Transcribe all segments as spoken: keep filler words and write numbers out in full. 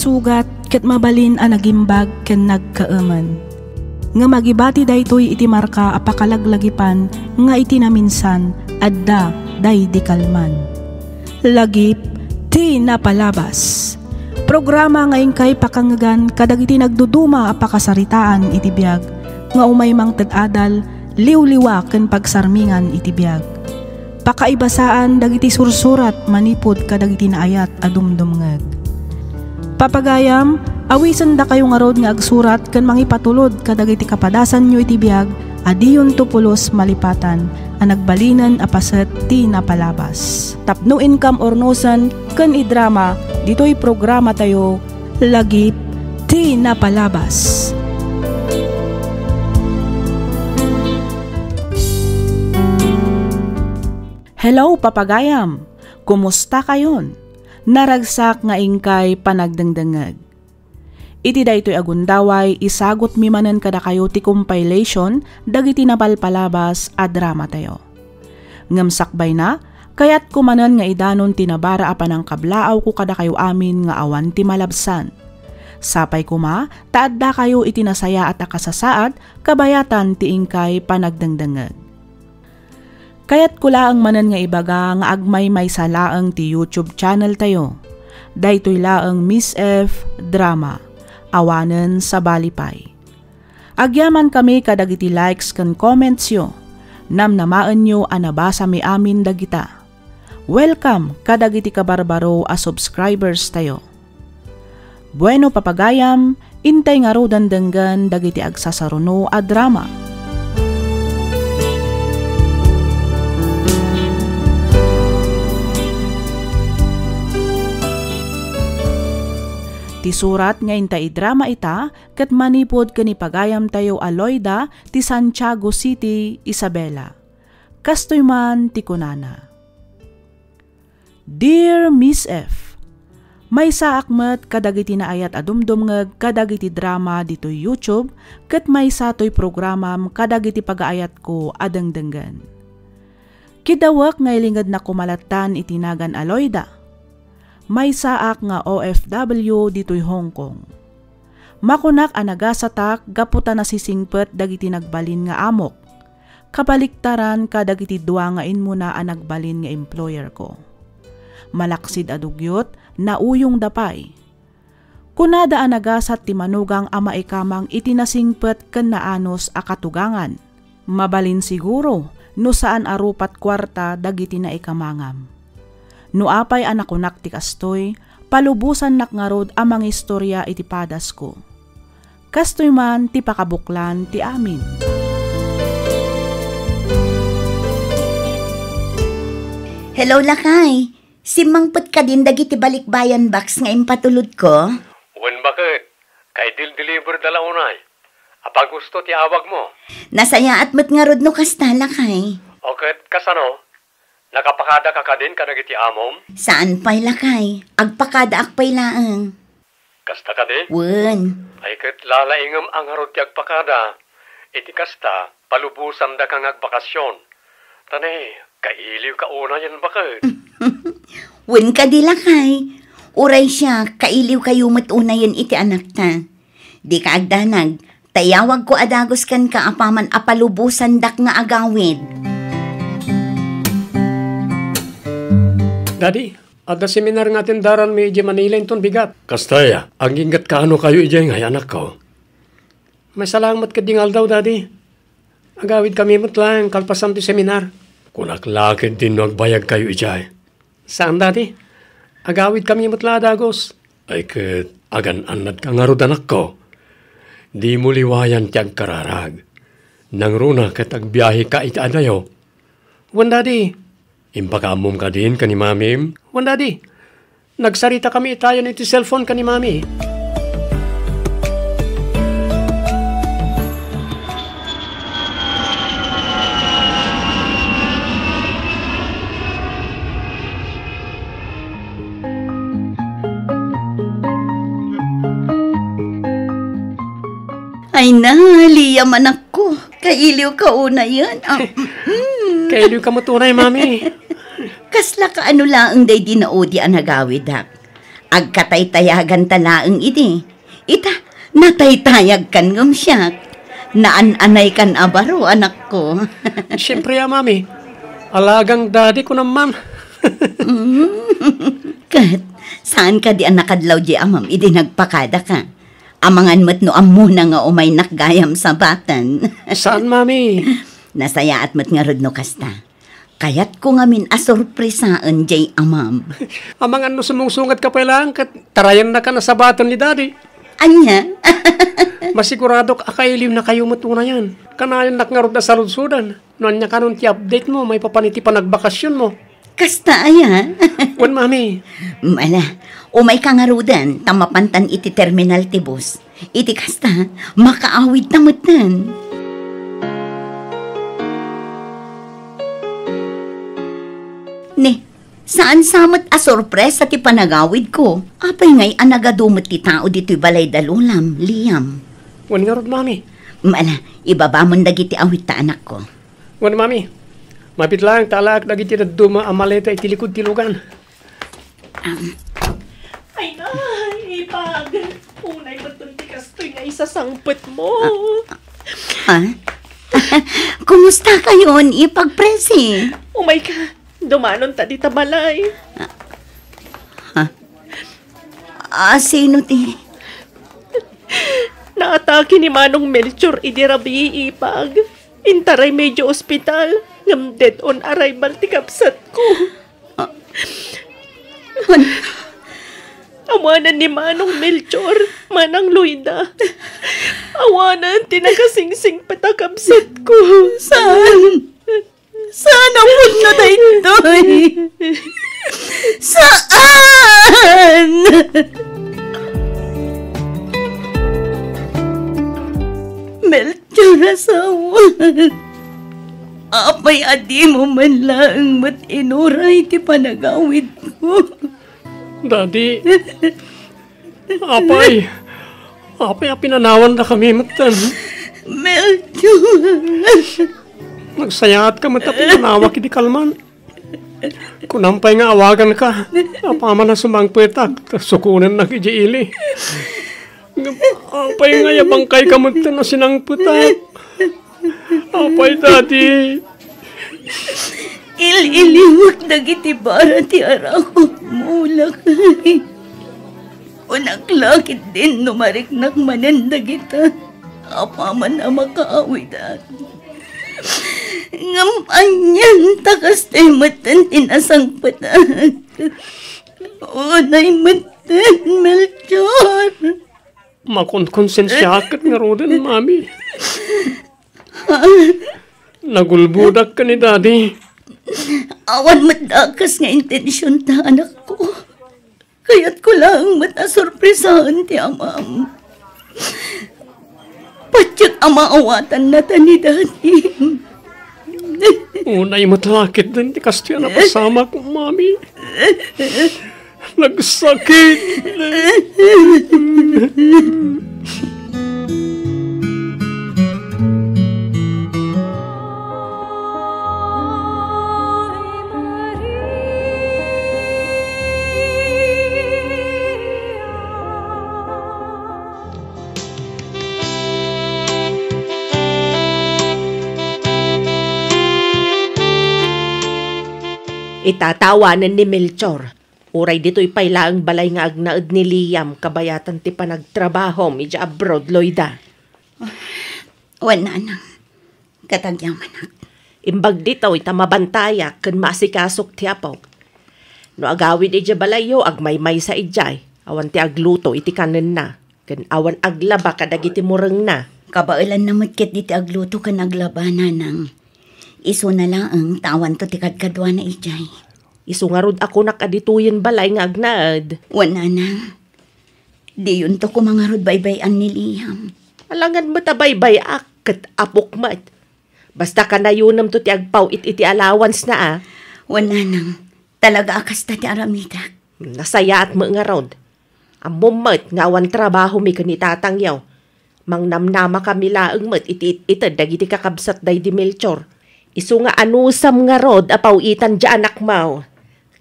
Sugat ket mabalin a nagimbag ken nagkaemen. Ngem agibati daytoy iti marka a pakalaglagipan nga iti naminsan, adda daydi kalman. Lagip ti napalabas. Programa nga inkay pakangngegan kadagiti nagduduma a pakasaritaan iti biag nga umay mangted adal, liwliwa ken pagsarmingan iti biag. Pakaibasaan dagiti sursurat manipud kadagiti naayat a dumdumngeg. Papagayam, awisendakayo ngarud nga agsurat ken mangipatulod kadagiti kapadasanyo iti biag a diyonto pulos malipatan a nagbalinen a paset ti napalabas. Tapno inkam urnosen ken idrama ditoy programatayo, Lagip ti Napalabas. Hello, papagayam! Kumusta kayon? Naragsak nga inkay panagdengdengngeg. Iti daytoy a gundaway, isagutmi manen kadakayo ti compilation dagiti napalpalabas a dramatayo. Ngem sakbayna, kayatko manen nga idanon ti nabara a panangkablaawko kadakayo amin nga awan ti malabsan. Sapay koma ta addakayo iti nasayaat a kasasaad kabayatan ti inkay panagdengdengngeg. Kayatko laeng manen nga ibaga nga agmaymaysa laeng ti YouTube channel tayo. Daytoy laeng Miss F Drama. Awanen sabali pay. Agyaman kami kadagiti likes ken comments yo. Namnamaenyo a nabasami amin dagita. Welcome kadagiti kabarbaro a subscribers tayo. Bueno, papagayam, intay ngaruden denggen dagiti agsasaruno a drama. Ti surat nga inta idrama ita ket manipud ken ni pagayamtayo a Loida ti Santiago City, Isabela. Kastoy man ti kunana. Dear Miss F, maysaak met kadagiti naayat a dumdumngeg kadagiti drama ditoy YouTube ket maysa toy programam kadagiti pagaayatko a dengdenggen. Kiddawek nga ilingednak koma lattan iti nagan a Loida. Maysaak nga O F W ditoy Hong Kong. Makunak a nagasatak gapu ta nasisingpet dagiti nagbalin nga amok. Kabaliktaran kadagiti dua nga immuna a nagbalin nga employer ko. Malaksid a dugyot, nauyongda pay. Kunada a nagasat ti manugang a maikamang iti nasingpet ken naanus a katugangan. Mabalin siguro no saan a rupat kuarta dagiti naikamangam. No apay a nakunak ti kastoy, palubosannak ngarud a mangistoria iti padasko. Kastoy man ti pakabuklan ti amin. Hello, lakay. Simmangpet kadin dagiti balikbayan box nga impatulodko? Wen, baket. Kay dildiliberda la unay. Apay gusto ti awagmo? Nasayaat met ngarud no kasta, lakay. O ket kasano? Nakapakadaka kadin kadagiti amom? Saan pay, lakay. Agpakadaak pay laeng. Kasta kadi? Wen. Ay, ket lalaingem a ngarud ti agpakada. Iti kasta, palubosandaka nga agbakasyon. Ta ne, kailiwka unayen, baket. Wen kadi, lakay. Uray siak, kailiwkayo met unayen iti anakta. Dika agdanag, ta iyawagko a dagus kenka apaman a palubosandak nga agawid. Daddy, adda seminar nga atendaranmi idiay Manila inton bigat. Kasta aya, aginggatka ano kayo idiay ngay, anakko? Maysa laeng met ketdi nga aldaw, Daddy. Agawidkami met laeng kalpasan ti seminar. Kunak la ketdin no agbayagkayo idiay. Saan, Daddy. Agawidkami met la a dagus. Ay ket, agan-annadka ngarud, anakko. Dimo liwayan ti agkararag. Nangruna ket agbiaheka iti adayo. Wen, Daddy. Impakaammom kadin ken ni Mamim? Wen, Daddy. Nagsaritakami itayon iti cellphone ken ni Mami. Ay na, Liam, anakko. Kailiwka unayen. Ah, mm. Kailiwka met unay, Mami. Kasla kaano laeng daydi naudi a nagawidak. Agkataytayaganta laeng idi. Ita, nataytayagkan ngem siak. Naan-anaykan a baro, anakko. Siempre a, Mami. Alagang Daddy ko naman. Mm. Ket, saan kadi a nakadlaw di amam idi nagpakadaka? Amangan met no ammona nga umaynak gayam sabaten. Saan, Mami? Nasayaat met ngarud no kasta. Kayatko ngamin a sorpresaen jay amam. Amangan no sumungsungatka pay laeng ket tarayannakan a sabaten ni Daddy. Ania? Masiguradok a kailiwnakayo met unayen. Kanayannak ngarud a saludsodan no ania kanon ti update mo maipapan iti panagbakasionmo. Kasta aya? Wen, Mami. Ala, umayka ngaruden ta mapantan iti terminal ti bus. Iti kasta, makaawidta metten. Ne, saan sa met a sorpresa ti panagawidko? Apay ngay a nagadu met ti tao ditoy balay da Lolam, Liam? Wen ngarud, Mami. Ala, ibabamon dagiti awidta, anakko. Wen, Mami. Mabiit laeng ta alaek dagiti dadduma a maleta iti likud ti lugan. Ay, nay, ipag. Unay met ti kastoy nga isasangpetmo. Ah? Kumusta kayon, ipag, Presi? Umayka, dumanon ta dita balay. Ah, ah. Ah, sino ti? Naatake ni Manong Melchor idi rabii, ipag. Intaray medio ospital, ngem dead on arrival ti kabsatko. Ah. Awanan ni Manong Melchor, Manang Loida. Awanan ti nakasingsingpet a kabsatko. Saan? Saan a pudno daytoy? Saan? Melchor, asawa. Apay a dimo man laeng met inuray ti panagawidko? Daddy, apay, apay a pinanawandakami metten? Melchor. Nagsayaatka met a pinanawak idi kalman. Kunam pay nga awaganka. Apaman a sumangpetak, ta sukonennak idiay ili. Ngem apay nga aya bangkayka metten a sinangpetak? Apay, Daddy? Il-iliwek dagiti bara ti arakupmo, lakay. Kunak la ketdin no mariknak manen dagita. Apaman a makaawidak. Ngem anian ta kastoy metten ti nasangpetak? Unay metten, Melchor. Makonkonsensiaak ket ngaruden, Mami. Nagulbodak ken ni Daddy. Awan met dakes nga intensionta, anakko. Kayatko laeng met a sorpresaen ti amam. Patiek a maawatannata ni Daddy. Unay met la ketdin ti kastoy a napasamak, Mami. Nagsakit. Itatawanen ni Melchor, uray ditoy pay laeng balay nga agnaed ni Liam kabayatan ti panagtrabahom idiay abroad, Loida. Wen, nanang, katagyamanak. Imbag ditoy ta mabantayak ken maasikasok ti apok. No agawid idiay balayyo, agmaymaysa idiay, awan ti agluto iti kanenna, ken awan aglaba kadagiti murengna. Kabaelanna met ketdi ti agluto ken aglaba, nanang. Isuna laeng ta awanto ti kadkaduana idiay. Isu ngarud a kunak a ditoyen balay nga agnaed. Wen, nanang. Diyonto koma ngarud baybay-an ni Liam. Alangan met a baybay-ak ket apok met. Basta kanayonemto ti agpaw-it iti allowance-na a. Wen, nanang, talaga a kasta ti aramidek. Nasayaat met ngarud. Ammom met nga awan trabahomi ken ni tatangyo. Mangnamnamakami laeng met iti it-ited dagiti kakabsat daydi Melchor. Isu nga anusam ngarud a paw-itan diay anakmo.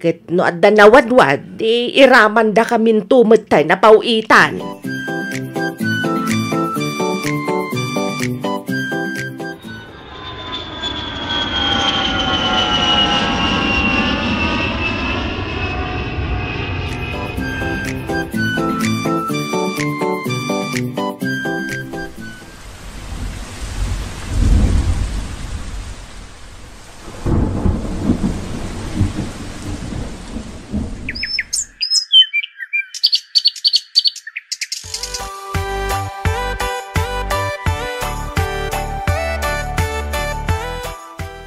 Ket no adda nawadwad, di iramandakaminto metten a paw-itan.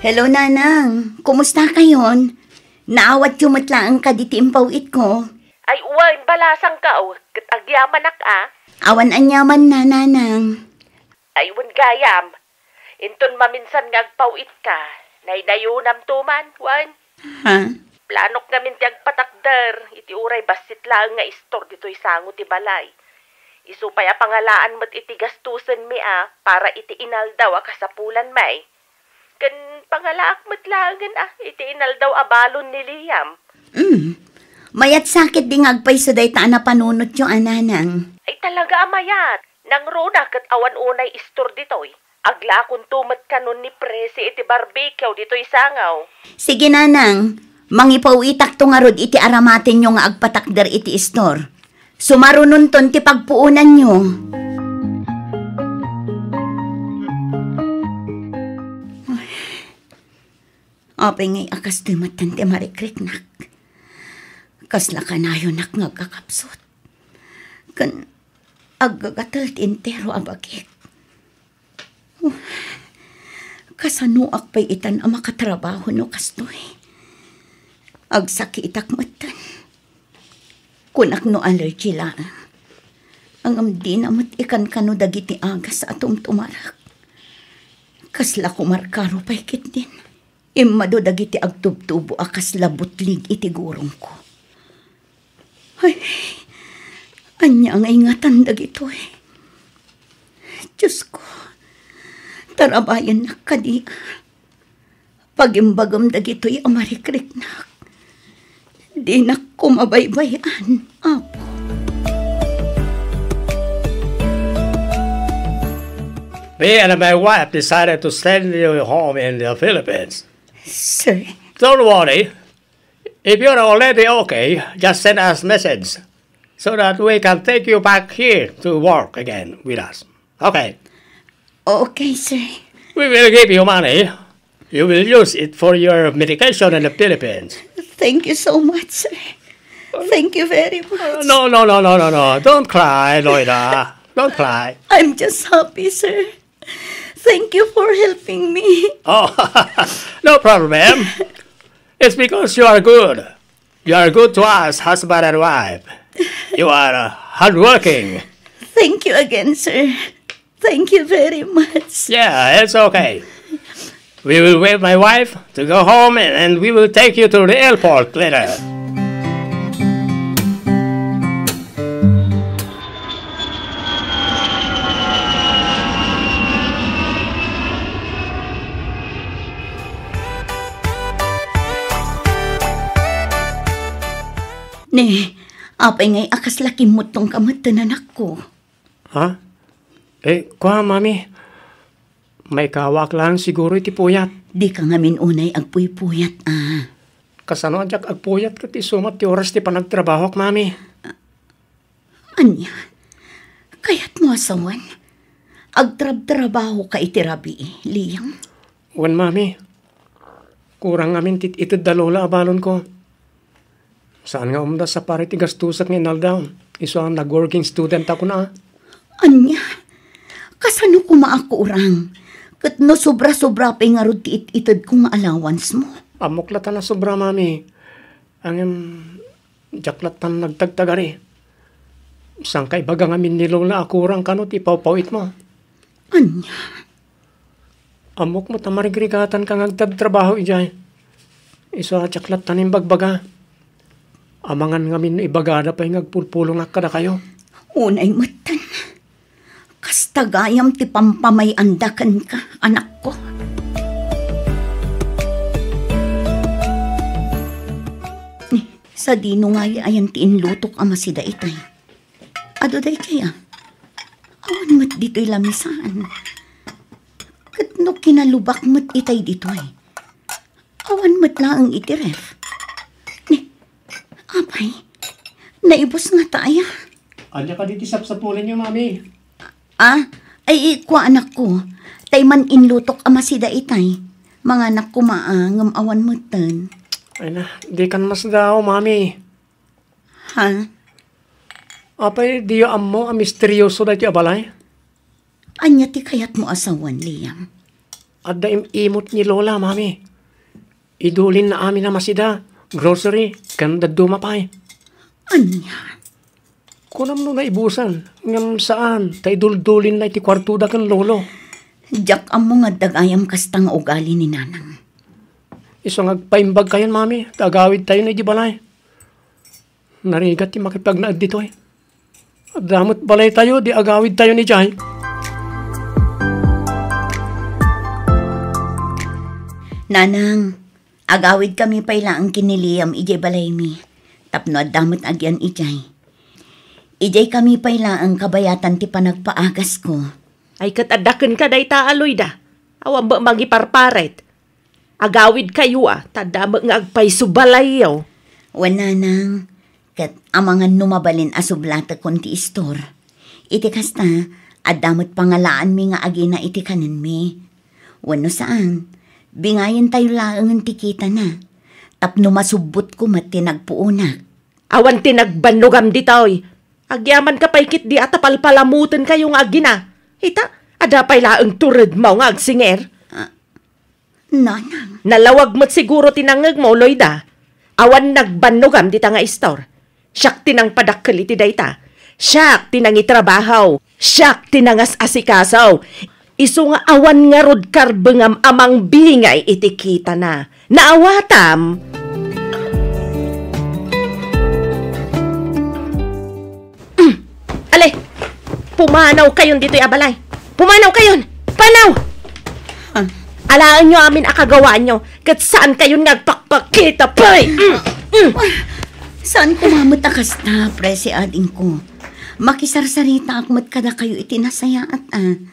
Hello, Nanang. Kumusta kayon? Naawatyo met laeng kadi ti impaw-itko? Ay, wen, balasangko, ket agyamanak a. Awan aniamanna, Nanang. Ay, wen gayam. Inton maminsan nga agpaw-itka, naynayonamto man, wen? Ha? Planok ngamin ti agpatakder iti uray bassit laeng nga istor ditoy sango ti balay. Isu pay a pangalaan met iti gastusenmi a para iti inaldaw a kasapulanmi. Ken pangalaak met laengen a iti inaldaw a balon ni Liam. Mm. Mayat sakit di nga agpayso dayta a napanunotyo a, Nanang. Ay, talaga a mayat. Nangruna ket awan unay istor ditoy. Aglakonto met kanon ni Presi iti barbecue ditoy sango. Sige, Nanang. Mangipaw-itakto ngarud iti aramatenyo nga agpatakder iti istor. Sumarunonton ti pagpuonanyo. Apay ngay a kastoy metten ti marikriknak? Kasla kanayonak nga agkakapsut. Ken aggagatel ti entero a bagik. Kasanoak pay itan a makatrabaho no kastoy? Agsakitak metten. Kunak no allergy laeng. Ngem dina met ikankano dagiti agas a tumtumarak. Kasla kumarkaro pay ketdin. Immadu dagiti agtubtubo a kasla butlig iti gurongko. Ay, ania nga ingatan dagitoy? Diosko, tarabayennak kadi. Pagimbagem dagitoy a marikriknak. Dinak koma baybay-an, Apo. Me and my wife decided to send you home in the Philippines. Sir. Don't worry. If you're already okay, just send us message so that we can take you back here to work again with us. Okay. Okay, sir. We will give you money. You will use it for your medication in the Philippines. Thank you so much, sir. Thank you very much. No, no, no, no, no, no. Don't cry, Loida. Don't cry. I'm just happy, sir. Thank you for helping me. Oh, no problem. It's because you are good. You are good to us, husband and wife. You are, uh, hardworking. Thank you again, sir. Thank you very much. Yeah, it's okay. We will wait my wife to go home and, and we will take you to the airport later. Ne, apay ngay a kasla kimmutongka met, anakko? Ha? Eh, kua, Mami. Maikawak lang siguro iti puyat. Dika ngamin unay agpuypuyat, a. Kasano a diak agpuyat ket isu met ti oras ti panagtrabahok, Mami? Ania? Kayatmo a sawen? Agtrabtrabahoka iti rabii, Liam? Wen, Mami. Kurang ngamin ti ited da Lola a balonko. Saan nga umdas a para iti gastusek nga inaldaw. Isu a nag-working student a kuna. Ania? Kasano koma a kurang? Ket no sobra-sobra pay ngarud ti it-itedko nga allowance mo? Ammok latta a sobra, Mami. Ngem, diak latta nagtagtagari. Saan ka ibaga ngamin ni Lola a kurang kano ti pawpawitmo? Ania? Ammok met a marigrigatanka nga agtrabtrabaho idiay. Isu a diak latta imbagbaga. Amangan ngamin no ibagada pay nga agpulpulongak kadakayo. Unay metten. Kasta gayam ti pampamay-anda kenka, anakko. Sadino ngay ayan ti inlutok a masida itay? Adu daytoy a. Awan met ditoy lamisaan. Ket no kinalubak met itay ditoy, awan met laeng iti ref. Ni, apay, naibus ngata aya? Ania kadi ti sapsapulenyo, Mami? Ah, ay, ikua, anakko. Tay man inlutok a masida itay. Manganak koma a, ngem awan metten. Ay na, dikan masdaaw, Mami. Ha? Apay, diyo ammo a misterioso daytoy a balay? Ania ti kayatmo a sawen, Liam? Adda im-imot ni Lola, Mami. Idulinna amin a masida, grocery, ken dadduma pay. Ania? Kunam no naibusan, ngem saan, ta iduldulinna iti kuartoda ken Lolo. Diak ammo nga adda gayam kasta nga ugali ni Nanang. Isu nga agpaimbagkayon, Mami, ta agawidtayon idiay balay. Narigat ti makipagnaed ditoy. Adda met balaytayo, di agawidtayon idiay. Nanang, agawidkami pay laeng ken ni Liam idiay balaymi, tapno adda met agian idiay. Idiaykami pay laeng kabayatan ti panagpaagasko. Ay, ket adda kenka dayta a Loida. Awan met mangiparparit. Agawidkayo a, ta adda met nga agpayso balayyo. Wen, Nanang, ket amangan no mabalin a sublatekkon ti istor. Iti kasta, adda met pangalaanmi nga agina iti kanenmi. Wenno saan, bingayentayo laengen ti kitana. Tapno masubbotko met ti nagpuonak. Awan ti nagbannogam ditoy. Agyamanka pay ketdi a ta palpalamotenkayo nga agina. Ita, adda pay laeng turedmo nga agsinger. Ah, Nanang. Nalawag met siguro ti nangngegmo, Loida. Awan nagbannogam dita nga istor. Siak ti nangpadakkel iti dayta. Siak ti nangitrabaho. Siak ti nangas-asikaso. Isu nga awan ngarud karbengam a mangbingay iti kitana. Naawatam? Mm. Ale, pumanawkayon ditoy a balay. Pumanawkayon! Panaw! Ah. Alaenyo amin a kagawaanyo, ket saankayon nga agpakpakita pay! Mm. Mm. Saan koma met a kasta, Presi, adingko. Makisarsaritaak met kadakayo iti nasayaat a.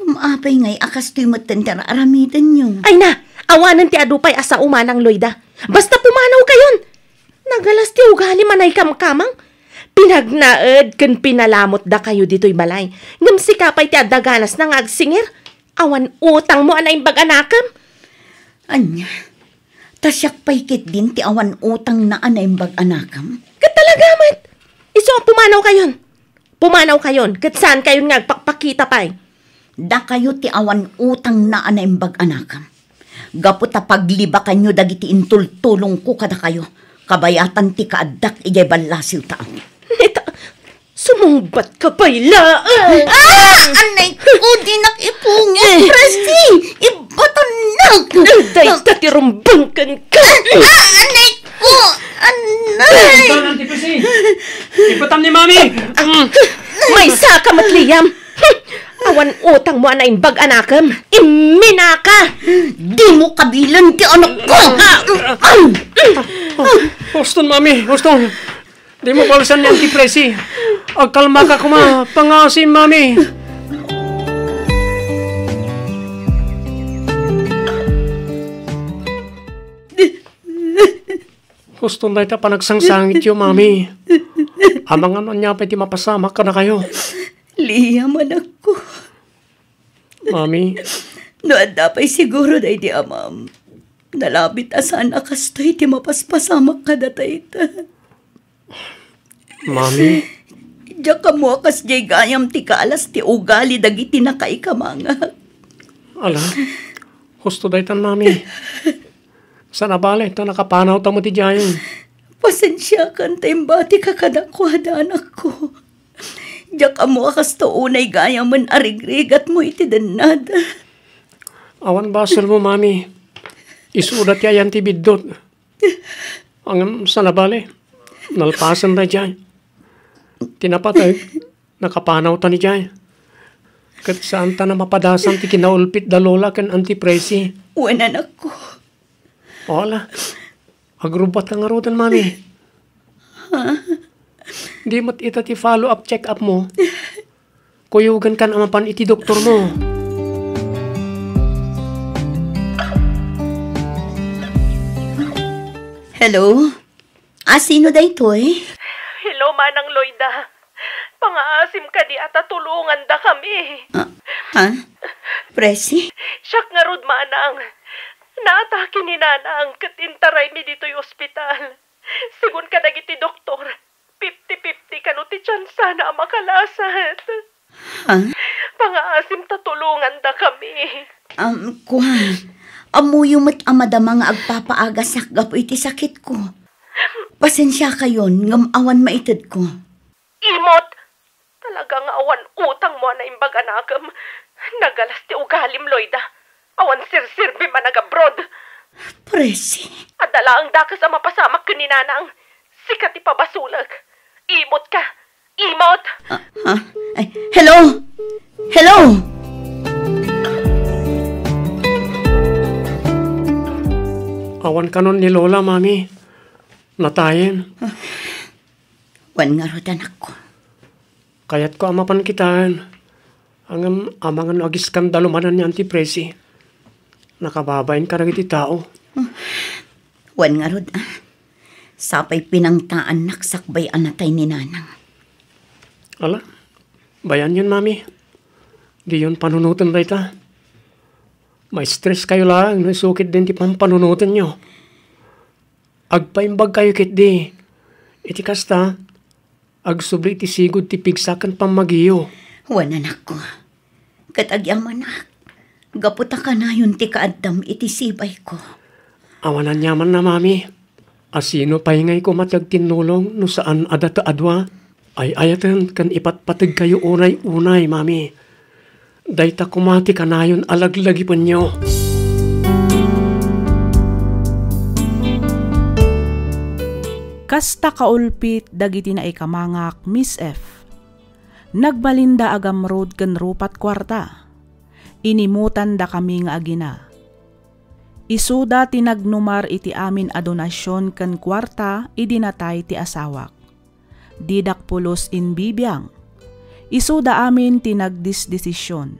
Ngem apay ngay a kastoy metten ti ar-aramidenyo? Ay na, awanen ti adu pay a sao manang, Loida. Basta pumanawkayon. Nagalas ti ugalim a naikamkamang. Pinagnaed ken pinalamotdakayo ditoy balay. Ngem sika pay ti adda ganasna nga agsinger. Awan utangmo a naimbag a nakem. Ania? Ta siak pay ketdin ti awan utangna a naimbag a nakem? Ket talaga met. Isu a pumanawkayon. Pumanawkayon, ket saankayon nga agpakpakita pay. Dakayo ti awan utangna a naimbag a nakem. Gapu ta paglibakanyo dagiti intultulongko kadakayo, kabayatan ti kaaddak idiay ballasiw ta. Neta, sumungbatka pay laeng! Ah! Anay ko, dinak ipungit, Presti! Ibatonnak! Dayta ti rumbeng kenka! Ah! Anay ko! Anay! Ito, Auntie Presi! Ibatam ni Mami! Mm. Maysa ka met, Liam! Awan utangmo a naimbag a nakem! Imminaka! Dimo kabilen ti anakko! Huston, Mami! Huston! Dimo balsan ni Auntie Presi. Agkalmaka koma. Pangaasim, Mami. Huston dayta panagsangsangityo, Mami. Amangan ania pay ti mapasamak kadakayo. Liam, anakko. Mami. No adda pay siguro daydi amam, nalabit a saan a kastoy ti mapaspasamak kadata ita. Mami. Diak ammo a kasdiay gayam ti kaalas ti ugali dagiti nakaikamangak. Ala, husto daytan, Mami. Saan a bale, ta nakapanawta met idiayen. Pasensiakan ta imbatika kadakuada, anakko. Diak ammo a kasta unay gayamen a rigrigatmo iti dennada. Awan baselmo, Mami. Isuda ti ayan ti biddut. Ngem saan a bale, nalpasen daydiay. Ti napateg, nakapanawtan idiay. Ket saanta a mapadasan ti kinaulpit da Lola ken Auntie Presi. Wen, anakko. Ala, agrubbatka ngaruden, Mami. Ah. Di met ita ti follow-up check-up mo. Kuyogankan a mapan iti doktor mo. Hello? Ah, sino daytoy? Hello, Manang Loida. Pangaasim kadi a ta tulongandakami. Ah, ha? Presi? Siak ngarud, Manang. Naatake ni Nanang ket intaraymi ditoy ospital. Segun kadagiti doktor, fifty fifty kano ti tiyansana a makalasat. Ha? Pangaasim ta tulongandakami. Um, kuan, ammoyo met a madama nga agpapaagasak gapu iti sakitko. Pasensiakayon ngem awan maitedko. Imot! Talaga nga awan utangmo a naimbag a nakem. Nagalas ti ugalim, Loida. Awan serserbim a nagabroad. Presi. Adda laeng dakes a mapasamak ken ni Nanang. Sika ti pabasolek. Imot ka. Imot! Ah, ah. Ay, hello? Hello? Awan kanon ni Lola, Mami. Natayen. Wen ngarud, anakko. Kayatko a mapan kitaen. Ngem amangan no agiskandalumanan ni Auntie Presi. Nakababain kadagiti tao. Wen ngarud, ah. Sapay pinangtaannak sakbay a natay ni Nanang. Ala, bayanyon, Mami. Diyon panunoten dayta. Ma-stress kayo laeng no isu ketdin ti pampanunotenyo. Agpaimbag kayo ketdi. Iti kasta, agsubli iti sigud ti pigsa ken pammagiyo. Wen, anakko. Ket agyamanak, gapu ta kanayon ti kaaddam iti sibayko. Awan aniamanna, Mami. A sino pay ngay koma ti agtinnulong no saan a data a dua? Ay-ayaten ken ipatpategkayo unay-unay, Mami. Dayta koma ti kanayon a laglagipenyo. Kasta kaulpit dagiti naikamangak, Miss F. Nagbalinda a gamrud ken rupat kuarta. Inimutandakami nga agina. Isuda ti nagnumar iti amin a donasion ken kuarta idi natay ti asawak. Didak pulos imbibiang. Isuda amin ti nagdisdesision.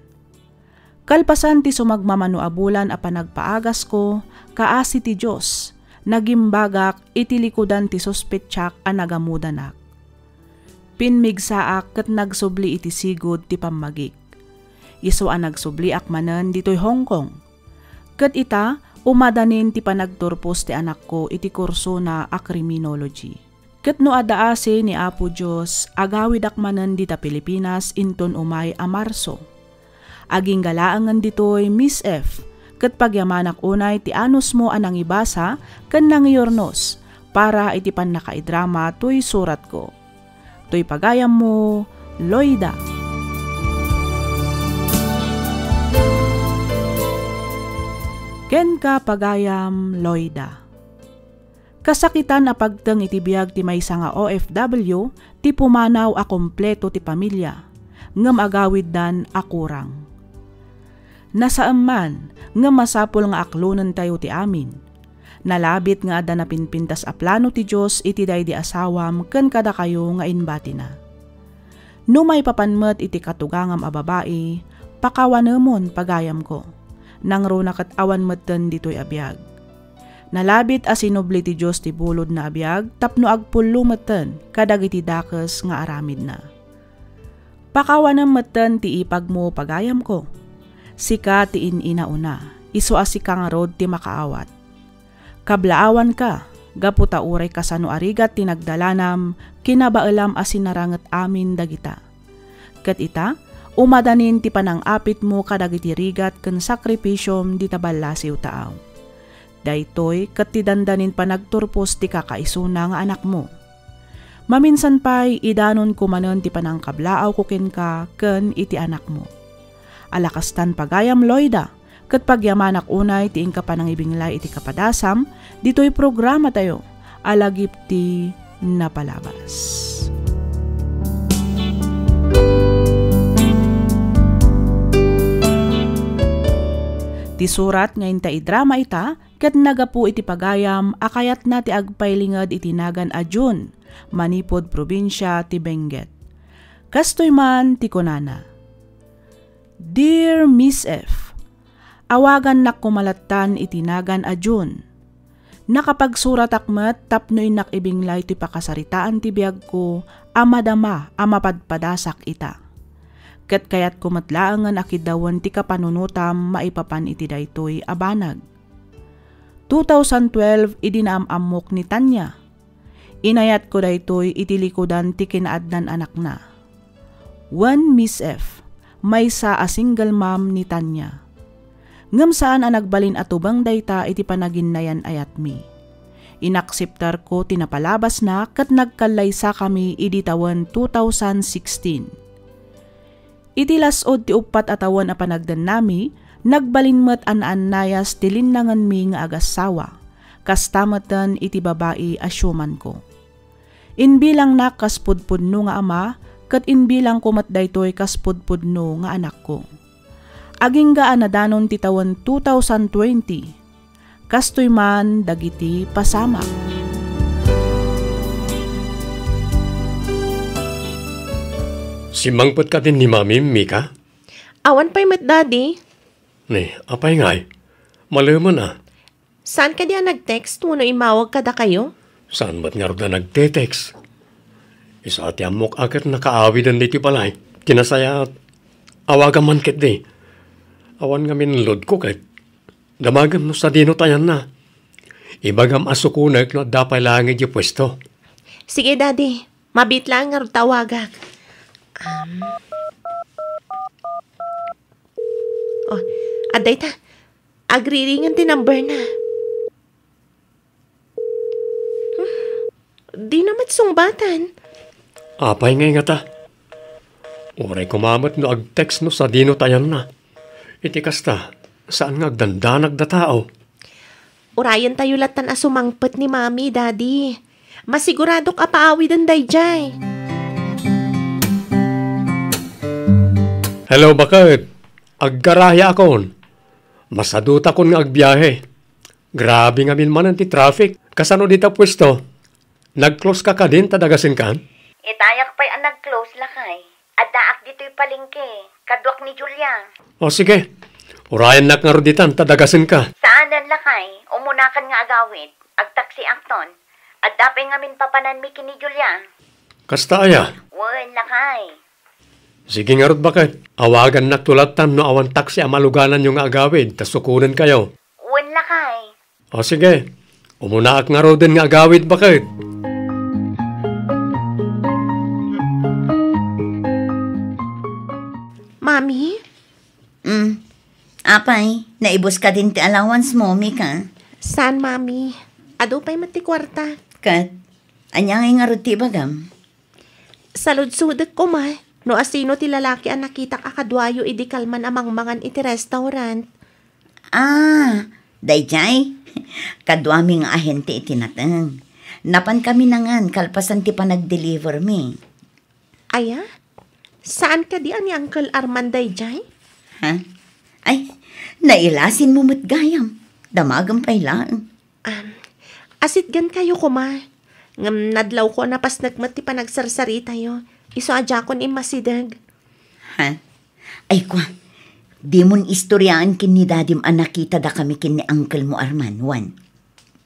Kalpasan ti sumagmamano a bulan a panagpaagasko, kaasi ti Dios, nagimbagak iti likudan ti suspetsak a nagamudanak. Pimmigsaak ket nagsubli iti sigud ti pammagik. Isu a nagsubliak manen ditoy Hong Kong. Ket ita, umadanin ti panagturpos ti anakko iti kursona a criminology. Ket no adda asi ni Apo Dios, agawidak manen dita Pilipinas inton umay a Marso. Agingga laengen ditoy, Miss F, ket pagyamanak unay ti anusmo a nangibasa ken nangiurnos para iti pannakaidrama toy suratko. Toy pagayammo, Loida. Kenka, pagayam, Loida. Kasakitan a pagteng iti biag ti maysa nga O F W ti pumanaw a kompleto ti pamilya, ngem agawiddan a kurang. Nasaem man, ngem masapul nga aklonentayo ti amin. Nalabit nga adda napinpintas a plano ti Dios iti daydi asawam ken kadakayo nga imbatina. No maipapan met iti katugangam a babai, pakawanemon, pagayamko. Nangruna ket awan metten ditoy a biag. Nalabit a sinubli ti Dios ti bulodna a biag tapno agpullo metten kadagiti dakes nga aramidna. Pakawanem metten ti ipagmo, pagayamko. Sika ti in-inauna, isu a sika ngarud ti makaawat. Kablaawanka, gapu ta uray kasano a rigat ti nagdalanam, kinabaelam a sinarang met amin dagita. Ket ita, umadanin ti panang-apitmo kadagiti rigat ken sakripisiom dita ballasiw taaw. Daytoy ket ti dandanin panagturpos ti kakaisuna nga anakmo. Maminsan pay, idanonko manen ti panangkablaawko kenka ken iti anakmo. Ala kastan, pagayam Loida, ket pagyamanak unay ti inka panangibinglay iti kapadasam ditoy programatayo a Lagip ti Napalabas. Ti surat nga inta idrama ita ket naggapu iti pagayam a kayatna ti agpailinged iti nagan a June, manipud probinsia ti Benguet. Kastoy man ti kunana, "Dear Miss F, awagannak koma lattan iti nagan a June. Nakapagsuratak met tapno innak ibinglay ti pakasaritaan ti biagko a madama a mapadpadasak ita. Ket kayatko met laengen a kiddawen ti kapanunotam maipapan iti daytoy a banag. Two thousand twelve idi naam-ammok ni Tanya. Inayatko daytoy iti likudan ti kinaadnan anakna. Wen Miss F, maysa a single mom ni Tanya. Ngem saan a nagbalin a tubeng dayta iti panaginnayan-ayatmi. Inakseptarko ti napalabasna ket nagkallaysakami idi tawen two thousand sixteen. Iti las-ud ti uppat a tawen a panagdennami, nagbalin met a naannayas ti linnangenmi nga agassawa. Kasta metten iti babai a siumanko. Imbilangnak kas pudpudno nga ama, ket imbilangko met daytoy kas pudpudno nga anakko. Agingga a nadanon ti tawen two thousand twenty, kastoy man dagiti pasamak. Simmangpet kadin ni Mami, Mika? Awan pay met, Daddy. Ni, apay ngay? Malemen a. Saan kadi a nag-text wenno immawag kadakayo? Saan met ngarud a nagte-text? Isu a ti ammok a ket nakaawiden ditoy balay. Ti nasayaat, awagam man ketdi. Awan ngamin loadko ket damagem no sadino ti ayanna. Ibagam a sukonek no adda pay laeng idiay puesto. Sige, Daddy. Mabiit laeng ngarud ta awagak. Um. Oh, adda ita. Agriringen ti number na. Hmm, dina met sungbatan. Apay ngay ngata? Uray koma met no ag-text no sadino ti ayanna. Iti kasta, saan nga agdandanag da tao. Urayentayo lattan a sumangpet ni Mami, Daddy. Masiguradok a paawiden daydiay. Hello, baket. Aggarahiakon. Masadutakon nga agbiahe. Grabe ngamin manen ti traffic. Kasano dita puesto? Nag-close ka kadin ta dagasenkan? Itayak pay a nag-close, lakay. Addaak ditoy palengke, kaduak ni Julia. O sige, urayennak ngarud ditan ta dagasenka. Saanen, lakay, umunakan nga agawid, agtaksiakton. Adda pay ngamin papananmi ken ni Julia. Kasta aya? Wen, lakay. Sige ngarud, baket. Awagannak to lattan no awan taksi a malugananyo nga agawid, ta sukonenkayo. Wen, lakay. O sige, umunaak ngaruden nga agawid, baket. Mami? Mm. Apay, naibus kadin ti allowance mo, Mika? Saan, Mami. Adu pay met ti kuarta. Ket, ania ngay ngarud ti ibagam? Saludsodek koma no asino ti lalaki a nakitak a kaduayo idi kalman a mangmangan iti restaurant. Ah, daydiay? Kaduami nga ahente iti nateng. Napankami nangan kalpasan ti panagdelivermi. Aya? Saan kadi a ni Uncle Arman daydiay? Ha? Ay, nailasinmo met gayam. Damagem pay laeng. Um, asitgankayo koma. Ngem nadlawko a napasnek met ti panagsarsaritayo. Isu a diakon immasideg. Ha? Ay, kua, dimon istoriaen ken ni dadim a nakitada kami ken ni uncle mo Arman, wen?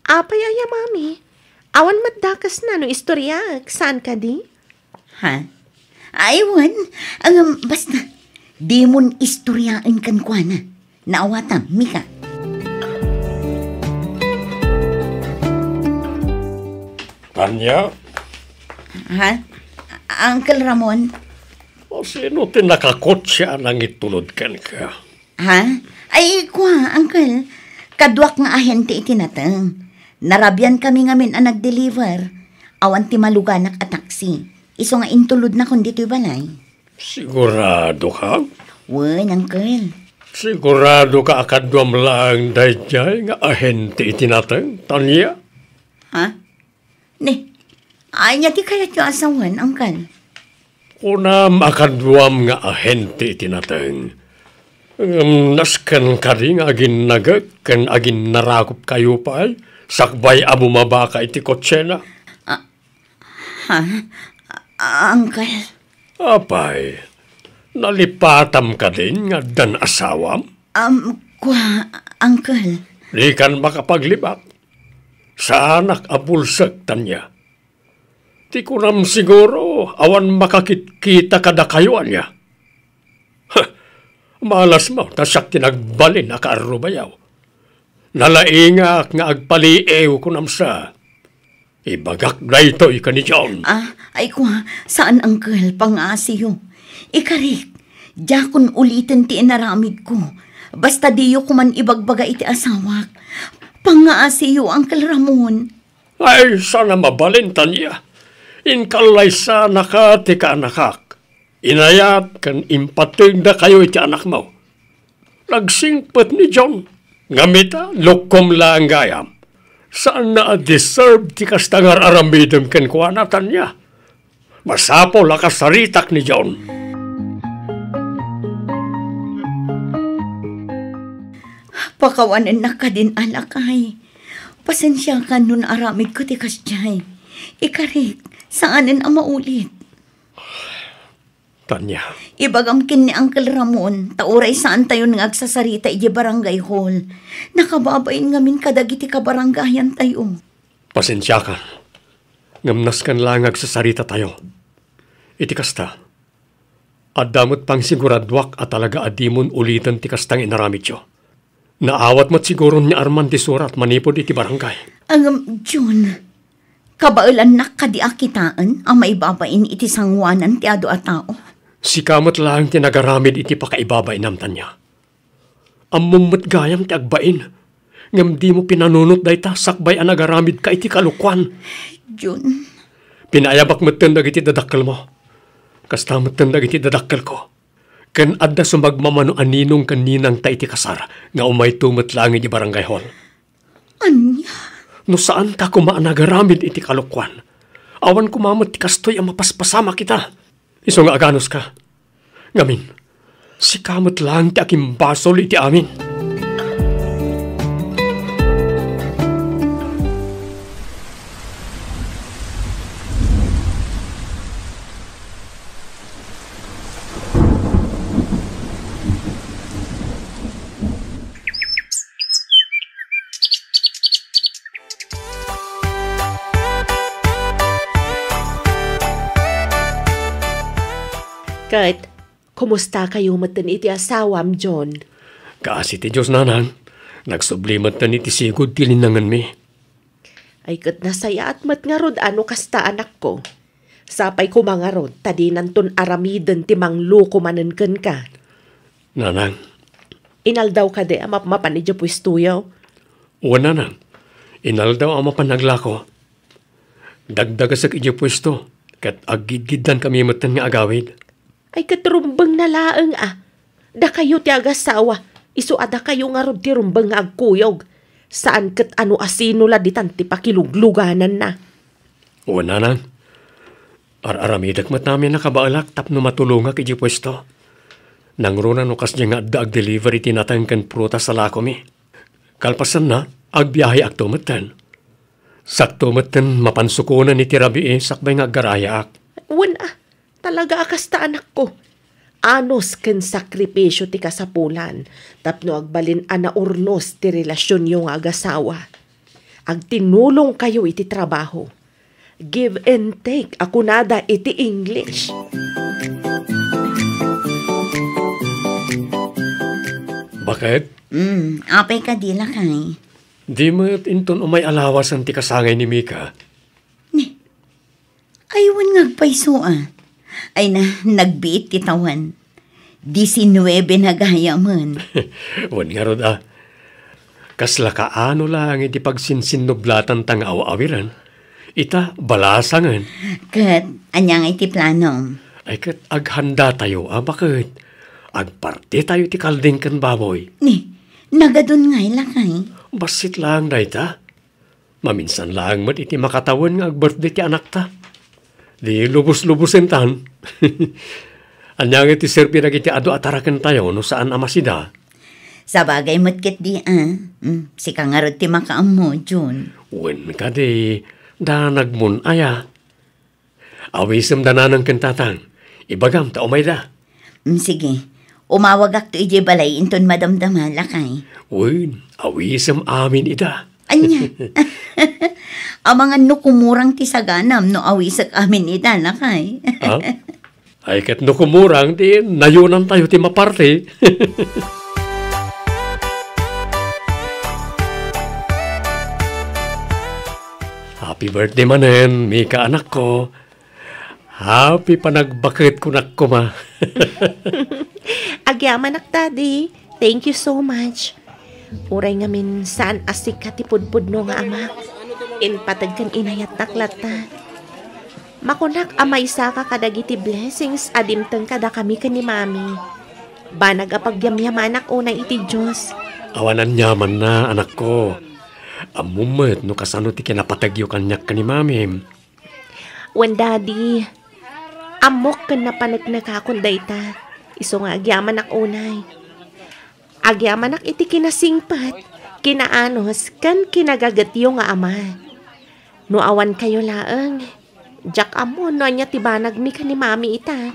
Apay aya, Mami? Awan met dakesna no istoriaek, saan kadi? Ha? Ay, wen. Ngem, basta, dimon istoriaen kenkuana. Naawatam, Mika. Tanya? Ha? Uncle Ramon? O, sino ti nakakotse a nangitulod kenka? Ha? Ay, kua, uncle. Kaduak nga ahente iti nateng. Narabian kami ngamin a nagdeliver. Awan ti maluganak a taksi. Isu nga intulodnakon ditoy balay. Sigurado ka? Wen, uncle. Sigurado ka a kaduam laeng daydiay nga ahente iti nateng, Tanya? Ha? Ni, ania ti kayatyo a sawen, uncle? Kunam a kaduam nga ahente iti nateng. Ngem nasken kadi nga aginnagek ken aginnarakopkayo pay sakbay a bumabaka iti kotsena? Ah, Ha? A-, Uncle? Apay, nalipatam kadin nga addan asawam? Um, kua, Uncle. Dikan makapaglibak. Saanak a bulsek, Tanya. Ti kunam siguro, awan makakitkita kadakayo, ania? Huh! Malasmo, ta siak ti nagbalin a kaarrubayo. Nalaingak nga agpaliiw, kunam sa. Ibagak daytoy ken ni John. Ah, ay kua, saan, Uncle, pangaasiyo. Ikarik, diakon uliten ti inaramidko. Basta diyo koman ibagbaga iti asawak. Pangaasiyo, Uncle Ramon. Ay, saan a mabalin, Tanya. Inkallaysanaka ti kaanakak. Inayat ken impategdakayo iti anakmo. Nagsingpet ni John. Ngem ita, lukkom laeng gayam. Saanna a deserve ti kasta nga ar-aramidem kenkuana, Tanya. Masapul a kasaritak ni John. Pakawanennak kadin a lakay. Pasensiakan no naaramidko ti kasdiay. Ikarik, saanen a maulit. Tanya. Ibagam ken ni Uncle Ramon, ta uray saantayon nga agsasarita idiay barangay hall. Nakababain ngamin kadagiti kabarangayantayo. Pasensiakan. Ngem nasken la nga agsasaritatayo. Iti kasta, adda met pangsiguraduak a talaga a dimon uliten ti kasta nga inaramidyo. Naawat met siguron ni Arman ti surat manipud iti barangay. Ngem, Jun, kabaelannak kadi a kitaen a maibabain iti sangoanan ti adu a tao? Sika met laeng ti nagaramid iti pakaibabainam, Tanya. Ammom met gayam ti agbain, ngem dimo pinanunot dayta sakbay a nagaramidka iti kalokuan. Jun. Pinaayabak metten dagiti dadakkelmo. Kasta metten dagiti dadakkelko. Ken adda sumagmamano a ninong ken ninangta iti kasar nga umayto met laeng iti barangay hall. Ania? No saanka koma a nagaramid iti kalokuan, awan koma met ti kastoy a mapaspasamak ita. Isu nga aganuska. Ngamin, sika met laeng ti akimbasol iti amin. Ket, kumustakayo metten iti asawam, John? Kaasi ti Dios, nanang. Nagsubli metten iti sigud ti linnangenmi. Ay, ket nasayaat met ngarud a no kasta, anakko. Sapay koma ngarud ta dinanton aramiden ti mangluko manen kenka. Nanang. Inaldaw kadi a mapmapan idiay puestoyo? Wen, nanang. Inaldaw a mapan aglako. Dagdagesek idiay puesto, ket aggidgiddankami metten nga agawid. Ay, ket rumbengna laeng a. Dakayo ti agasawa, isu a dakayo ngarud ti rumbeng nga agkuyog. Saan ket a no asino la ditan ti pakiluglugananna. Wen, nanang. Ar-aramidek met amin a kabaelak tapno matulongak idiay puesto. Nangruna no kasdiay nga adda agdeliver iti nateng ken prutas a lakomi. Kalpasanna, agbiaheakto metten. Sakto metten mapan sukonen iti rabii sakbay nga aggarayaak. Wen a, talaga a kasta, anakko. Anus ken sakripisio ti kasapulan tapno agbalin a naurnos ti relasionyo nga agasawa. Agtinulongkayo iti trabaho. Give and take a kunada iti English. Baket? Mm, apay kadi, lakay? Di met inton umay alawasan ti kasangay ni Mika. Ni, ay, wen nga agpayso a. Ay na, nagbiit ti tawen. Disinnuebe na gayamen. Wen ngarud a. Kasla kaano laeng iti pagsinsinnublatan ta nga aw-awiren. Ita, balasangen. Ket, ania nga iti planom? Ay, ket aghanda tayo a baket. Agparti tayo ti kalding ken baboy. Ni, nagadun ngay, lakay? Bassit laeng dayta. Maminsan laeng met iti makatawen nga agbirthday ti anakta. Di lubos-lubosen tan. Ania nga iti serbi dagiti adu a tarakentayo no saan a masida? Sabagay met ketdi a. Mm, sika ngarud ti makaammo, Jun. Wen kadi, danagmon aya. Awisem da nanang ken tatang. Ibagam ta umayda. Mm, sige. Umawagakto idiay balay inton madamdama, lakay. Wen, awisem amin ida. Ania? Amangan no kumurang ti saganam no awisek amin ida, lakay. Ha? Ay, ket no kumurang, ti nayonantayo ti maparti. Happy birthday manen, Mika, anakko. Happy panagbaket, kunak koma. Agyamanak, Daddy. Thank you so much. Uray ngamin saan a sika ti pudpudno nga ama, impateg ken inayatnak latta. Makunak a maysaka kadagiti blessings a dimteng kadakami ken ni Mami. Banag a pagyamyamanak unay iti Dios. Awan aniamanna, anakko. Ammom met no kasano ti kinapategyo kaniak ken ni Mami. Wen, Daddy, ammok ken napaneknekakon dayta, isu nga agyamanak unay. Agyamanak iti kinasingpet, kinaanus, ken kinagagetyo nga ama. No awan kayo laeng, diak ammo no ania ti banagmi ken ni Mami ita.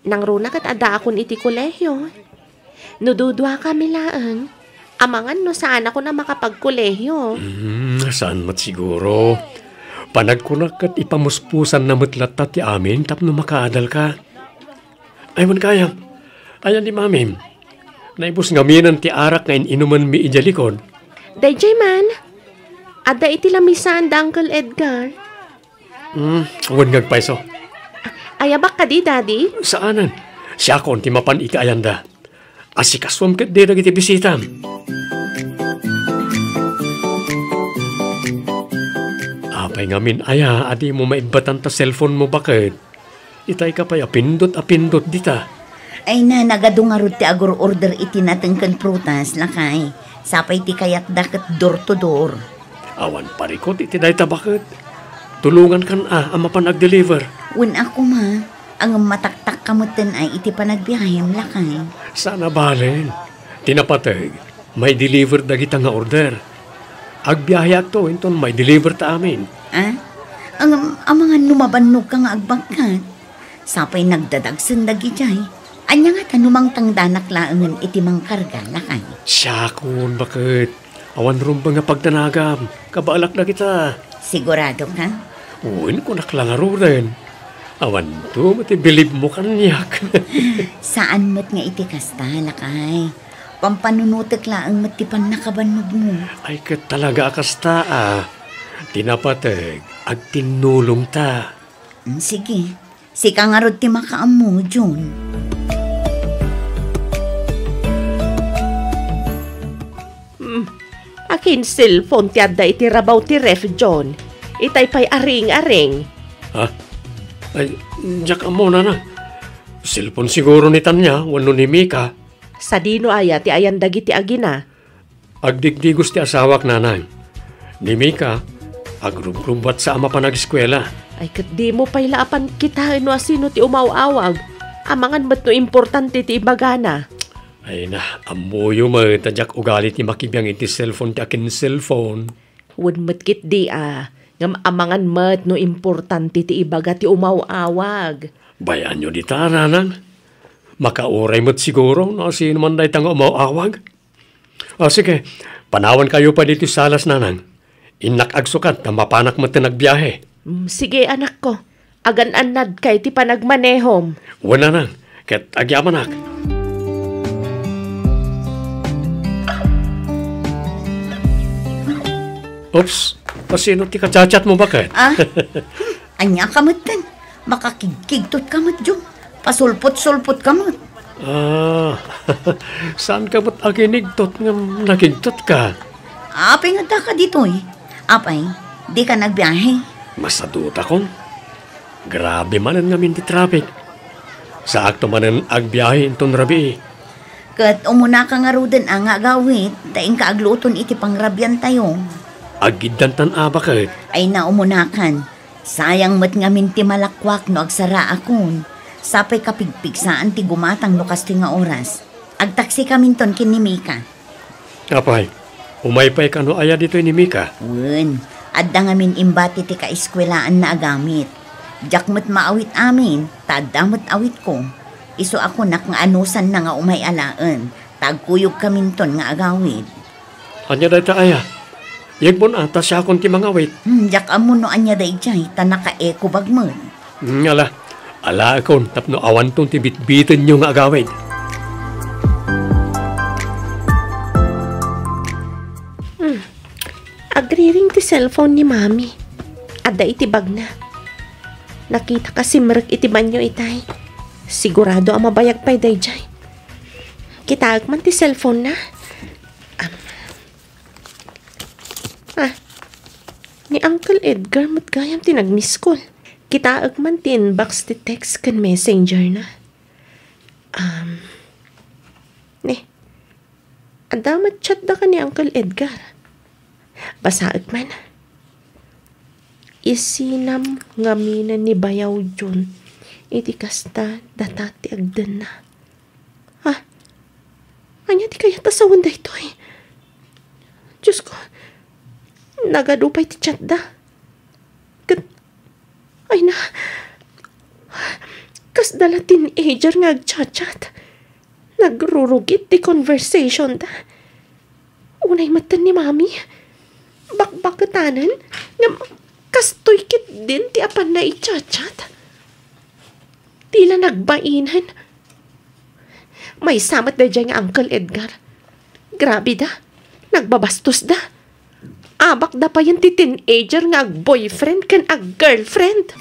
Nangruna ket addaakon iti kolehio. No duduakami laeng, amangan no saanakon a makapagkolehio. Mm, saan met siguro. Panagkunak ket ipamuspusanna met latta ti amin tapno makaadalka. Ay, wen kayam. Ayan ni Mamim. Naibus ngaminen ti arak nga in-inumenmi idiay likod. Daydiay man. Adda iti lamisaan da Uncle Edgar. Hmm, wen nga agpayso. Ayabak kadi, Daddy? Saanen. Siakon ti mapan iti ayanda. Asikasuam ketdi dagiti bisitam. Apay ngamin aya a dimo maibbatan ta cellphone mo baket? Itay ka pay a pindot a pindot dita. Ay na, nagadu ngarud ti agur-order iti nateng ken prutas, lakay. Sapay ti kayatda ket door to door. Awan parikut iti dayta baket. Tulongankan a, a mapan agdeliver. Wen a koma, ngem mataktakka metten ay iti panagbiahem, lakay. Saan a balen. Ti napateg, maideliver dagita nga order. Agbiaheakto inton maideliver ta amin. Ah? Ngem amangan no mabannogka nga agbangkat. Sapay nagdadagsen dagidiay. Ania ngata no mangtangdanak laengen iti mangkarga, lakay? Siakon, baket. Awan rumbeng a pagdanagam. Kabaelak dagita. Sigurado ka? Wen, kunak la ngaruden. Awanto met ti bilibmo kaniak. Saan met nga iti kasta, lakay. Pampanunotek laeng met ti pannakabannogmo. Ay, ket talaga a kasta, a. Ti napateg, agtinnulongta. Mm, sige. Sika ngarud ti makaammo, Jun. Hmm, akin cellphone ti adda iti rabaw ti ref, John. Itay pay aring-aring. Ha? Ay, diak ammo, nana. Cellphone siguro ni Tanya wenno ni Mika. Sadino aya ti ayan dagiti agina? Agdigdigos ti asawak, nanang. Ni Mika, agrubrubbuatsa a mapan ageskuela. Ay, ket dimo pay la a pankitaen no asino ti umaw-awag. Amangan met no importante ti ibagana. Ay na, ammoyo met a diak ugali ti makibiang iti cellphone ti akin cellphone. Wen met ketdi a, ngem amangan met no importante ti ibaga ti umaw-awag. Bay-anyo dita, nanang. Makauray met siguro no asino man dayta nga umaw-awag. O, sige. Panawankayo pay ditoy salas, nanang. Innak agsukat ta mapanak metten agbiahe. Mm, sige, anakko. Agan-annadka iti panagmanehom. Wen, nanang. Ket agyamanak. Oops. Asino ti kachatchat mo, baket? Ah? Ania ka metten? Makakigkigtot ka met, Jun. Pasulpot-sulpot ka met. Ah, saan ka met aginigtot ngem nakigtot ka? Apay nga adda ka ditoy? Apay, di ka nagbiahe? Masadutakon. Grabe manen ngamin ti traffic. Saakto manen agbiahe inton rabii. Ket umuna ka ngaruden a nga agawid, ta inka agluton iti pangrabiantayo. Aggiddantan a baket. Ay na, umunakan. Sayang met ngamin ti malakuak no agsaraakon. Sapay kapigpigsaan ti gumatang no kastoy nga oras. Agtaksikaminton ken ni Mika. Apay, umay pay kano aya ditoy ni Mika? Wen, adda ngamin imbati ti kaeskuelaanna a gamit. Diak met maawit amin, ta adda met awitko. Isu a kunak nga anusanna nga umay alaen, ta agkuyogkaminton nga agawid. Ania dayta aya? Yegbon a ta siakon ti mangawit. Hmm, diak ammo no ania daydiay, ta nakaekobag met. Hmm, ala, alaekon tapno awanton ti bitbitenyo nga agawid. Hmm. Agriring ti cellphone ni Mami. Adda iti bagna. Nakita ka simrek iti banyo itay. Sigurado a mabayag pay daydiay. Kitaek man ti cellphone na. Am. Ah, ni Uncle Edgar met gayam ti nag-miss call. Kitaek man ti inbox ti text ken messenger na. Um, ne, adda met chat da ken ni Uncle Edgar. Basaek man. Isinam ngamin ni Bayaw Jun iti kasta data ti agdenna. Ah, ania ti kayat a sawen daytoy? Diyos ko, nagadu pay ti chat da. Ket, ay na, kasda la teenager nga agchat-chat. Nagrurugit ti conversation da. Unay metten ni Mami. Bakbaketanen, ngem kastoy ketdin ti apanna i-chat-chat. Dila nagbainen. Maysa met daydiay nga Uncle Edgar. Grabe da. Nagbabastos da. Abak da payen ti teenager nga ag-boyfriend ken ag-girlfriend.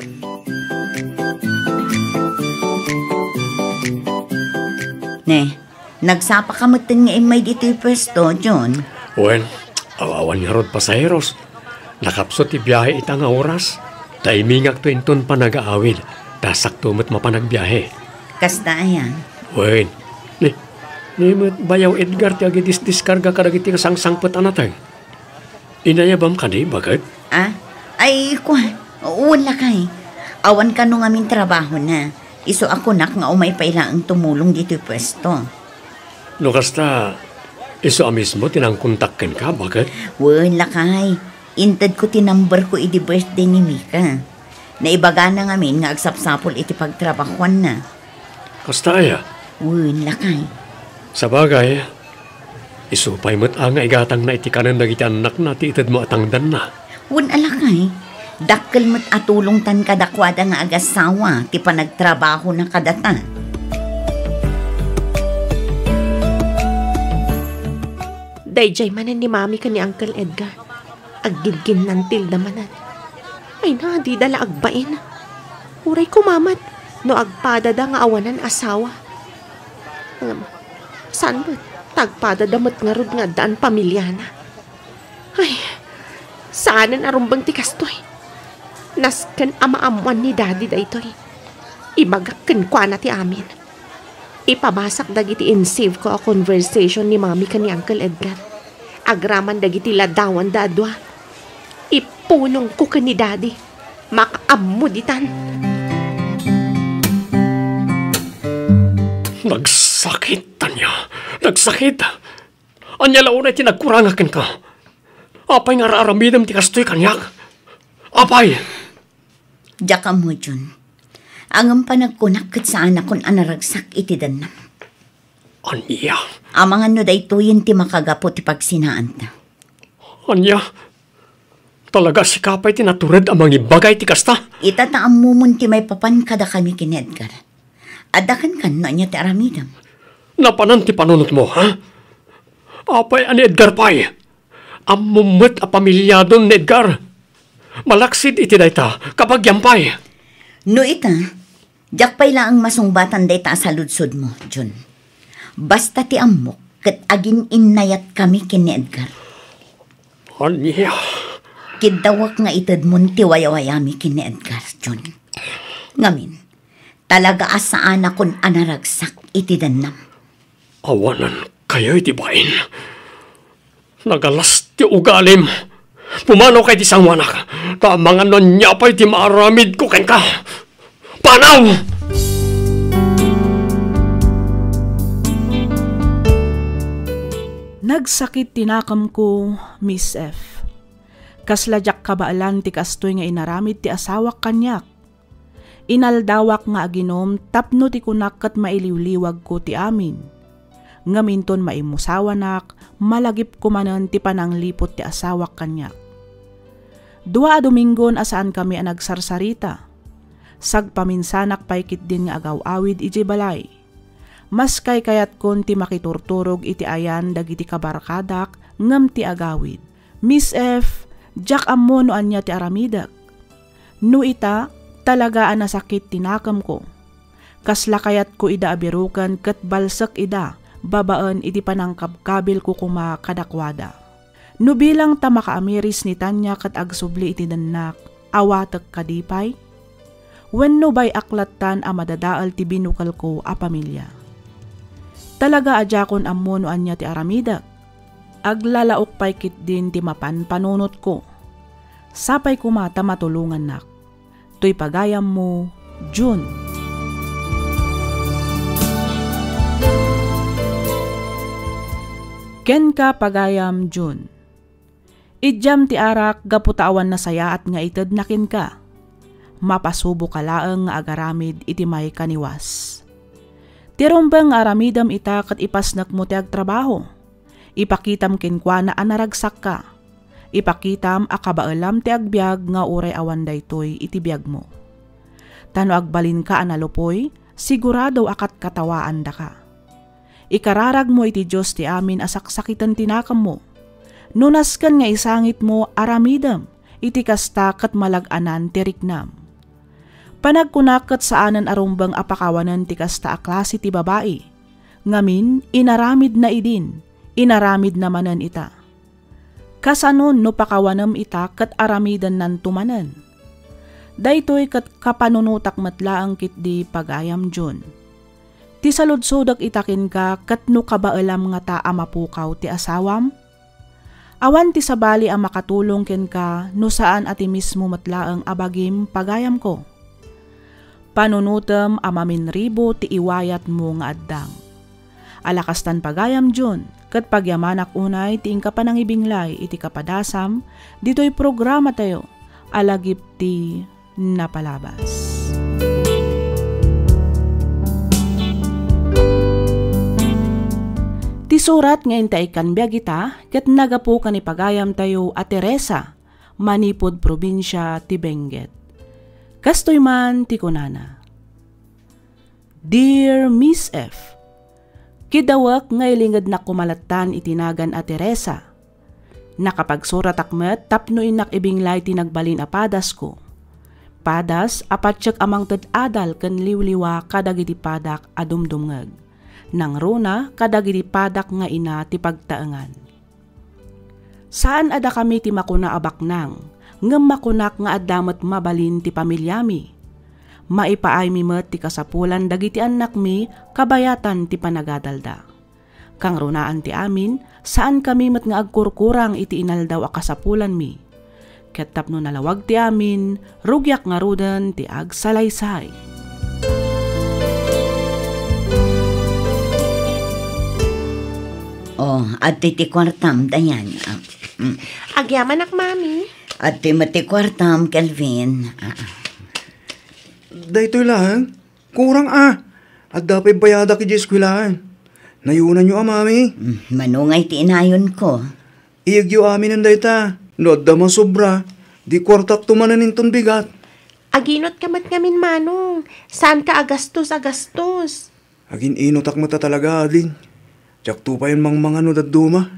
Ne, nagsapa ka metten nga immay ditoy pwesto, John? Wen, aw-awan ngarud pasaheros. Nakapsut ti biahe ita nga oras. Timingakto inton panagaawid, ta sakto met mapan agbiahe. Kasta aya? Wen, ni, ni met Bayaw Edgar ti agidisdiskarga kadagiti sangsangpet a nateng. Inayabam kadi, baket? Ah? Ay, kua, wen lakay. Awan kano ngamin trabahona. Isu a kunak nga umay pay laeng tumulong ditoy pwesto. No kasta, isu a mismo ti nangkontak kenka, baket? Wen lakay. Intedko ti numberko idi birthday ni Mika. Naibagana ngamin nga agsapsapul iti pagtrabahoanna. Kasta aya? Wen, lakay. Sabagay, isu pay met a nga igatangna iti kanen dagiti annakna ti itedmo a tangdanna. Wen a, lakay, dakkel met a tulongtan kadakuada nga agasawa ti panagtrabahona kadata. Daydiay manen ni Mami ken ni Uncle Edgar. Aggingginnantilda manen. Ay na, dida la agbain. Uray koma met no agpadada nga awanan asawa. Ngem, saan met, ta agpadada met ngarud nga addaan pamiliana. Ay, saanen a rumbeng ti kastoy. Nasken a maammoan ni Daddy daytoy. Ibagak kenkuana ti amin. Ipabasak dagiti in-save ko a conversation ni Mami ken ni Uncle Edgar. Agraman dagiti ladawanda a dua. Ipunongko ken ni Daddy. Makaammo ditan. Nagsakit, Tanya. Nagsakit. Ania la unay ti nagkurangak kenka? Apay nga ar-aramidem ti kastoy kaniak? Apay? Diak ammo, Jun. Ngem panagkunak ket saanakon a naragsak iti dannam. Ania? Amangan no daytoyen ti makagapu ti pagsinaanta. Ania? Talaga sika pay ti natured a mangibaga iti kasta? Ita ta ammomon ti maipapan kadakami ken ni Edgar. Adda kenkan no ania ti aramidem. Napanan ti panunotmo, ha? Apay a ni Edgar pay? Ammom met a pamiliadon ni Edgar. Malaksid iti dayta, kabagian pay. No ita, diak pay laeng masungbatan dayta a saludsodmo, Jun. Basta ti ammok, ket agin-innayatkami ken ni Edgar. Ania? Kiddawek nga itedmon ti wayawayami ken ni Edgar, Jun. Ngamin, talaga a saanakon a naragsak iti dannam. Awanan kayo iti bain. Nagalas ti ugalim. Pumanaw kay ti sanguanak. Ta amangan no ania pay ti maaramidko kenka. Panaw! Nagsakit ti nakemko, Miss F. Kasla diak kabaelan ti kastoy nga inaramid ti asawak kaniak. Inaldawak nga aginom tapno ti kunak ket mailiwliwagko ti amin. Ngem inton maimmusawanak, malagipko manen ti panangliput ti asawak kaniak. Dua a Dominggon a saankami a nagsarsarita. Sagpaminsanak pay ketdin nga agaw-awid idiay balay. Mas kaykayatko ti makiturturog iti ayan dagiti kabarkadak ngem ti agawid. Miss F, diak ammo no ania ti aramidek. No ita, talaga a nasakit ti nakemko. Kasla kayatko ida a biruken ket balsek ida babaen iti panangkabkabilko koma kadakuada. No bilang ta makaamiris ni Tania ket agsubli iti dennak, awatek kadi pay? Wenno bay-ak lattan a madadael ti binukelko a pamilia? Talaga a diakon ammo no ania ti aramidek. Aglalaok pay ketdin ti mapan panunotko. Sapay koma ta matulongannak. Toy pagayammo, June. Kenka, pagayam June. Idiam ti arak gapu ta awan nasayaat nga itedna kenka. Mapasuboka laeng nga agaramid iti maikaniwas. Ti rumbeng nga aramidem ita ket ipasnekmo ti agtrabaho. Ipakitam kenkuana a naragsakka. Ipakitam a kabaelam ti agbiag nga uray awan daytoy iti biagmo. Ta no agbalinka a nalupoy, sigurado a katkatawaandaka. Ikararagmo iti Dios ti amin a saksakiten ti nakemmo. No nasken nga isangitmo, aramidem iti kasta ket malag-anan ti riknam. Panagkunak ket saanen a rumbeng a pakawanen ti kasta a klase ti babai. Ngamin, inaramidna idin, inaramidna manen ita. Kasano no pakawanem ita ket aramidennanto manen? Daytoy ket kapanunotak met laeng ketdi, pagayam June. Ti saludsodek ita kenka ket no kabaelam ngata a mapukaw ti asawam? Awan ti sabali a makatulong kenka no saan a ti mismo met laeng a bagim, pagayamko. Panunotem a maminribo ti iwayatmo nga addang. Ala kastan, pagayam June, ket pagyamanak unay ti inka panangibinglay iti kapadasam ditoy programatayo a Lagip ti Napalabas. Ti surat nga intaykkan biag ita ket nagapu ken ni pagayamtayo a Teresa, manipud probinsia ti Benguet. Kastoy man ti kunana, Dear Miss F, kidawek nga ilingednak koma lattan iti nagan a Teresa. Nakapagsuratak met tapno innak ibinglay ti nagbalin a padasko. Padas a patiek a mangted adal ken liwliwa kadagiti padak a dumdumngeg. Nangruna kadagiti padak nga ina ti pagtaengan. Saan a dakami ti makuna a baknang, ngem makunak nga adda met mabalin ti pamiliami. Maipaaymi met ti kasapulan dagiti annakmi kabayatan ti panagadalda. Kangrunaan ti amin, saankami met nga agkurkurang iti inaldaw a kasapulanmi. Ket tapno nalawag ti amin, rugiak ngaruden ti agsalaysay. Oh, adtoy ti kuartam, Dayan. Ah, mm. Agyamanak, Mami. Adtoy met ti kuartam, Kelvin. Ah. Daytoy laeng? Kurang a. Adda pay bayadak idiay eskuelaan. Nayonanyo a, Mami? Mm, mano ngay ti inayonko? Iyegyo aminen dayta. No adda masobra, di kuartakto manen inton bigat. Aginot ka met ngamin, Manong. Saanka a gastos a gastos. Agin-inotak met a talaga, ading. Diakto payen mangmangan no dadduma.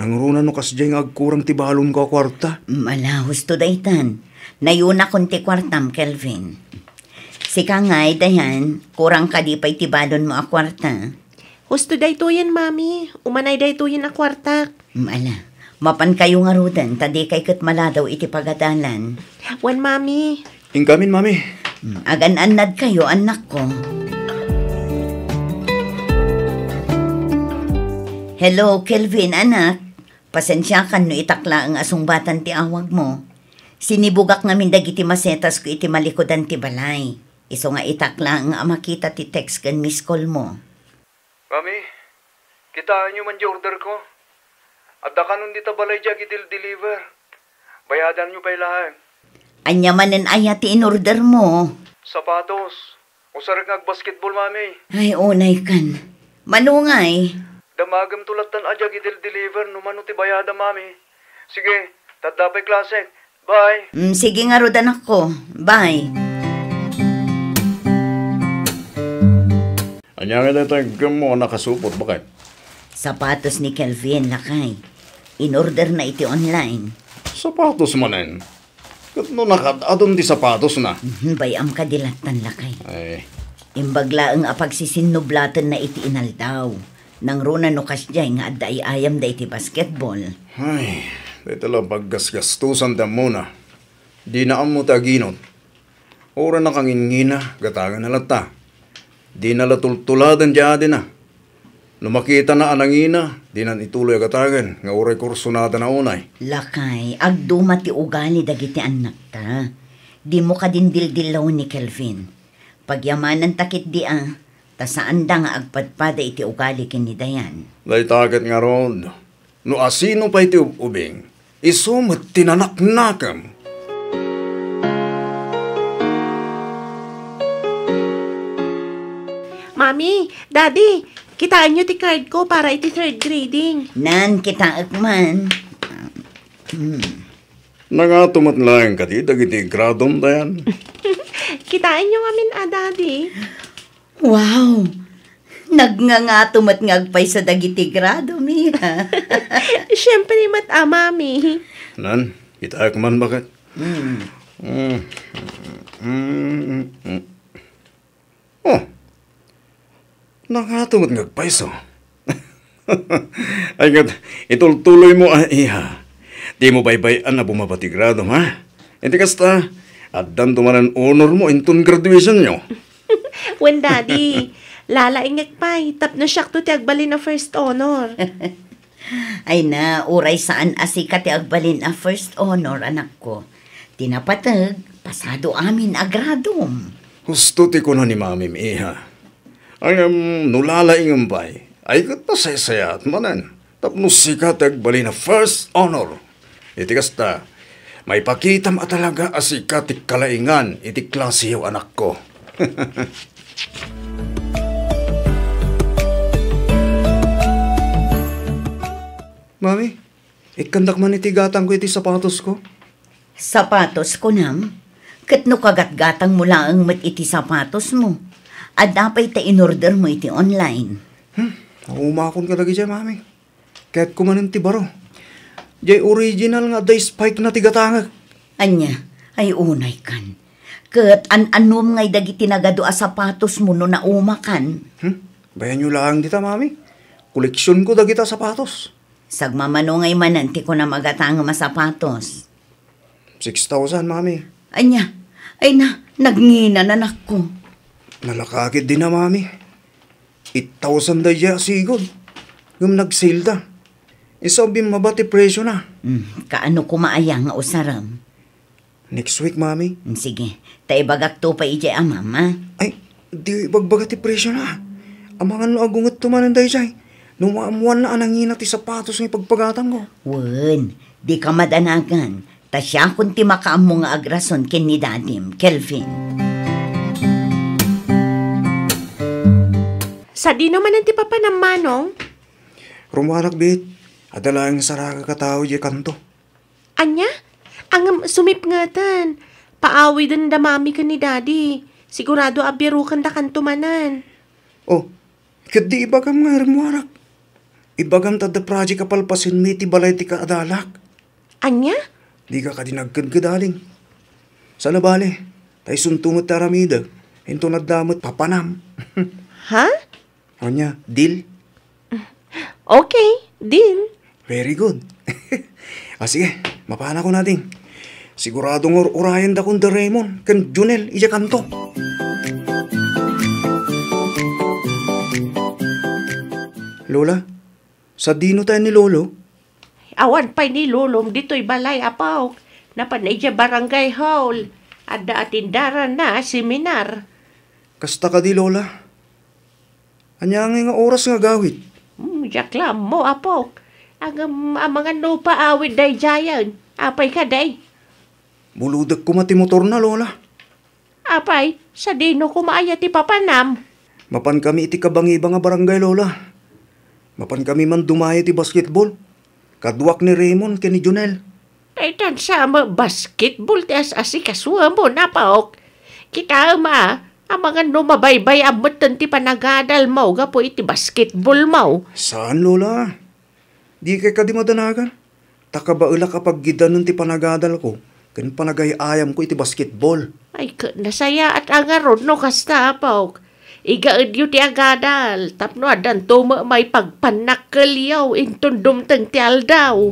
Nangruna no kasdiay nga agkurang ti balonko a kuarta. Mm, ala, husto daytan. Nayonakon ti kuartam, Kelvin. Sika ngay, Dayan, kurang kadi pay ti balonmo a kuarta? Husto daytoyen, Mami. Umanay daytoyen a kuartak. Mm, ala. Mapankayo ngaruden, ta dikay ket maladaw iti pagadalan. Wen, Mami. Inkamin, Mami. Mm, agan-annadkayo, annakko. Hello, Kelvin, anak. Pasensiakan no itak laeng a sungbatan ti awagmo. Sinibugak ngamin dagiti masetasko iti malikudan ti balay. Isu nga itak laeng a makita ti text ken miss call mo. Mami, kitaenyo man di order ko. Adda kanon dita balay di agidel-deliver. Bayadanyo pay laeng. Ania manen aya ti inordermo? Sapatos. Usarek nga agbasketball, Mami. Ay, unay kan. Mano ngay? Damagem to lattan a di agidel-deliver no mano ti bayada, Mami. Sige, tadda pay klase. Bye. Mm, sige ngarud, anakko. Bye. Ania nga dayta aggemmo a nakasupot, baket? Sapatos ni Kelvin, lakay. Inorderna iti online. Sapatos manen? Ket no nakaad-adon ti sapatosna? Mhm, bay-am kadi lattan, lakay. Ay. Imbag laeng a pagsisinnublaatenna iti inaldaw. Nangruna no kasdiay nga adda ay-ayamda iti basketball. Ay, dayta la paggasgastosan ti ammona. Dina ammo ti aginot. Uray nakangingina, gatangenna latta. Dina la tultuladen ti adina. No makitana a nangina, dinan ituloy a gatangen nga uray kursunadana unay. Lakay, agduma ti ugali dagiti annakta. Dimo kadin dildillawon ni Kelvin. Pagyamananta ketdi a, ta saanda nga agpadpada iti ugali ken ni Dayan. Dayta ket ngarud, no asino pay ti ub-ubing, isu met ti nanaknakem. Mami, Daddy, kitaenyo ti card ko para iti third grading. Nan, kitaek man. Hmm. Nangato met laeng kadi dagiti gradom, Dayan? Kitaenyo ngamin a, Daddy. Wow! Nagngangato met nga agpayso dagiti gradom, iha. Siempre met a, Mami. Nan, kitaek man, baket? Hmm. Mm. Mm, mm, mm. Oh, nangato met nga agpayso. Ay, ket, itultuloymo a, iha. Dimo baybay-an a bumaba ti gradom, ha? Iti kasta, addanto manen honormo inton graduationyo. Wen, Daddy. Lalaingek pay, tapno siakto ti agbalin a first honor. Ay na, uray saan a sika ti agbalin a first honor, anakko. Ti napateg, pasado amin a gradom. Husto ti kuna ni Mamim, iha. Ngem no lalaingem pay, ay ket nasaysayaat manen. Tapno sika ti agbalin a first honor. Iti kasta, maipakitam a talaga a sika ti kalaingan iti klaseyo, anakko. Mami, ikkandak man iti gatangko iti sapatosko. Sapatos, kunam? Ket no kagatgatangmo laeng met iti sapatosmo, adda pay ta inordermo iti online. Hmm, naumakon kadagiti, Mami. Kayatko manen ti baro. Diay original nga adda spike na ti gatangek. Ania? Ay, unay kan. Ket an-anom ngay dagiti nagadu a sapatosmo no naumakan? Hmm? Bayanyo laeng dita, Mami. Koleksionko dagita sapatos. Sagmamano ngay manen ti kunam a gatangem a sapatos? Six thousand, Mami. Ania? Ay na, nagngina, anakko. Nalaka ketdi na, Mami. Eight thousand daydiay a sigud. Ngem nag-sale da. Isu a bimmaba ti presyo na. Hmm, kaano koma aya nga usarem? Next week, Mami. Hmm, sige. Ta ibagakto pay idiay amam, a? Ay, di ibagbaga ti presyo na. Amangan no agungetto manen daydiay. No maammoanna a nangina ti sapatos nga ipagpagatangko. Wen, dika madanagan. Ta siakon ti makaammo nga agrason ken ni Dadim, Kelvin. Sadino manen ti papanam, Manong? Rummuarak, Bit. Adda laeng nga saraga a tao idiay kanto. Ania? Ngem sumipngeten. Paawiden da Mami ken ni Daddy. Sigurado a birukenda kanto manen. Oh, ket di ibagam nga rummuarak. Ibagam ta adda project a palpasenmi iti balay ti kaadalak. Ania? Dika kadi nagkedked, ading. Saan a bale, ta isunto met ti aramidek, inton adda met papanam. Ha? Ania, deal? Okay, deal. Very good. Ah, sige, mapanakon, ading. Sigurado nga ur-urayendakon da Raymond ken Junel idiay kanto. Lola, sadino tayo ni Lolo? Awan pay ni Lolom ditoy balay, apok. Napan idiay barangay hall. Adda atendaranna a seminar. Kasta kadi, Lola? Ania ngay nga oras nga agawid? Hmm, diak la ammo, apok. Ngem amangan no paawid daydiayen. Apay kadi? Bulodek koma ti motorna, Lola. Apay, sadino koma aya ti papanam? Mapankami iti kabangibang a barangay, Lola. Mapankami man dumaya iti basketball. Kaduak ni Raymond ken ni Jonel. Daytan sa met basketball ti as-asikasuem, apok. Kitaem a, amangan no mabaybay-am metten ti panagadalmo gapu iti basketballmo. Saan, Lola. Dikay kadi madanagan. Ta kabaelak a paggidanen ti panagadalko ken panagay-ayamko iti basketball. Ay, ket nasayaat a ngarud no kasta, apok. Igaedyo ti agadal tapno addanto met maipagpannakkelyo inton dumteng ti aldaw.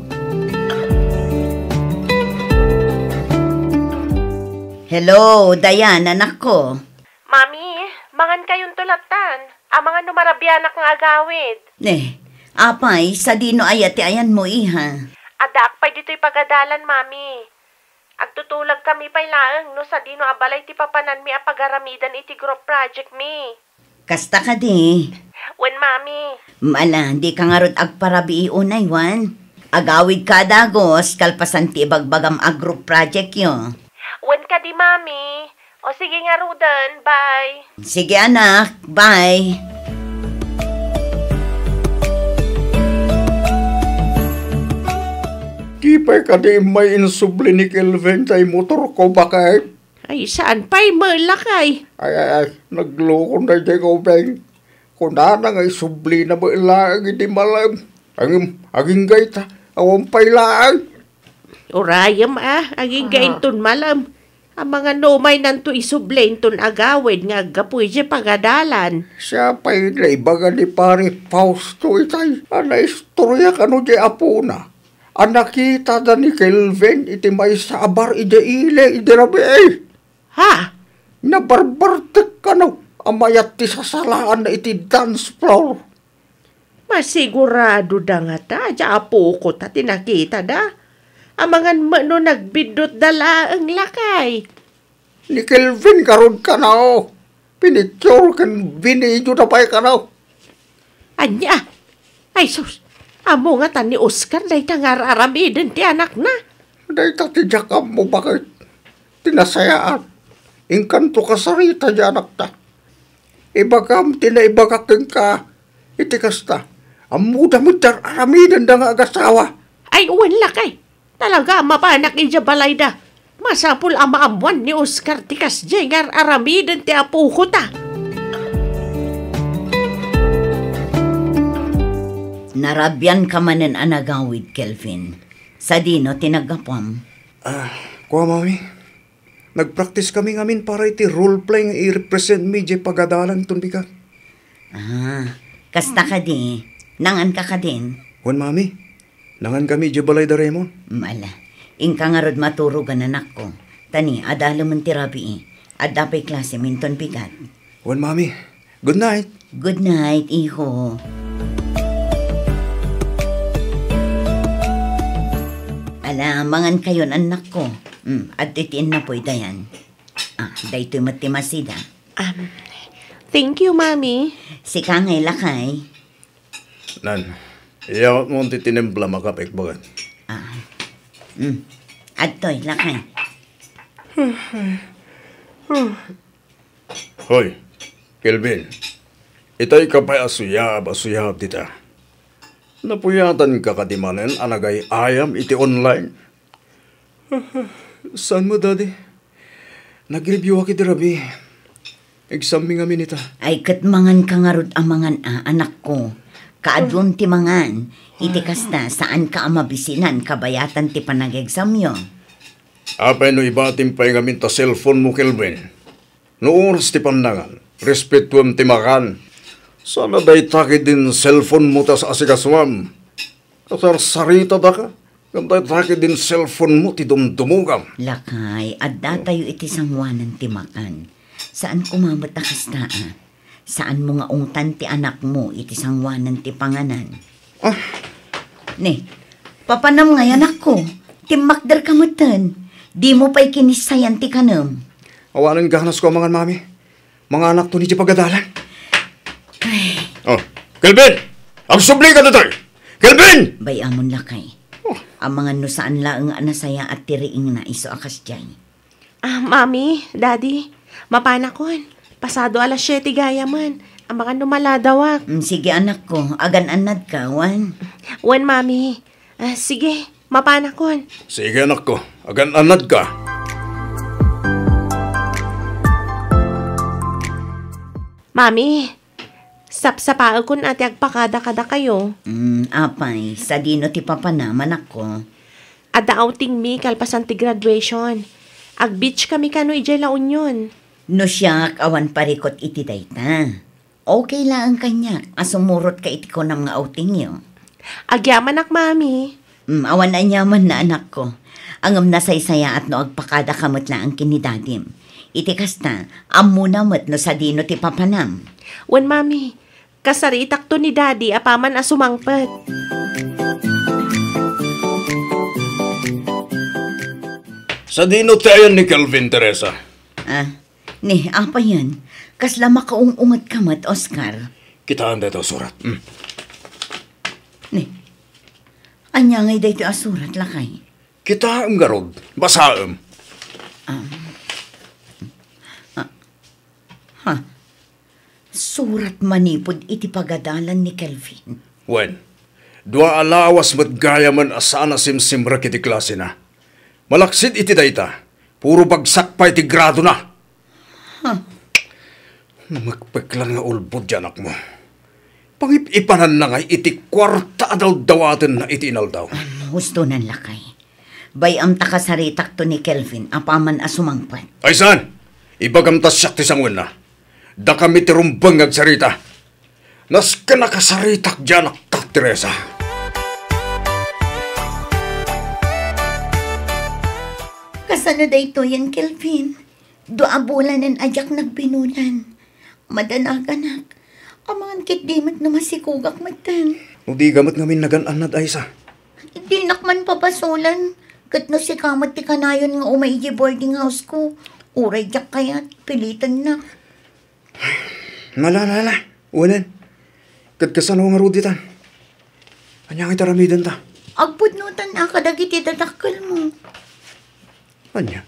Hello, Dayan, anakko. Mami, mangan kayonto lattan. Amangan no marabianak nga agawid. Ne, apay, sadino aya ti ayanmo, iha? Addaak pay ditoy pagadalan, Mami. Agtutulagkami pay laeng no sadino a balay ti papananmi a pagaramiden iti group project mi. Kasta kadi? Wen, Mami. Mala, dika ngarud agparabii unay, wen? Agawidka a dagus kalpasan ti ibagbagam a group projectyo. Wen kadi, Mami. O sige ngaruden, bye. Sige, anak, bye. Di pay kadi immay insubli ni Kelvin tay motorko, baket? Ay, saan pay met, lakay? Ay, ay, ay, naglokon daydiay nga ubing. Kunana nga isublina met laeng idi malem. Ngem, agingga ita, awan pay laeng. Urayem a, agingga inton malem. Amangan no umaynanto isubli inton agawid nga aggapu idiay pagadalan. Siak pay naibaga ni Pari Fausto itay a naistorya kano diay apona a nakitada ni Kelvin iti maysa a bar idiay ili idi rabii. Ha? Nabarbartek kano a mayat ti sasalaanna iti dance floor. Masigurado da ngata, diay apoko ta ti nakitada. Amangan met no nagbiddutda laeng, lakay. Ni Kelvin ngarud kano. Pinicture ken binideoda pay kano. Ania? Ay sus, ammo ngata ni Oscar dayta nga ar-aramiden ti anakna. Dayta ti diak ammo, baket? Ti nasayaat, inkanto kasarita diay anakta. Ibagam ti naibagak kenka iti kasta. Ammoda met ti ar-aramidenda nga agasawa. Ay, wen, lakay. Talaga a mapanak idiay balayda. Masapul a maammoan ni Oscar ti kasdiay nga ar-aramiden ti apokota. Narabianka manen a nagawid, Kelvin. Sadino ti naggapuam? Ah, kua, Mami. Nagpraktiskami ngamin para iti role play nga i-represent mi diay pagadalan ton bigat. Ah, kasta kadi, nanganka kadin? Wen, Mami. Nangankami idiay balay da Raymond. Mala, inka ngarud maturogan, anakko. Ta ni, adalemen ti rabii. Adda pay klasem inton bigat. Wen, Mami. Good night. Good night, iho. Ala, mangankayon, annakko. Mm, adtoy ti innapoy, Dayan. Ah, daytoy met ti masida. Um, thank you, Mami. Sika ngay, lakay. Nan, iyawatmo ti tinimplam a kape, baket. Ah. Mm. Adtoy, lakay. Hoy, Kelvin. Itay ka pay a suyab a suyab dita. Napuyatanka kadi manen a nagay-ayam iti online? Saan met, Daddy? Nag-review-ak idi rabii. Exam-mi ngamin ita. Ay, ket manganka ngarud a mangan a, anakko. Kaadun ti mangan. Iti kasta, saanka a mabisinan kabayatan ti panag-examyo. Apay no ibatim pay ngamin ta cellphone-mo, Kelvin? No oras ti pannangan, respetuem ti makan. Sana dayta ketdin cellphone-mo ti as-asikasuam. Kasarsaritadaka, ngem dayta ketdin cellphone-mo ti dumdumogam. Lakay, addatayo iti sangoanan ti makan. Saan koma met a kasta, a. Saanmo nga ungtan ti anakmo iti sangoanan ti panganan. Ah. Ne, papanam ngay, anakko. Timmakderka metten. Dimo pay kinissayan ti kanem. Awanen ganasko a mangan, Mami. Manganakton idiay pagadalan. Ay. Oh, Kelvin! Agsublika ditoy! Kelvin! Bay-amon, lakay. Oh. Amangan no saan laeng a nasayaat ti riingna isu a kasdiay. Ah, Mami, Daddy, mapanakon. Pasado alas siete gayamen. Amangan no maladawak. Mm, sige, anakko. Agan-annadka, wen? Wen, Mami. Ah, sige, mapanakon. Sige, anakko. Agan-annadka. Mami, sapsapaekon a ti agpakada kadakayo. Mm, apay, sadino ti papanam, anakko? Adda outingmi kalpasan ti graduation. Ag-beach kami kano idiay La Union. No siak, awan parikut iti dayta. Okay laeng kaniak a sumurotka iti kunam nga outingyo. Agyamanak, Mami. Mm, awan aniamanna, anakko. Ngem nasaysayaat no agpakadaka met laeng ken ni Dadim. Iti kasta, ammona met no sadino ti papanam. Wen, Mami. Kasaritakto ni Daddy apaman a sumangpet. Sadino ti ayan ni Kelvin, Teresa? Ah, ni, apayen? Kasla makaung-ungetka met, Oscar? Kitaem daytoy a surat. Mm. Ni, ania ngay daytoy a surat, lakay? Kitaem ngarud. Basaem. Ah. Ah. Ha? Surat manipud iti pagadalan ni Kelvin. Wen, dua a lawas met gayamen a saan a simsimrek iti klasena. Malaksid iti dayta, puro bagsak pay ti gradona. Huh. Namekpeklan nga ulbod ti anakmo. Pangip-ipananna ngay iti kuarta a dawdawatenna iti inaldaw. Hustonan, lakay. Bay-am ta kasaritakto ni Kelvin apaman a sumangpet. Ay saan? Ibagam ta siak ti sanguenna. Dakami ti rumbeng nga agsarita. Nasken a kasaritak ti anakta, Teresa. Kasano daytoyen, Kelvin? Dua a bulanen a diak nagbinulan. Madanaganak. Amangan ketdi met no masikogak metten. No diak met ngamin nagan-annad, Aisa. Dinak man pabasolen. Ket no sika met ti kanayon nga umay idiay boarding house ko, uray diak kayat, pilitennak. Ala, ala, ala. Wen. Ket kasano ngarud ditan? Ania ngay ti aramidenta? Agpudnotan a kadagiti dadakkelmo. Ania?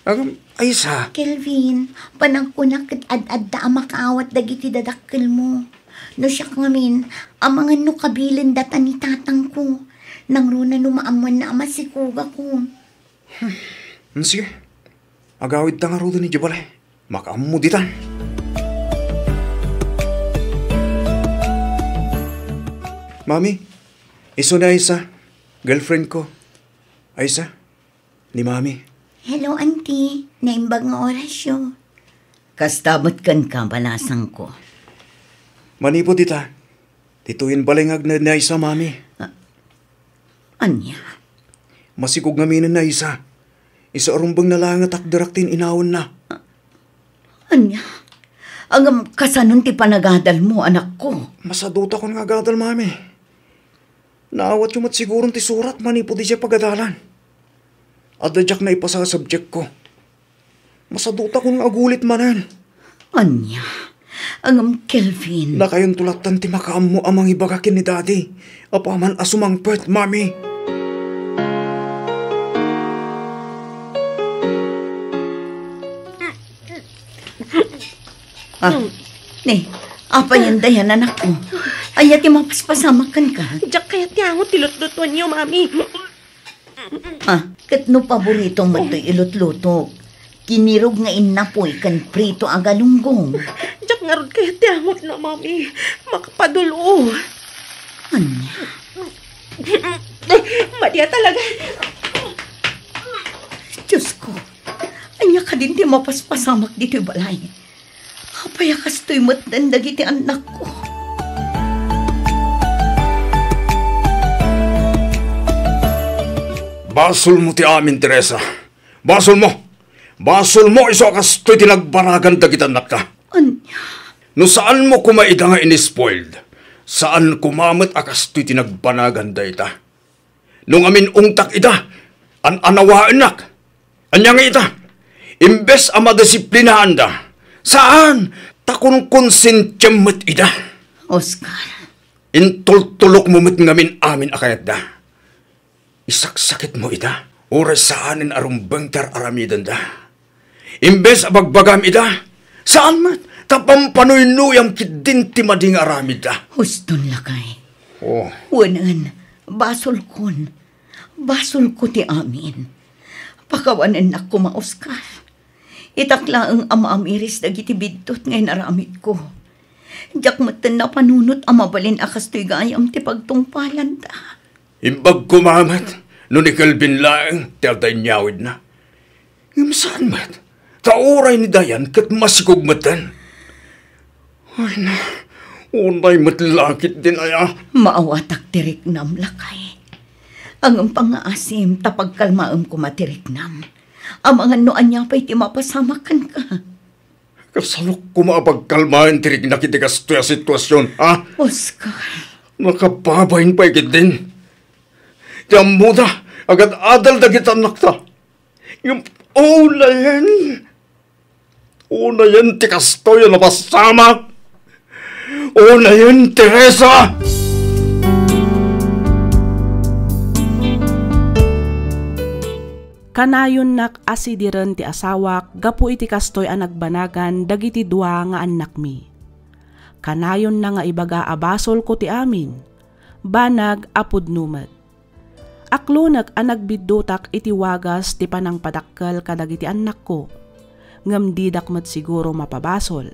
Agam, Aisa. Kelvin, panagkunak ket ad-adda a makaawat dagiti dadakkelmo. No siak ngamin, amangan no kabilendata ni tatangko. Nangruna no maammoanna a masikogakon. Hmm, sige. Agawidta ngaruden idiay balay. Makaammo ditan. Mami, isu ni Aisa, girlfriend ko. Aisa, ni Mami. Hello, Auntie. Naimbag nga orasyo. Kasta met kenka, balasangko. Manipud ita, ditoyen balay nga agna ni Aisa, Mami. Ah, ania? Masikog ngaminen ni Aisa. Isu a rumbengna laeng nga takderak ti in-inawanna. Ah, ania? Ngem kasanon ti panagadalmo, anakko? Masadutakon nga agadal, Mami. Naawatyo met siguron ti surat manipud idiay pagadalan. Adda diak naipasa a subjectko. Masadutakon nga agulit manen. Ania? Ngem Kelvin. Nakayonto lattan ti makaammo a mangibaga ken ni Daddy apaman a sumangpet, Mami. Ah, ni, apayen dayan, anakko? Ania ti mapaspasamak kenka? Diak kayat ti angot ti lutlutuenyo, Mami. Ah, ket no paborito met toy ilutlutok, kinirog nga innapoy ken prito a galunggong. Diak ngarud kayat ti angotna, Mami. Makapadul-o. Ania? Madi a talaga. Diosko, ania kadin ti mapaspasamak ditoy balay? Apay a kastoy metten dagiti annakko? Basolmo ti amin, Teresa. Basolmo. Basolmo isu a kastoy ti nagbanagan dagiti annakta. Ania? No saanmo koma ida nga in-spoiled, saan koma met a kastoy ti nagbanagan dayta. No ngamin-ungtak ida, an-anawaennak. Ania nga ita? Imbes a madisiplinaanda, saan, ta kunkonsentiem met ida. Oscar. Intultulokmo met ngamin amin a kayatda. Isaksakitmo ida, uray saanen a rumbeng ti ar-aramidenda. Imbes a bagbagam ida, saan met, ta pampanoynuyam ketdin ti madi nga aramidda. Huston, lakay. Oh. Wen, basolkon. Basolko ti amin. Pakawanennak koma, Oscar. Itak laeng a maamiris dagiti biddut nga inaramidko. Diak metten napanunot a mabalin a kastoy gayam ti pagtungpalanda. Imbag koma met no ni Kelvin laeng ti adda inyawidna. Ngem saan met, ta uray ni Dayan ket masikog metten. Ay na, unay met la ketdin aya. Maawatak ti riknam, lakay. Ngem pangngaasim ta pagkalmaem koma ti riknam. Amangan no ania pay ti mapasamak kenka. Kasanok koma a pagkalmaen ti riknak iti kastoy a situasion, ha? Oscar. Nakababain pay ketdin. Ti ammoda, agad-adal dagiti annakta. Ngem unayen, unayen ti kastoy a napasamak. Unayen, Teresa! Kanayonnak a sidiren ti asawak gapu iti kastoy a nagbanagan dagiti dua nga annakmi. Kanayonna nga ibaga a basolko ti amin, banag a pudno met. Aklonek a nagbiddutak iti wagas ti panangpadakkel kadagiti annakko, ngem didak met siguro mapabasol.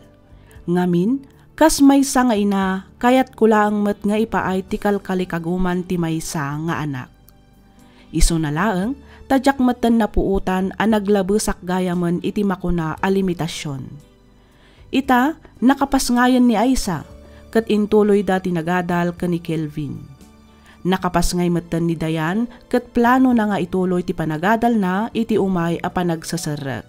Ngamin, kas maysa nga ina, kayatko laeng met nga ipaay ti kalkalikaguman ti maysa nga anak. Isuna laeng, ta diak metten napuotan a naglabesak gayamen iti makuna a limitasion. Ita, nakapasngayen ni Aisa, ket intuloyda ti nagadal ken ni Kelvin. Nakapasngay metten ni Dayan ket planona nga ituloy ti panagadalna iti umay a panagseserrek.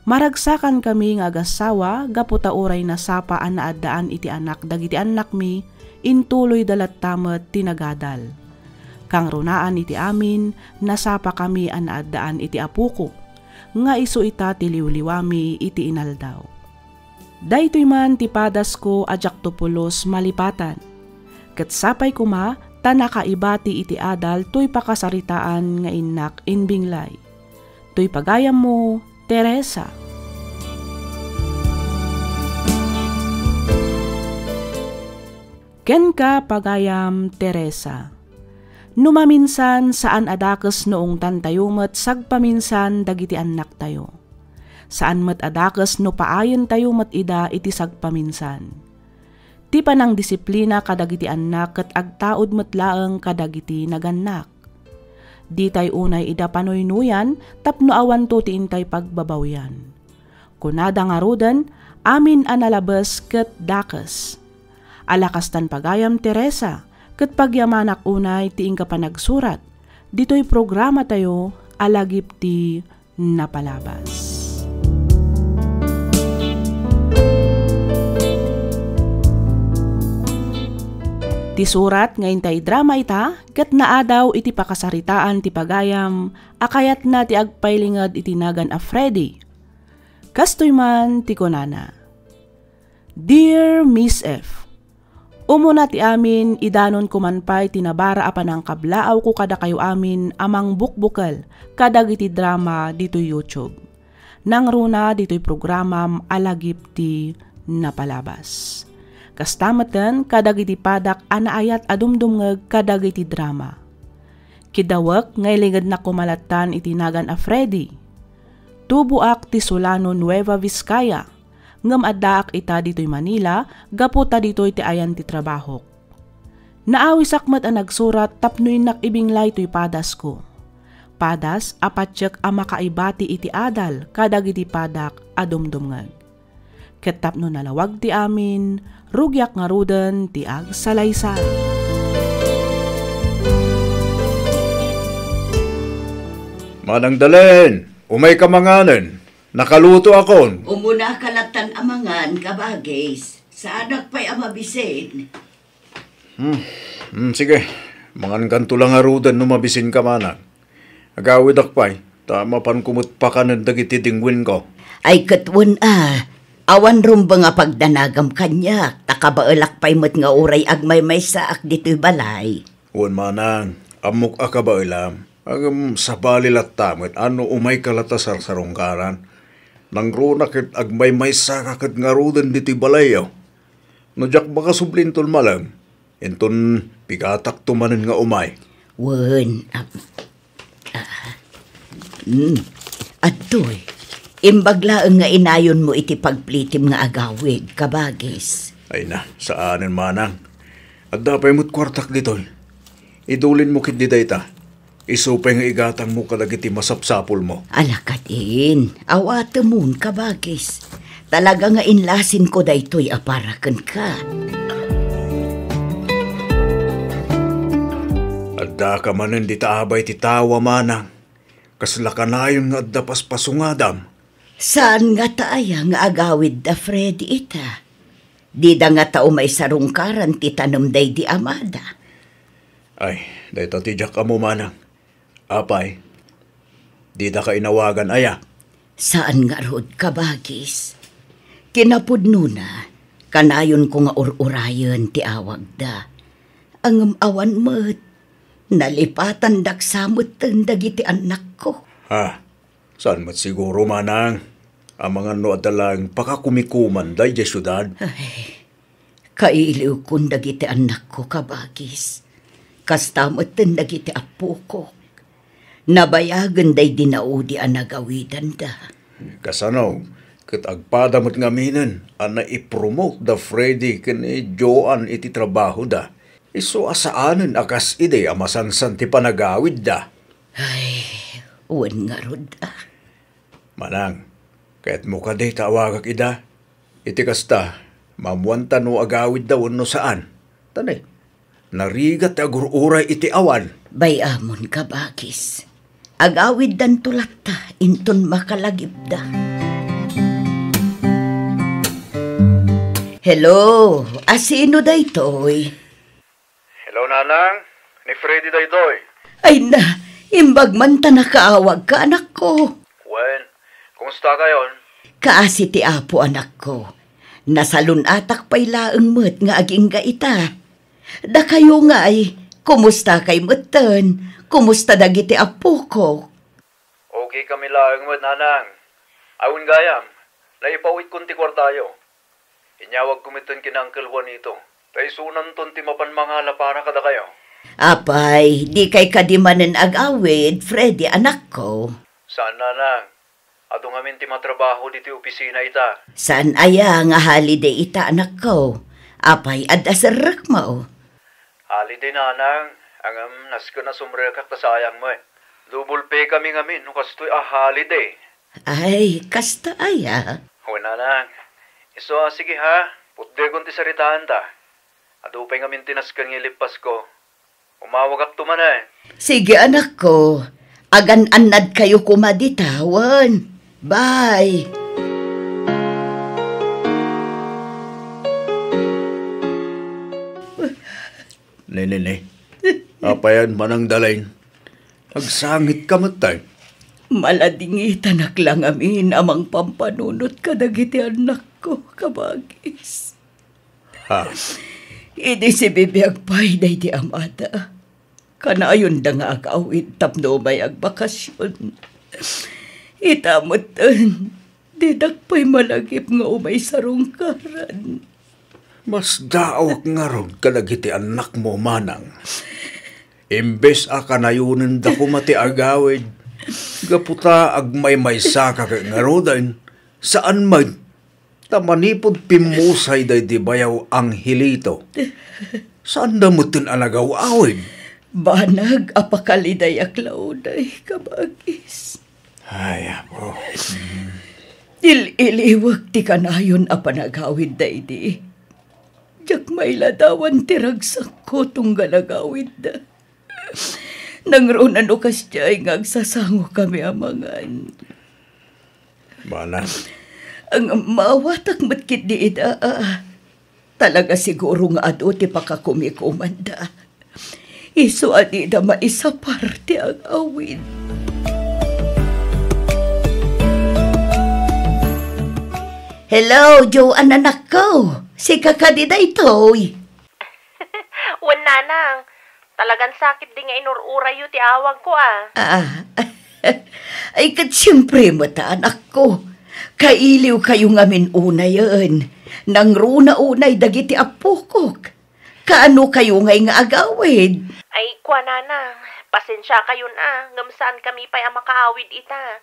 Maragsakankami nga agassawa gapu ta uray nasapa a naaddaan iti anak dagiti annakmi, intuloyda latta met ti nagadal. Kangrunaan iti amin, nasapakami a naaddaan iti apoko, nga isu ita ti liwliwami iti inaldaw. Daytoy man ti padasko a diakto pulos malipatan. Ket sapay koma ta nakaibati iti adal toy pakasaritaan nga innak imbinglay. Toy pagayammo, Teresa. Kenka, pagayam Teresa. No maminsan, saan a dakes no ungtantayo met sagpaminsan dagiti annaktayo. Saan met a dakes no paayentayo met ida iti sagpaminsan. Ti panangdisiplina kadagiti annak ket agtaud met laeng kadagiti nagannak. Ditay unay ida panuynuyan tapno awanto ti intay pagbabawian. Kunada ngaruden, amin a nalabes ket dakes. Ala kastan pagayam Teresa, ket pagyamanak unay ti inka panagsurat ditoy programatayo a Lagip ti Napalabas. Ti surat nga intay drama ita ket naadaw iti pakasaritaan ti pagayam a kayatna ti agpailinged iti nagan a Freddy. Kastoy man ti kunana, "Dear Miss F, umuna ti amin, idanonko man pay ti nabara a panangkablaawko kadakayo amin a mangbukbukel kadagiti drama ditoy YouTube. Nangruna ditoy programam a Lagip ti Napalabas. Kasta metten kadagiti padak a naayat a dumdumngeg kadagiti drama. Kidawek nga ilingednak koma lattan iti nagan a Freddy. Tuboak ti Solano, Nueva Vizcaya, ngem addaak ita ditoy Manila gapu ta ditoy ti ayan ti trabahok. Naawisak met a nagsurat tapno innak ibinglay toy padasko. Padas a patiek a makaibati iti adal kadagiti padak a dumdumngeg. Ket tapno nalawag ti amin, rugiak ngaruden ti agsalaysay." Manang Dalen, umayka manganen. Nakalutoakon. Umunaka lattan a mangan, kabagis. Saanak pay a mabisin. Hmm, hmm, sige. Mangankanto la ngaruden no mabisinka, manang. Agawidak pay, ta mapanko met pakanen dagiti dingwenko. Ay, ket wen a, awan rumbeng a pagdanagam kaniak, ta kabaelak pay met nga uray agmaymaysaak ditoy balay. Wen, manang, Ammok a kabaelam, ngem sabali latta met a no umayka latta sarsarungkaran, nangruna ket agmaymaysaka ket ngaruden ditoy balayyo. No diak makasubli inton malem, inton pigatakto manen nga umay. Wen, ap-, ah, mm, adtoy. Imbag laeng nga inayonmo iti pagplitim nga agawid, kabagis. Ay na, saanen manang. Adda pay met kuartak ditoy. Idulinmo ketdi dayta. Isu pay nga igatangmo kadagiti masapsapulmo. Ala kadin, awatemon, kabagis. Talaga nga inlasinko daytoy a para kenka. Addaka manen dita abay ti tawa, manang. Kasla kanayon nga adda paspasungadam. Saan ngata aya nga agawidda, Freddy, ita? Dida ngata umay sarungkaran ti tanem daydi amada. Ay, dayta ti diak ammo, manang. Apay, didaka inawagan aya? Saan ngarud, kabagis. Kinapudnona, kanayonko nga ur-urayen ti awagda. Ngem awan met, nalipatandak sa metten dagiti annakko. Ha? Saan met siguro, manang? Amangan no adda laeng pakakumikomanda idiay siudad? Ay, kailiwkon dagiti annakko, kabagis. Kasta metten dagiti appokok. Nabayagen daydi naudi a nagawidanda. Kasano ket agpada met ngaminen a naipromote da Freddy ken ni Joan iti trabahoda? Isu a saanen a kas idi a masansan ti panagawidda. Ay, wen ngarud a. Manang, kayatmo kadi ta awagak ida? Iti kasta, maammoanta no agawidda wenno saan. Tani, narigat ti agur-uray iti awan. Bay-amon, kabagis. Agawiddanto latta inton makalagipda. Hello, asino daytoy? Hello, Nanang. Ni Freddy daytoy. Ay na, imbag man ta nakaawagka, anakko. Wen, kumusta kayon? Kaasi ti Apo, anakko. Nasalun-atak pay laeng met nga agingga ita. Dakayo ngay, kumusta kay metten? Kumusta dagiti appokok? Okay kami laeng met, Nanang. Awan gayam, naipawitkon ti kuartayo. Inyawagko metten ken Uncle Juanito, ta isunanton ti mapan mangala para kadakayo. Apay, dikay kadi manen agawid, Freddy, anakko? Saan, Nanang. Adu ngamin ti matrabaho ditoy opisina ita. Saan aya nga holiday ita, anakko? Apay, adda serrekmo? Holiday, Nanang, ngem nasken a sumrekak ta sayang met. Double pay kami ngamin no kastoy a holiday. Ay, kasta aya? Wen, Nanang. Isu a, sige ha, putdegon ti saritaanta. Adu pay ngamin ti nasken nga ilippasko. Umawagakto manen. Sige, anakko. Agan-annadkayo koma dita, wen. Bye. Ne, ne, ne. Apayan, Manang Dalain. Agsangitka met, tay. Maladingitanak la ngamin a mangpampanunot kadagiti annakko, kabagis. Ha? Idi sibibiag pay daydi amada, kanayonda nga agawid tapno umay agbakasyon. Ita metten, didak pay malagip nga umay sarungkaran. Masdaawak ngarud kadagiti annakmo, manang. Imbes a kanayonenda koma ti agawid, gapu ta agmaymaysaka ket ngaruden, saan met ta manipud pimmusay daydi bayaw Angelito. Saanda metten a nagaw-awid. Banag a pakalidayak la unay, kabagis. Ay, apo. Il-iliwek ti kanayon a panagawid daydi. Diak mailadawan ti ragsakko tunggal agawidda. Nangruna no kasdiay nga agsasangokami a mangan. Manang. Ang maawatak met ketdi ida, a. Talaga siguro nga adu ti pakakumikomanda. Isu a dida maisapar ti agawid. Hello, Joan, anakko. Sika kadi daytoy? Wen, Nanang. Talagan sakit di nga inur-urayyo ti awagko, a. Ah, ay, ket siempre met, anakko. Kailiwkayo ngamin unayen. Nangruna unay dagiti appokok. Kaano kayo ngay nga agawid? Ay, kua, nanang, pasensiakayon a, ngem saan kami pay a makaawid ita.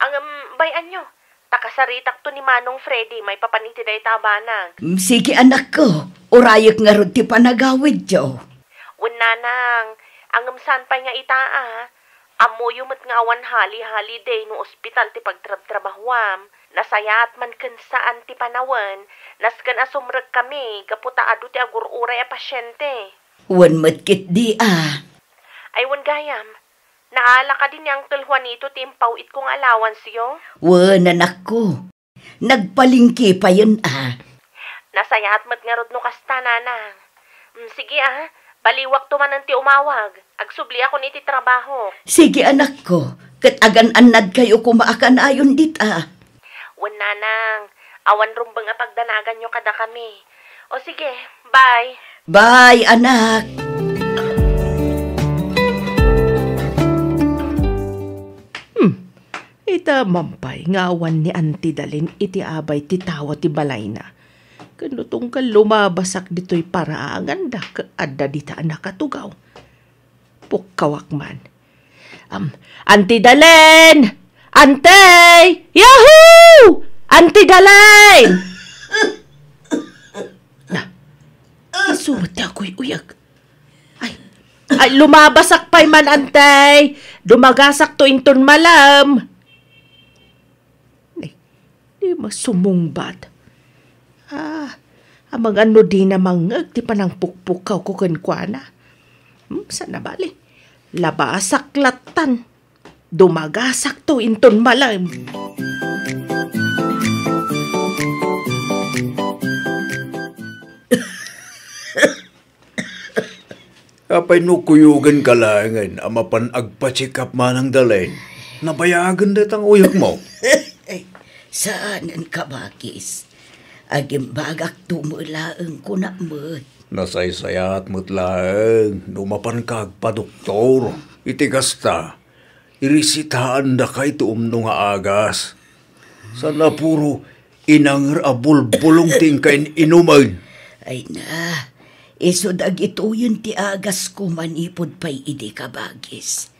Angem, bay-anyo, ta kasaritakto ni Manong Freddy maipapan iti dayta a banag. Mm, sige, anakko, urayek ngarud ti panagawidyo. Wen, nanang, angem saan pay nga ita a, Ammoyo met nga awan hali-holiday no ospital ti pagtrabtrabahuam. Nasayaat man ken saan ti panawen, nasken a sumrek kami gapu ta adu ti agur-uray a pasiente. Wen met ketdi a. Ay, wen gayam, naala kadi ni Uncle Juanito ti impaw-itko nga allowance-yo? Wen, anakko. Nagpalingki payen a. Nasayaat met ngarud no kasta, nanang. Mm, sige a, baliwakto manen ti umawag. Agsubliakon iti trabaho. Sige, anakko, ket agan-annadkayo koma a kanayon dita. Wen, nanang, awan rumbeng a pagdanaganyo kadakami. O sige, bye. Bye, anak. Hmm. Ita man pay nga awan ni Auntie Dalen iti abay ti tawa ti balayna. Ken no tunggal lumabasak ditoy paraangan da ket adda dita a nakatugaw. Pukkawak man. Am, Auntie Dalen! Auntie! Yahoo! Auntie Dalen! Na, isu met ti aguy-uyag. Ay, ay, lumabasak pay man, Auntie! Dumagasakto inton malem. Ni, di masumungbat. Ah, amangan no dina mangngeg ti panangpukpukkawko kenkuana. Hmm, saan a bali? Labasak lattan. Dumagasakto inton malem. Apay no kuyogenka laengen a mapan agpa-check-up, Manang Dalen? Nabayagen dayta nga uyekmo? Saanen, kabagis. Agimbagakto met laeng, kunak met. Nasaysayaat met laeng no mapanka agpadoktor. Iti kasta, irisitaandaka iti umno nga agas. Saan a puro inanger a bulbulong ti inka in-inumen. Ay na, isu dagitoyen ti agasko manipud pay idi, kabagis.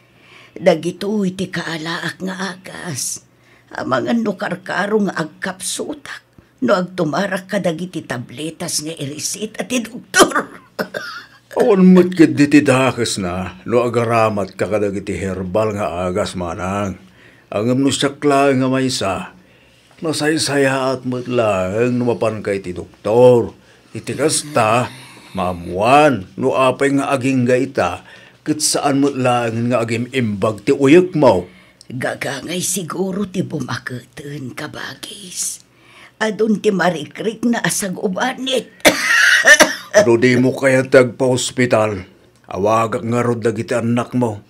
Dagitoy ti kaalaak nga agas. Amangan no karkaro nga agkapsutak. No agtumarak kadagiti tabletas nga irisita ti doktor. Awan met ketdi ti dakesna no agaramatka kadagiti herbal nga agas, Manang. Ngem no siak laeng a maysa, nasaysayaat met laeng no mapanka iti doktor. Iti kasta, maammuan no apay nga agingga ita, ket saan met laengen nga agim-imbag ti uyekmo. Gagangay siguro ti bumaketen, kabagis. Adun ti marikrikna a sagubanit. No dimo kayat ti agpa-ospital, awagak ngarud dagiti annakmo,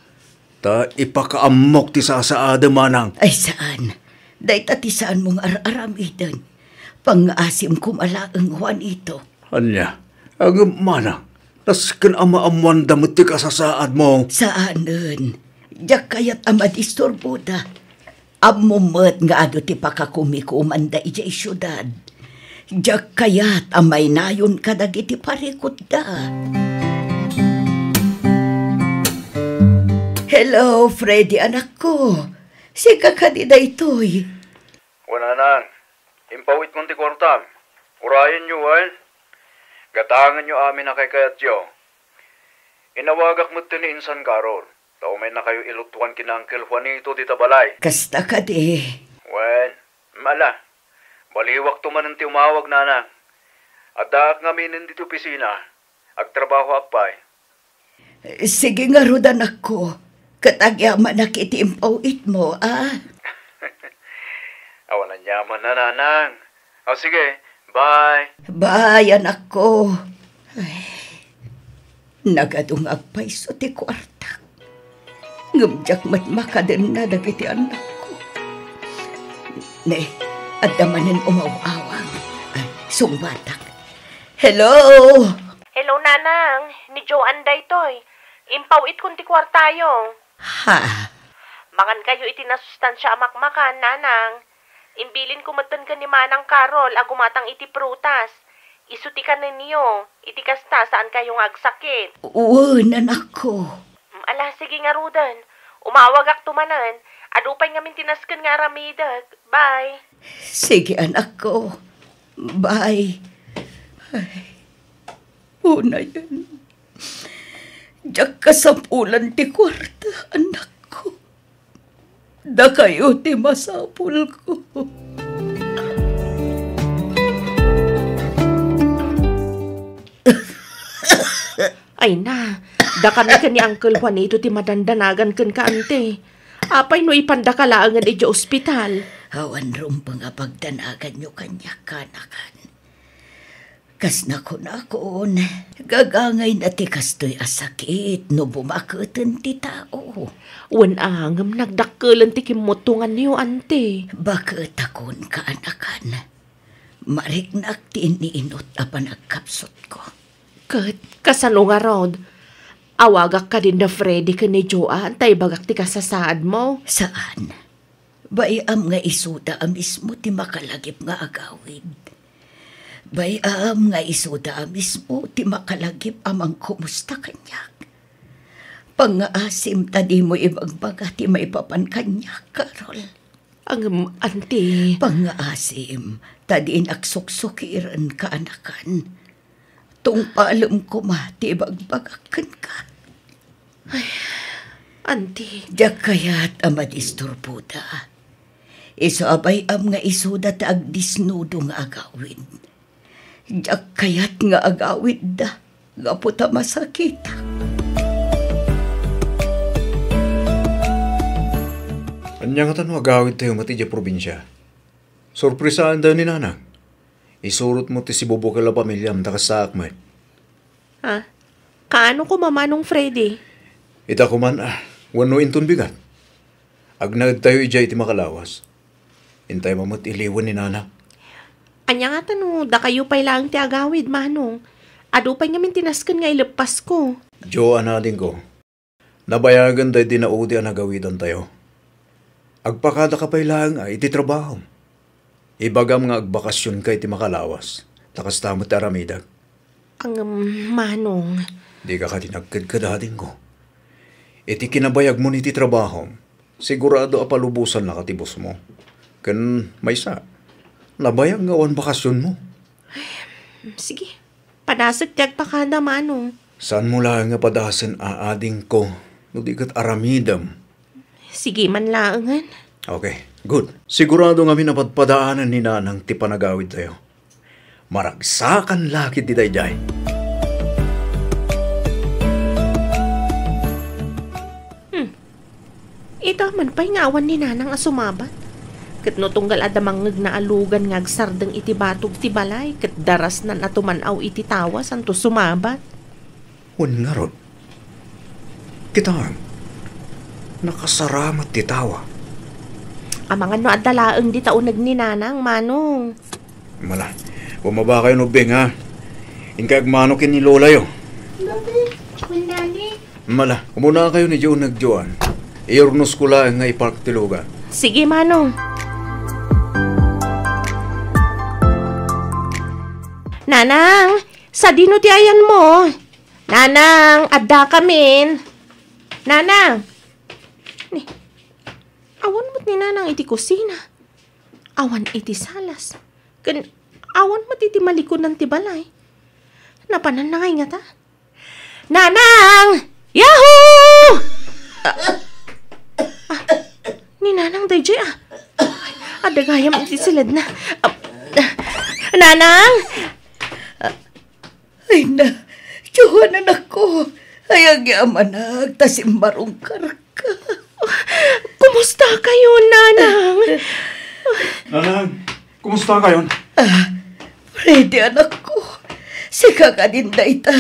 ta ipakaammok ti sasaadem, Manang. Ay, saan. Dayta ti saanmo nga ar-aramiden. Pangngaasim koma laeng, Juanito. Ania? Ngem, Manang, nasken a maammoanda met ti kasasaadmo. Saanen. Diak kayat a madisturboda. Ammom met nga adu ti pakakumikomanda idiay siudad. Diak kayat a maynayon kadagiti parikutda. Hello, Freddy, anakko. Sika kadi daytoy? Wen, nanang, impawitkon ti kuartam. Urayenyo, wen? Gatangenyo amin a kaykayatyo. Inawagak met ni Insan Carol. Ta umaynakayo ilutuan ken Uncle Juanito dita balay. Kasta kadi. Wen, ala, baliwakto manen ti umawag, nanang. Addaak ngaminen ditoy opisina. Agtrabahoak pay. Sige ngarud, anakko. Ket agyamanak iti impaw-itmo, a? Awan aniaman, nanang. O, sige. Bye. Bye, anakko. Ay. Nagadungag payso ti kuartak. Ngem diak met makadenna dagiti annakko. Ne, adda manen umaw-awang. Ay, sungbatak. Hello! Hello, Nanang. Ni Joan daytoy. Impaw-itkon ti kuartayo. Ha? Mangankayo iti nasustansia a makmakan, nanang. Imbilinko metten ken ni Manang Carol a gumatang iti prutas. Isu ti kanenyo, iti kasta, saankayo nga agsakit. Wen, anakko. Mm, ala, sige ngaruden. Umawagakto manen. Adu pay ngamin ti nasken nga aramidek. Bye. Sige, anakko. Bye. Ay, unayen. Diak kasapulan ti kuarta, anakko. Dakayo ti masapulko. Ay na, dakami ken ni Uncle Juanito ti madandanagan kenka, ante. Apay no ipandaka laengen idiay ospital? Awan rumbeng a pagdanaganyo kaniak, kanakan. Kas nakunakon, gagangayna ti kastoy a sakit no bumaketen ti tao. Wen a, ngem nagdakkelen ti kimmuttonganyo, ante. Baket a kuan, kaanakan. Mariknak ti inniinut a panagkapsutko. Ket kasano ngarud? Awagak kadin da Freddy ken ni Joan ta ibagak ti kasasaadmo? Saan. Bay-am nga isuda a mismo ti makalagip nga agawid. Bay-am nga isuda a mismo ti makalagip a mangkumusta kaniak. Pangngaasim ta dimo ibagbaga ti maipapan kaniak, Carol. Ngem, ante. Pangngaasim ta dinak suksukiren, kaanakan. Tungpalem koma ti ibagbagak kenka. Ay, ante. Diak kayat a madisturboda. Isu a bay-am nga isuda ti agdisnudo nga agawid. Diak kayat nga agawidda gapu ta masakitak. Ania ngata no agawidtayo met idiay probinsia? Sorpresaentayo ni Nanang. Isurotmo ti sibubukel a pamiliam ta kastaak met. Ha? Kaano koma, Manong Freddy? Ita koman, ah, wenno inton bigat. Agnaedtayo idiay iti makalawas. Intay met iliwen ni Nanang. Ania ngata no dakayo pay laeng ti agawid, Manong? Adu pay ngamin ti nasken nga ileppasko. Joan, adingko. Nabayagen daydi naudi a nagawidantayo. Agpakadaka pay laeng a iti trabahom. Ibagam nga agbakasionka iti makalawas, ta kasta met ti aramidek. Ngem, Manong. Dika kadi nagkedked, adingko. Iti kinabayagmon iti trabahom, sigurado a palubosannaka ti bosmo. Ken maysa, nabayag nga awan bakasionmo. Sige. Padasek ti agpakada, Manong. Saanmo laeng nga padasen, adingko, no di ket aramidem. Sige man laengen. Okay, good. Sigurado ngamin a padpadaanen ni Nanang ti panagawidtayo. Maragsakan la ketdi daydiay. Hmm. Ita man pay nga awan ni Nanang a sumabat. Ket no tunggal adda mangngegna a lugan nga agsardeng iti batog ti balay, ket darasnan a tuman-aw iti tawa santo sumabat. Wen ngarud, kitaem, nakasaramat ti tawa. Amangan no adda laeng dita uneg ni Nanang, Manong. Mala, bumaba kayo, Nobeng, ha? Inka agmano ken ni Lolayo. Lola, Kuya Daddy. Mala, umunakayo ni Joan nagjoan. Iurnos ko laeng nga ipark ti lugan. Sige, Manong. Nanang, sadino ti ayanmo? Nanang, adda kamin. Nanang! Ni, awan met ni Nanang iti kusina. Awan iti salas. Ken awan met iti malikudan ti balay. Napananna ngay ngata? Nanang! Yahoo! Ah, ah, ni Nanang daydiay, ah. Adda gayam iti siledna. Ah, ah, Nanang! Ay na, Joan, anakko, ay agyamanak ta simmarungkarka. Kumusta kayo, Nanang? Nanang, kumusta kayon? Ah, Freddy, anakko, sika kadin dayta.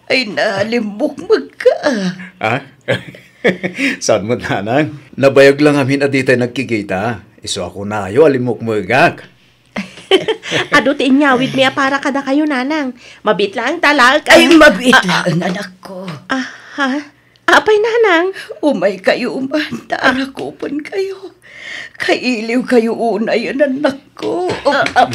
Ay na, limmukmegka. Ah? Saan mo, Nanang? Nabayag lang amin a ditay nagkikita. Isu a kunayo a limmukmegak. Adu ti inyawidmi a para kadakayo, Nanang. Mabiit laeng ta alaek, Ay, ah. Mabiit Ah, ah. Laeng, anakko. Ah, ha? Apay, nanang? Umaykayo man, naarakupenkayo. Kailiwkayo unay, annakko. Ah, ah.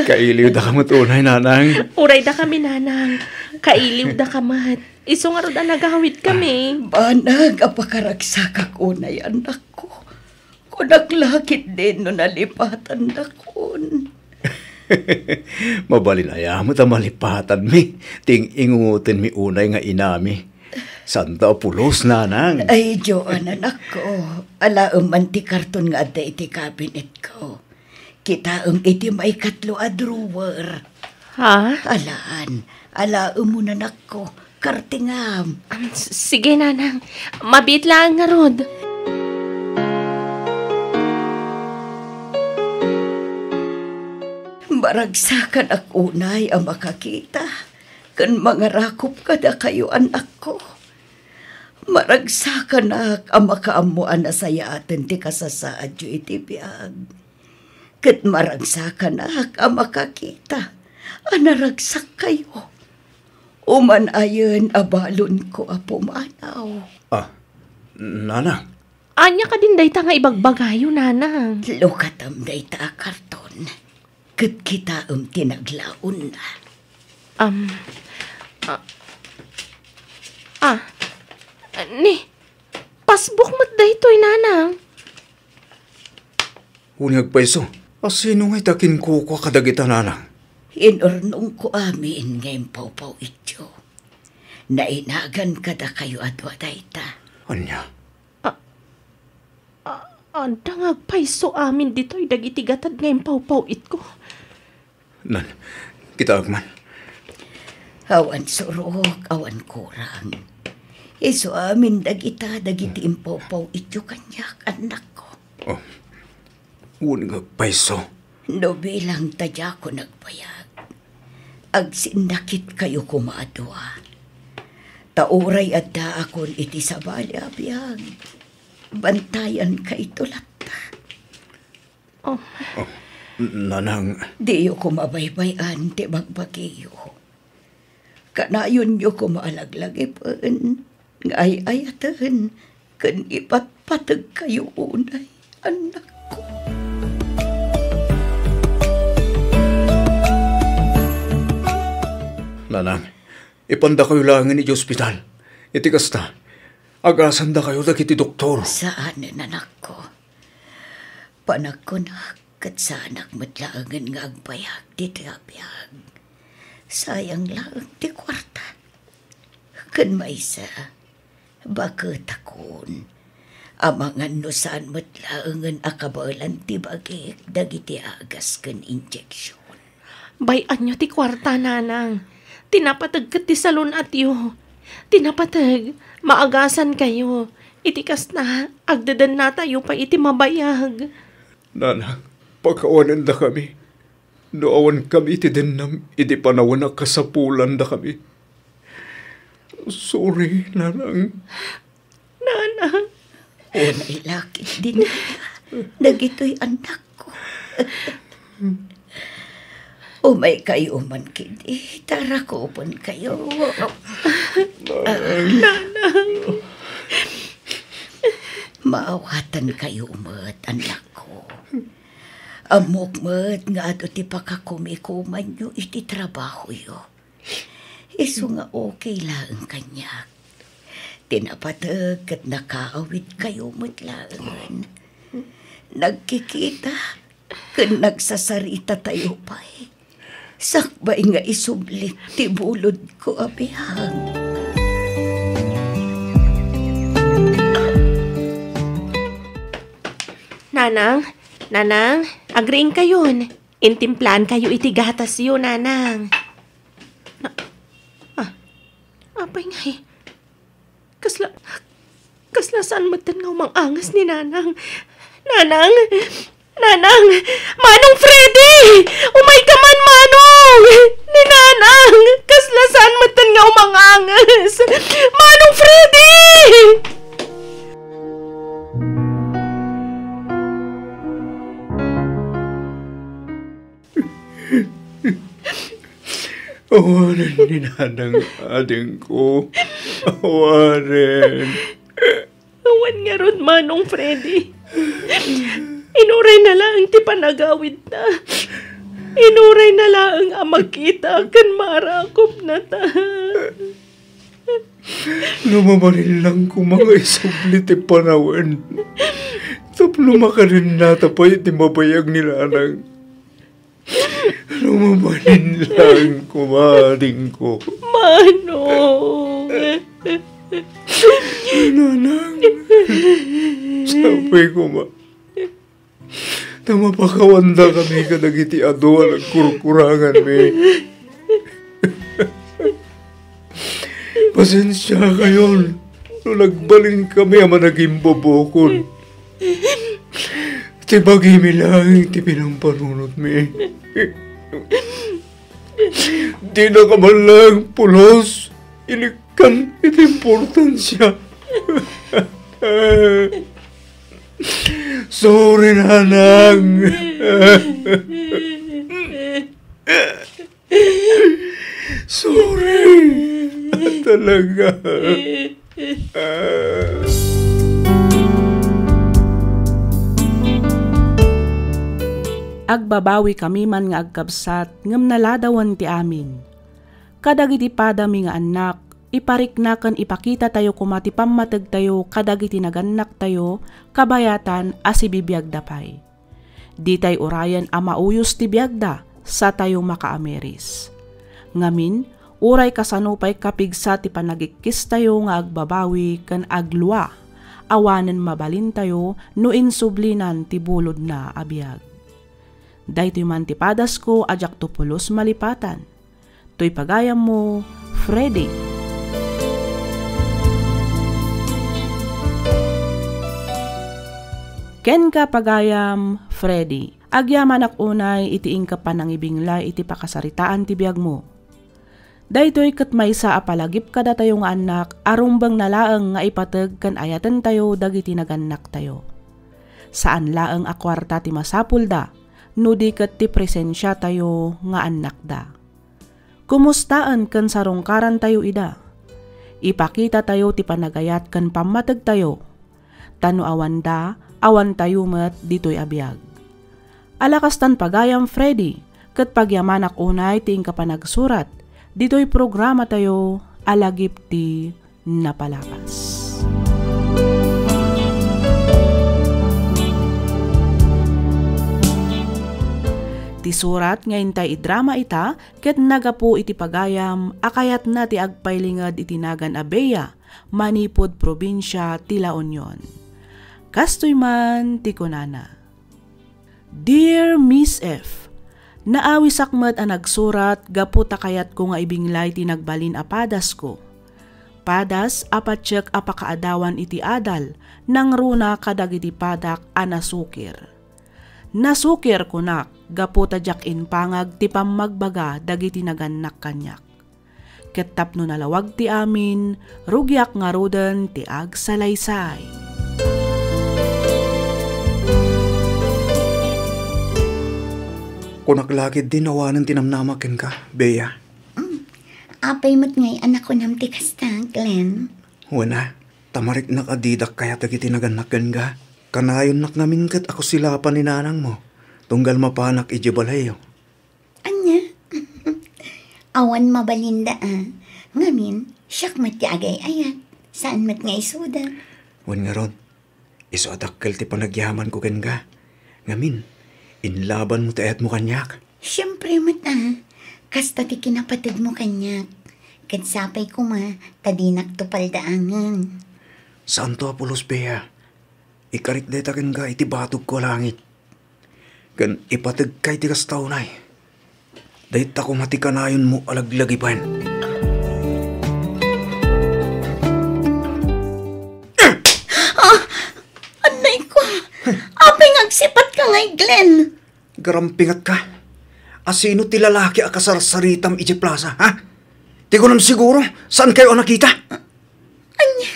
Kailiwdaka met unay, nanang. Uray dakami, nanang. Kailiwdaka met. Isu ngarud a nagawidkami. Banag a pakaragsakak unay, annakko. Kunak la ketdin no nalipatandakon. Mabalin aya met a malipatanmi ti ing-ingutenmi unay nga inami. Saanto a pulos, nanang? Ay, Joan, annakko. Alaem man ti karton nga adda iti kabinetko. Kitaem iti maikatlo a drawer. Ha? Alaan. Alaem, annakko. Kartingam. Am, s-, sige, nanang. Mabiit laeng ngarud. Maragsakanak unay a makakita ken mangarakop kadakayo, annakko. Maragsakanak a makaammo a nasayaaten ti kasasaadyo iti biag. Ket maragsakanak a makakita a naragsakkayo. Uman-ayen a balonko a pumanaw. Ah, nanang. Ania kadin dayta nga ibagbagayo, nanang? Lukatem dayta a karton. Ket kitaem ti naglaonna. Am, ah, ah, ni, passbook met daytoy, nanang. Wen nga agpayso, a sino ngay ti akinkukua kadagita, nanang? Inurnongko amin nga impawpaw-ityo. Nainagan kadakayo a dua dayta. Ania? Ah, ah, adda nga agpayso amin ditoy dagiti gatad nga impawpaw-itko. Nan, kitaek man. Awan surok, awan kurang. Isu amin dagita dagiti impawpaw-ityo kaniak, annakko. Oh, wen nga agpayso. No bilang ta diakon agbayag, agsinnakitkayo koma a dua. Ta uray addaakon iti sabali a biag, bantayankayto latta. Oh. Oh, nanang. Diyo koma baybay-an ti bagbagiyo. Kanayonyo koma a laglagipen nga ay-ayaten ken ipatpategkayo unay, annakko. Nanang, ipandakayo laengen iti ospital. Iti kasta, agasandakayo dagiti doktor. Saanen, anakko. Panagkunak ket saanak met laengen nga agbayag ditoy a biag. Sayang laeng ti kuarta. Ken maysa, baketakon, amangan no saan met laengen a kabaelan ti bagik dagiti agas ken injeksion. Bay-anyo ti kuarta, nanang. Ti napateg ket ti salun-atyo. Ti napateg, maagasankayo. Iti kasta, agdedennatayo pay iti mabayag. Nanang, pakawanendakami. No awankami iti dennam idi panawen a kasapulandakami. Sorry, nanang. Nanang. Unay la ketdin dagitoy, annakko. Umaykayo man ketdi, ta rakupenkayo. Nanang. Maawatankayo met, annakko. Ammok met nga adu ti pakakumikumanyo iti trabahoyo. Isu nga okay laeng kaniak. Ti napateg ket nakaawidkayo met laengen. Nagkikita ken nagsasaritatayo pay. Sakbay nga isublit ti bulodko a biag. Nanang, nanang, agriingkayon. Intimplaankayo iti gatasyo, nanang. Na, ah, apay ngay? Kasla, kasla saan metten nga umang-anges ni nanang? Nanang! Nanang! Manong Freddy! Umayka man, Manong! Ni nanang! Kasla saan metten nga umang-anges! Manong Freddy! Awanen ni Nanang, adingko. Awanen. Awan ngarud, Manong Freddy. Inuray na laeng ti panagawidta. Inuray na laeng a makita ken marakopnata. No mabalin lang koma nga isubli ti panawen, tapno makadennata pay ti mabayag ni Nanang. No mabalin lang koma, adingko. Manong! Nanang, sapay koma ta mapakawandakami kadagiti adu a nagkurkuranganmi. Pasensiakayon no nagbalinkami a managimbubukod. Ti bagimi laeng ti pinampanunotmi. Dinaka man laeng pulos inikkan iti importansia. Sorry, Nanang. Sorry. Talaga. Agbabawikami man nga agkabsat, ngem naladawen ti amin. Kadagiti padami nga annak, iparikna ken ipakitatayo koma ti pammategtayo kadagiti nagannaktayo, kabayatan a sibibiagda pay. Ditay urayen a mauyos ti biagda, satayo makaamiris. Ngamin, uray kasano pay kapigsa ti panagikkistayo nga agbabawi ken aglua, awanen mabalintayo no insublinan ti bulodna a biag. Daytoy man ti padasko a diakto pulos malipatan. Toy pagayammo, Freddy. Kenka, pagayam, Freddy, agyamanak unay iti inka panangibinglay iti pakasaritaan ti biagmo. Daytoy ket maysa a palagip kadatayo nga annak a rumbengna laeng nga ipateg ken ayatentayo dagiti nagannaktayo. Saan laeng a kuarta ti masapulda, no di ket ti presensiatayo nga annakda. Kumustaen ken sarungkarantayo ida? Ipakitatayo ti panagayat ken pammategtayo. Ta no awanda, awantayo met ditoy a biag. Ala kastan pagayam, Freddy, ket pagyamanak unay ti inka panagsurat ditoy programatayo a Lagip ti Napalabas. Ti surat nga intay idrama ita ket nagapu iti pagayam a kayatna ti agpailinged iti nagan a Bea, manipud probinsia ti La Union. Kastoy man ti kunana, "Dear Miss F, naawisak met a nagsurat gapu ta kayatko nga ibinglay ti nagbalin a padasko. Padas a patiek a pakaadawan iti adal, nangruna kadagiti padak a nasukir. Nasukir, kunak, gapu ta diak impangag ti pammagbaga dagiti nagannak kaniak. Ket tapno nalawag ti amin, rugiak ngaruden ti agsalaysay." Kunak la ketdi no awanen ti namnamak kenka, Bea. Mm. Apay met ngay a nakunam ti kasta, Glenn? Wen a, ta mariknak a didak kayat dagiti nagannak kenka. Kanayonnak ngamin ket a kusilapan ni nanangmo, tunggal mapanak idiay balayyo. Ania? Awan mabalinda a. Ngamin, siak met ti agay-ayat. Saan met nga isuda. Wen ngarud, isu a dakkel ti panagyamanko kenka. Ngamin, inlabanmo ti ayatmo kaniak. Siempre met a. Kasta ti kinapategmo kaniak. Ket sapay koma ta dinakto paldaangen. Saanto a pulos, Bea. Ikarik dayta kenka iti batogko a langit. Ken ipategka iti kasta unay. Dayta koma ti kanayonmo a laglagipen. Ah! Annayko! Apay nga agsipatka ngay, Glenn? Garampingatka. A sino ti lalaki a kasarsaritam idiay plaza, ha? Ti kunam siguro, saankayo a nakita? Ania?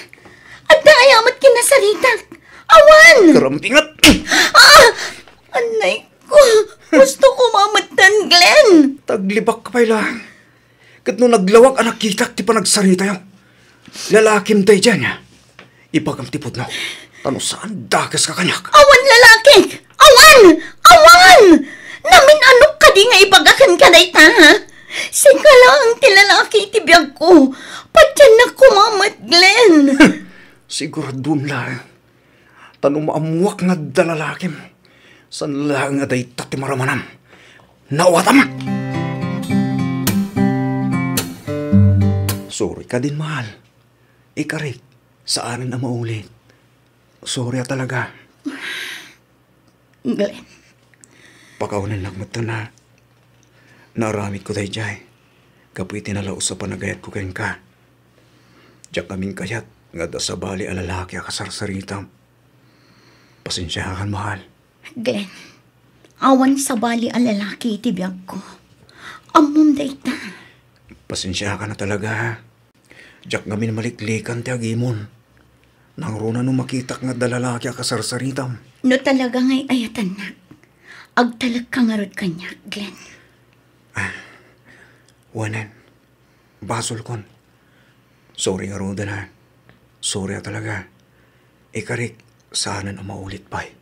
Adda aya met kinasaritak? Awan! Karampingat! Ah! Annayko! Gusto ko mametten, Glenn! Taglibakka pay laeng. Ket no naglawag a nakitak ti panagsaritayo, lalakim daydiay, ibagam ti pudno. Ta no saan, dakeska kaniak. Awan lalakik! Awan! Awan! Namin-anok kadi nga ibagakan ka dayta, ha? Sika laeng ti lalaki iti biagko. Patiennak koma met, Glenn. Siguraduem laeng. Ta no maammoak nga adda lalakim, saan laeng a dayta ti maramanam. Nawatam! Sorry kadin, mahal. Ikarik, saanen a maulit. Sorry a talaga. Glenn. Pakawanennak met ta na. Naaramidko daydiay gapu iti nalaus a panagayatko kenka. Diak ngamin kayat nga adda sabali a lalaki a kasarsaritam. Pasensiakan, mahal. Glenn, awan sabali a lalaki iti biagko. Ammom dayta. Pasensiakan a talaga, ha? Diak ngamin maliklikan ti agimon. Nangruna no makitak nga adda lalaki a kasarsaritam. No talaga nga ay-ayatennak, agtalekka ngarud kaniak, Glenn. Ah, wanen. Basolkon. Sorry ngaruden, ha. Sorry a talaga. Ikarik, saanen a maulit pay.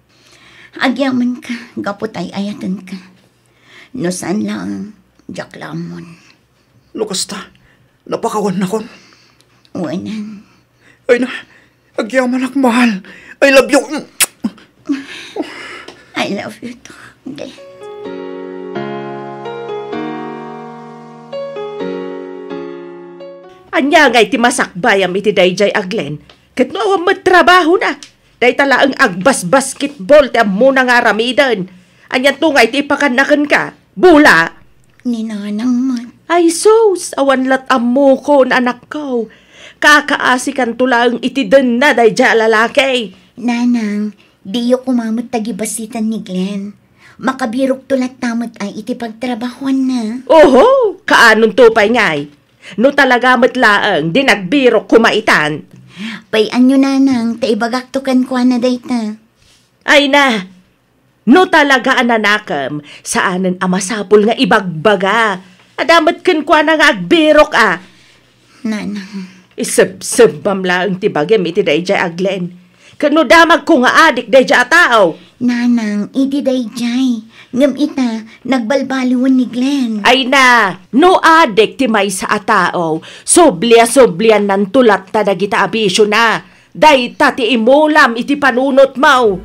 Agyamankami gapu ta ay-ayatenka. No saan laeng, diak la ammon. No kasta, napakawannakon. Wanen. Ay na, agyamanak, mahal. I love you. I love you too, Glenn. Ania ngay ti masakbayam iti daydiay a Glenn? Ket no awan met trabahona, dayta laeng agbasbasketball ti ammona nga aramiden. Anianto ngay ti ipakanna kenka? Bola? Ni Nanang met. Ay sus, awan lat ammokon, anakko. Kakaasikanto laeng iti denna daydiay a lalaki. Nanang, diyo koma met tagibasiten ni Glenn. Makabirokto latta met ay iti pagtrabahoanna. Oho, kaanonto pay ngay? No talaga met laeng, di nagbirok koma itan. Pay-anyo, Nanang, ta ibagakto kenkuana dayta. Ay na, no talaga a nanakem, saanen a masapul nga ibagbaga. Adda met kenkuana nga agbirok a. Nanang. Isebsebbam laeng ti bagim iti daydiay a Glenn. Ket no damagko nga adik daydiay a tao. Nanang, idi daydiay. Ngem ita, nagbalbaliwen ni Glenn. Ay na, no adik ti maysa a tao, sublia-subliannanto latta dagita a bisiona. Dayta ti imulam iti panunotmo.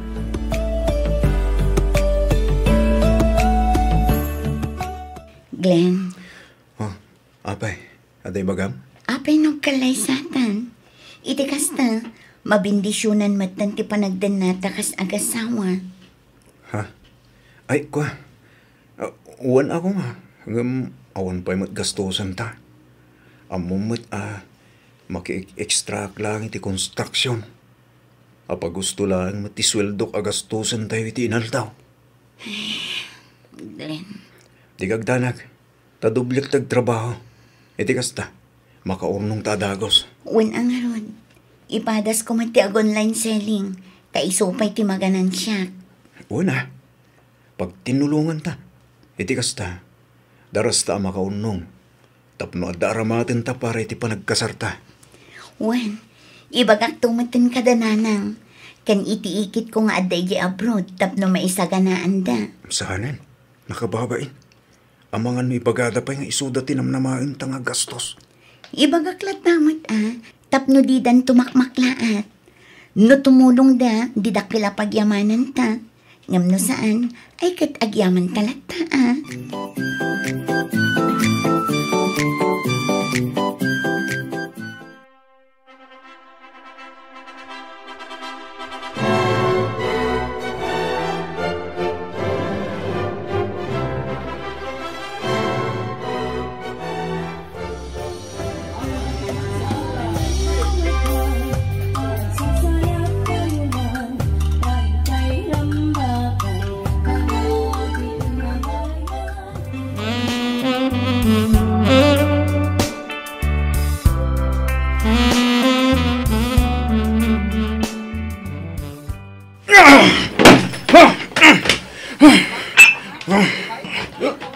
Glenn. Oh, apay, adda ibagam? Apay no agkallaysatan? Iti kasta, mabendisionan metten ti panagdennata kas agasawa. Ha? Ay, kua. Ah, wen a koma, ngem awan pay met gastosenta. Ammom met a maki-extraak laeng iti construction. Apagusto laeng met ti sueldok a gastosentayo iti inaldaw. Glenn. Dika agdanag. Ta doblek ti agtrabaho. Iti kasta, makaurnongta a dagus. Wen a ngarud, ipadasko met ti ag-online selling, ta isu pay ti maganansiak. Wen a, pagtinnulonganta. Iti kasta, darasta a makaurnong. Tapno adda aramatenta para iti panagkasarta. Wen, ibagakto metten kada Nanang, ken iti ikitko nga adda idiay abroad tapno maisaganaanda. Saanen? Nakababain. Amangan no ibagada pay nga isuda ti namnamaenta nga agastos. Ibagak latta met a, tapno didanto makmaklaat. No tumulongda, di dakkel a pagyamananta. Ngem no saan, ay ket agyamanta latta a.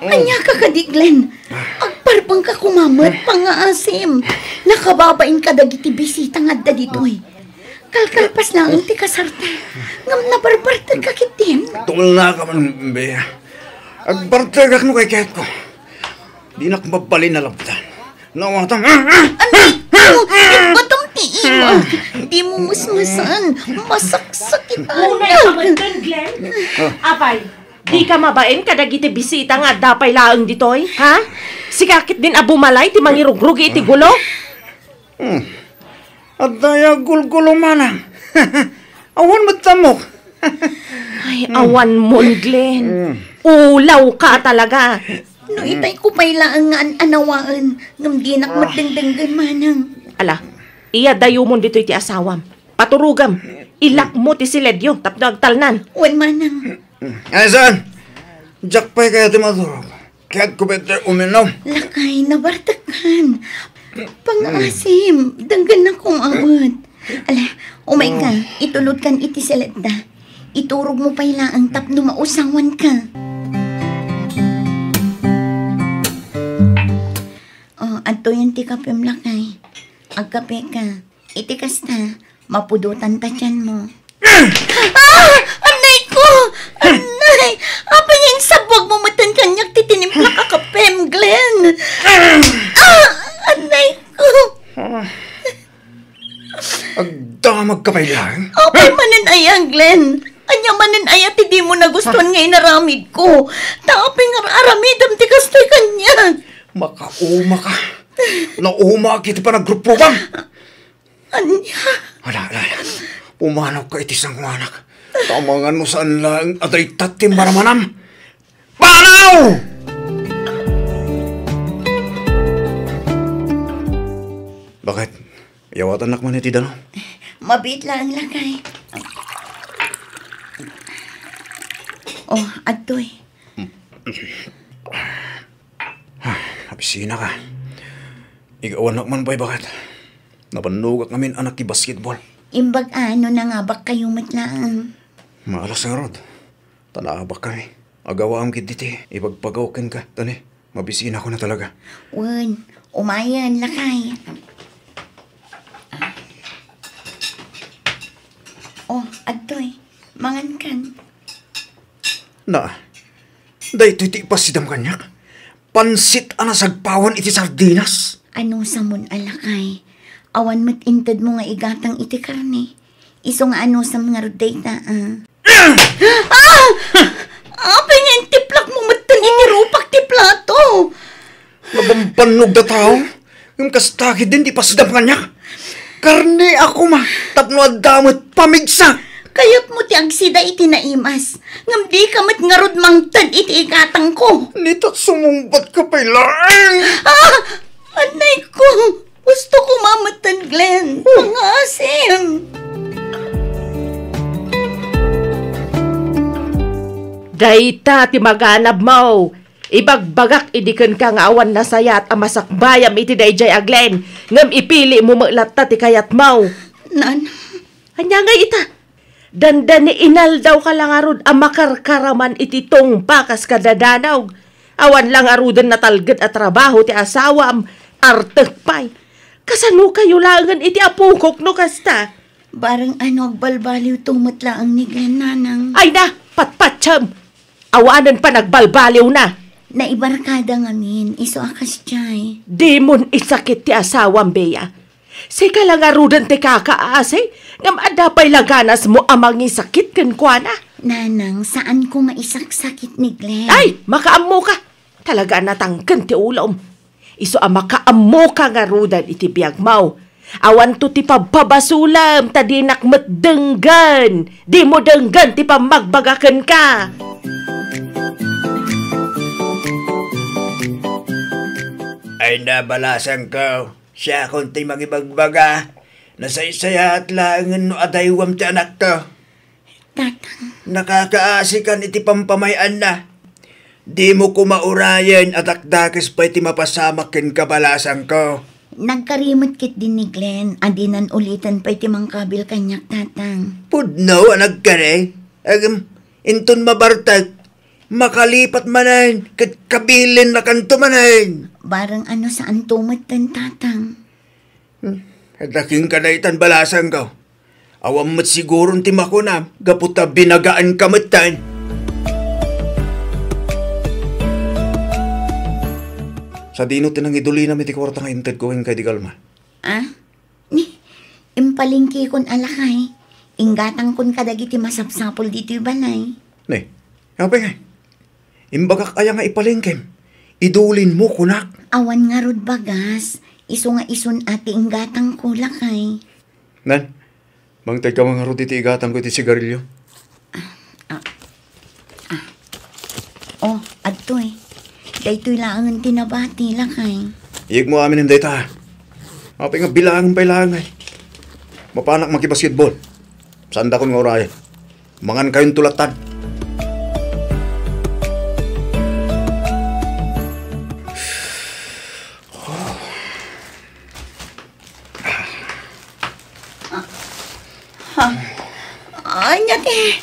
Ania ka kadi, Glenn? Agparpar Mangka kumamet, pangngaasim. Nakababain kadagiti bisita nga adda ditoy. Kalkalpas laeng ti kasarta. Ngem nabarbartek ka ketdin. Tumulna ka man, Bea. Agbartekak no kayatko. Dinak mabalin a labtan. Nawatan. Anay ko, itbatom ti ima. Di mo musmusan. Masaksakit. Unay ka man, Glenn. Apay, di ka mabain kadagiti bisita nga adda pay laeng ditoy, ha? Sika ketdin a bumalay ti mangirugrugi iti gulo? Hmm. Adda ya gulgulo manang. Awan met tamok. Ay, awan mon, Glenn. Hmm. Ulaw ka talaga. No itay ko pay laeng nga an-anawaen, ngem dinak met dengdenggen manang. Ala, iyadayomon ditoy ti asawam. Paturogam. Ilakmo ti siledyo tapno agtalnan. Wen manang. Ay, saan? Diak pay kayat ti maturog. Kayatko pay ti uminom. Lakay, nabartekkan. Pangngaasim, denggennak kumamet. Ala, umayka, itulodkan iti siledda. Iturogmo pay laeng tapno mausawanka. Oh, adtoyen ti kapem, lakay. Agkapeka. Iti kasta, mapudotan ta tianmo. Ah! Anay ko! Anay! Apay nga insabwagmo metten kaniak ti tinimplak a kapem, Glenn? Ah! Anay ko! Ah. Agdamagka pay laeng? Apay manen aya, Glenn? Ania manen aya ti dimo nagustuan nga inaramidko? Ta apay nga aramidem ti kastoy kaniak? Makauma ka. Naumaak iti panagruprugang. Ania? Ala, ala, ala. Pumanawka iti sangoanak. Amangan no saan laeng a dayta ti maramanam. Panaw! Bakit? Iyawatannak man iti dano? Mabiit laeng, lakay. Oh, adtoy. Ah, abisinaka. Igawannak man pay, baket. Nabannogak ngamin a nakibasketball. Imbag a no nangabakkayo met laeng. Maalas ngarud. Ta naabakkami. Agawaam ketdi ti ibagbaga kenka, ta ni, mabisinako na talaga. Wen, umayen, lakay. Oh, adtoy. Mangankan. Na, daytoy ti ipasidam kaniak. Pansit a nasagpawan iti sardinas. Anusamon a lakay. Awan met intedmo nga igatang iti karne. Isu nga anusam ngarud dayta, ah. Ah! Apay nga intiplakmo metten iti rupak ti plato? Nabambannog a tao. Ngem kasta ketdin ti ipasidam kaniak. Karne a koma tapno adda met pamigsa. Kayatmo ti agsida iti naimas, ngem dika met ngarud mangted iti igatangko. Nita, sumungbatka pay laeng. Ah! Anay ko! Gusto ko mametten, Glenn. Pangngaasim. Dayta ti maganabmo. Ibagbagak idi kenka nga awan nasayaat a masakbayam iti daydiay a Glenn, ngem ipilimo met latta ti kayatmo. Nan. Ania ngay ita? Dandani inaldawka la ngarud a makarkaraman iti tungpa kas kadadanog. Awan la ngaruden natalged a trabaho ti asawam, artek pay. Kasanokayo laengen iti apokok no kasta? Bareng a no agbalbaliwto met laeng ni Glenn, nanang. Ay na, patpatiem! Awanen panagbalbaliwna. Naibarkada ngamin, isu a kasdiay. Dimon isakit ti asawam, Bea. Sika la ngaruden ti kakaasi, ngem adda pay la ganasmo a mangisakit kenkuana. Nanang, saanko nga isaksakit ni Glenn. Ay, makaammoka. Talaga a natangken ti ulom. Isu a makaammoka ngaruden iti biagmo. Awanto ti pabpabasolem ta dinak met denggen. Dimo denggen ti pammagbaga kenka. Ay na, balasangko, siakon ti mangibagbaga. Nasaysayaat laengen no adaywam ti anakko. Tatang. Nakakaasikan iti pampamay-anna. Dimo koma urayen a dakdakes pay ti mapasamak kenka, balasangko. Nagkari met ketdi ni Glenn a dinan uliten pay ti mangkabil kaniak, Tatang. Pudno a nagkari. Agem, inton mabartek, Makalipat manen, ket kabilinnakanto manen. Bareng ano saanto metten, Tatang. Hmm, adda kenka daytan balasangko. Awan met siguron ti makunam, gapu ta binagaanka metten. Sadino ti nangidulinam iti kuarta nga intedko kenka idi kalman? Ah? Ni, impalengkekon a lakay. Inggatangkon kadagiti masapsapul ditoy balay. Ni, apay ngay? Imbagak aya nga ipalengkem? Idulinmo, kunak. Awan ngarud bagas. Isu nga isun a ti inggatangko, lakay. Nan, mangtedka man ngarud iti igatangko iti sigarilio. Ah, ah. Oh, adtoy. Daytoy laengen ti nabati, lakay. Iyegmo aminen dayta. Apay nga bilangen pay laeng ay. Mapanak makibasketball. Saandakon nga urayen. Mangankayonto lattan. Ha? Ania ti?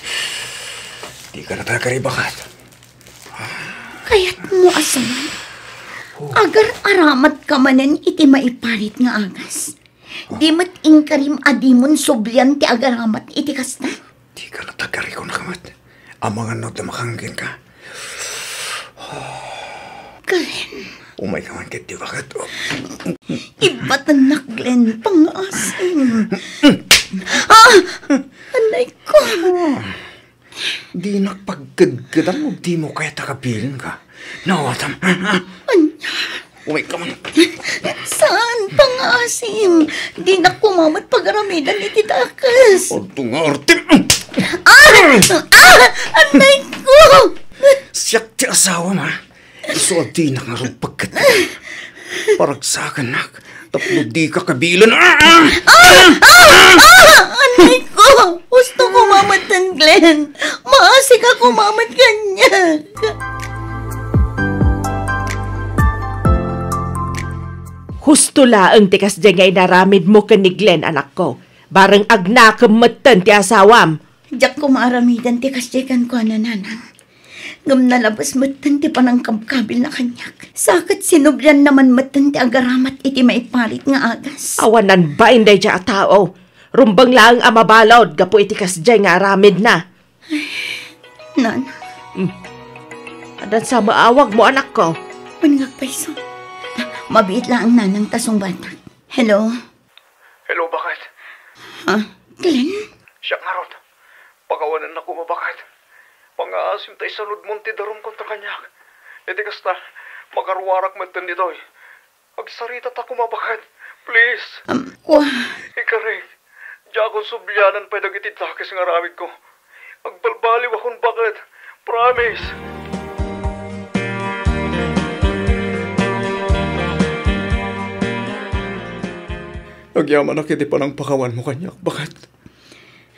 Dika natagari, baket. Kayatmo a sawen? Agar-aramat ka manen iti maiparit nga agas. Di met inkarim a dimon sublian ti agaramat iti kasta? Dika natagari, kunak met. Amangan no adda makangen kenka. Glenn. Umayka man ketdi, baket. Ibbatennak, Glenn. Pangngaasim. Ah! Anay ko. Dinak pagkedkedan no dimo kayat a kabilinka. Nawatam. Ania? Umayka man. Saan, pangngaasim? Dinak koma met pagaramidan iti dakes. Adda nga artem. Ah! Ah! Anay ko! Siak ti asawam, a. Isu a dinak ngarud pagket. Paragsakannak tapno dika kabilen. Ah! Ah! Ah! Ah! Anay ko! Husto koma metten, Glenn. Maasika koma met kaniak. Husto laeng ti kasdiay nga inaramidmo ken ni Glenn, anakko. Bareng agnakem metten ti asawam. Diak koma aramiden ti kasdiay kenkuana, nanang. Ngem nalabes metten ti panangkabkabilna kaniak. Sa ket sinublianna man metten ti agaramat iti maiparit nga agas. Awanan bain daydiay a tao. Rumbeng laeng a mabalud gapu iti kasdiay nga aramidna. Nana. Hmm. Addan sa maawagmo, anakko? Wen nga agpayso. Mabiit laeng, nanang, ta sungbatak. Hello? Hello, baket. Ha? Glenn? Siak ngarud. Pakawanennak koma, baket. Pangngaasim ta isanudmon ti darum kontra kaniak. Iti kasta, makaruarak metten ditoy. Agsarita ta koma, baket. Please. Um, wa- Ikarik. Diakon sublianan pay dagiti dakes nga aramidko. Agbalbaliwakon, baket. Promise. Agyamanak iti panangpakawanmo kaniak, baket.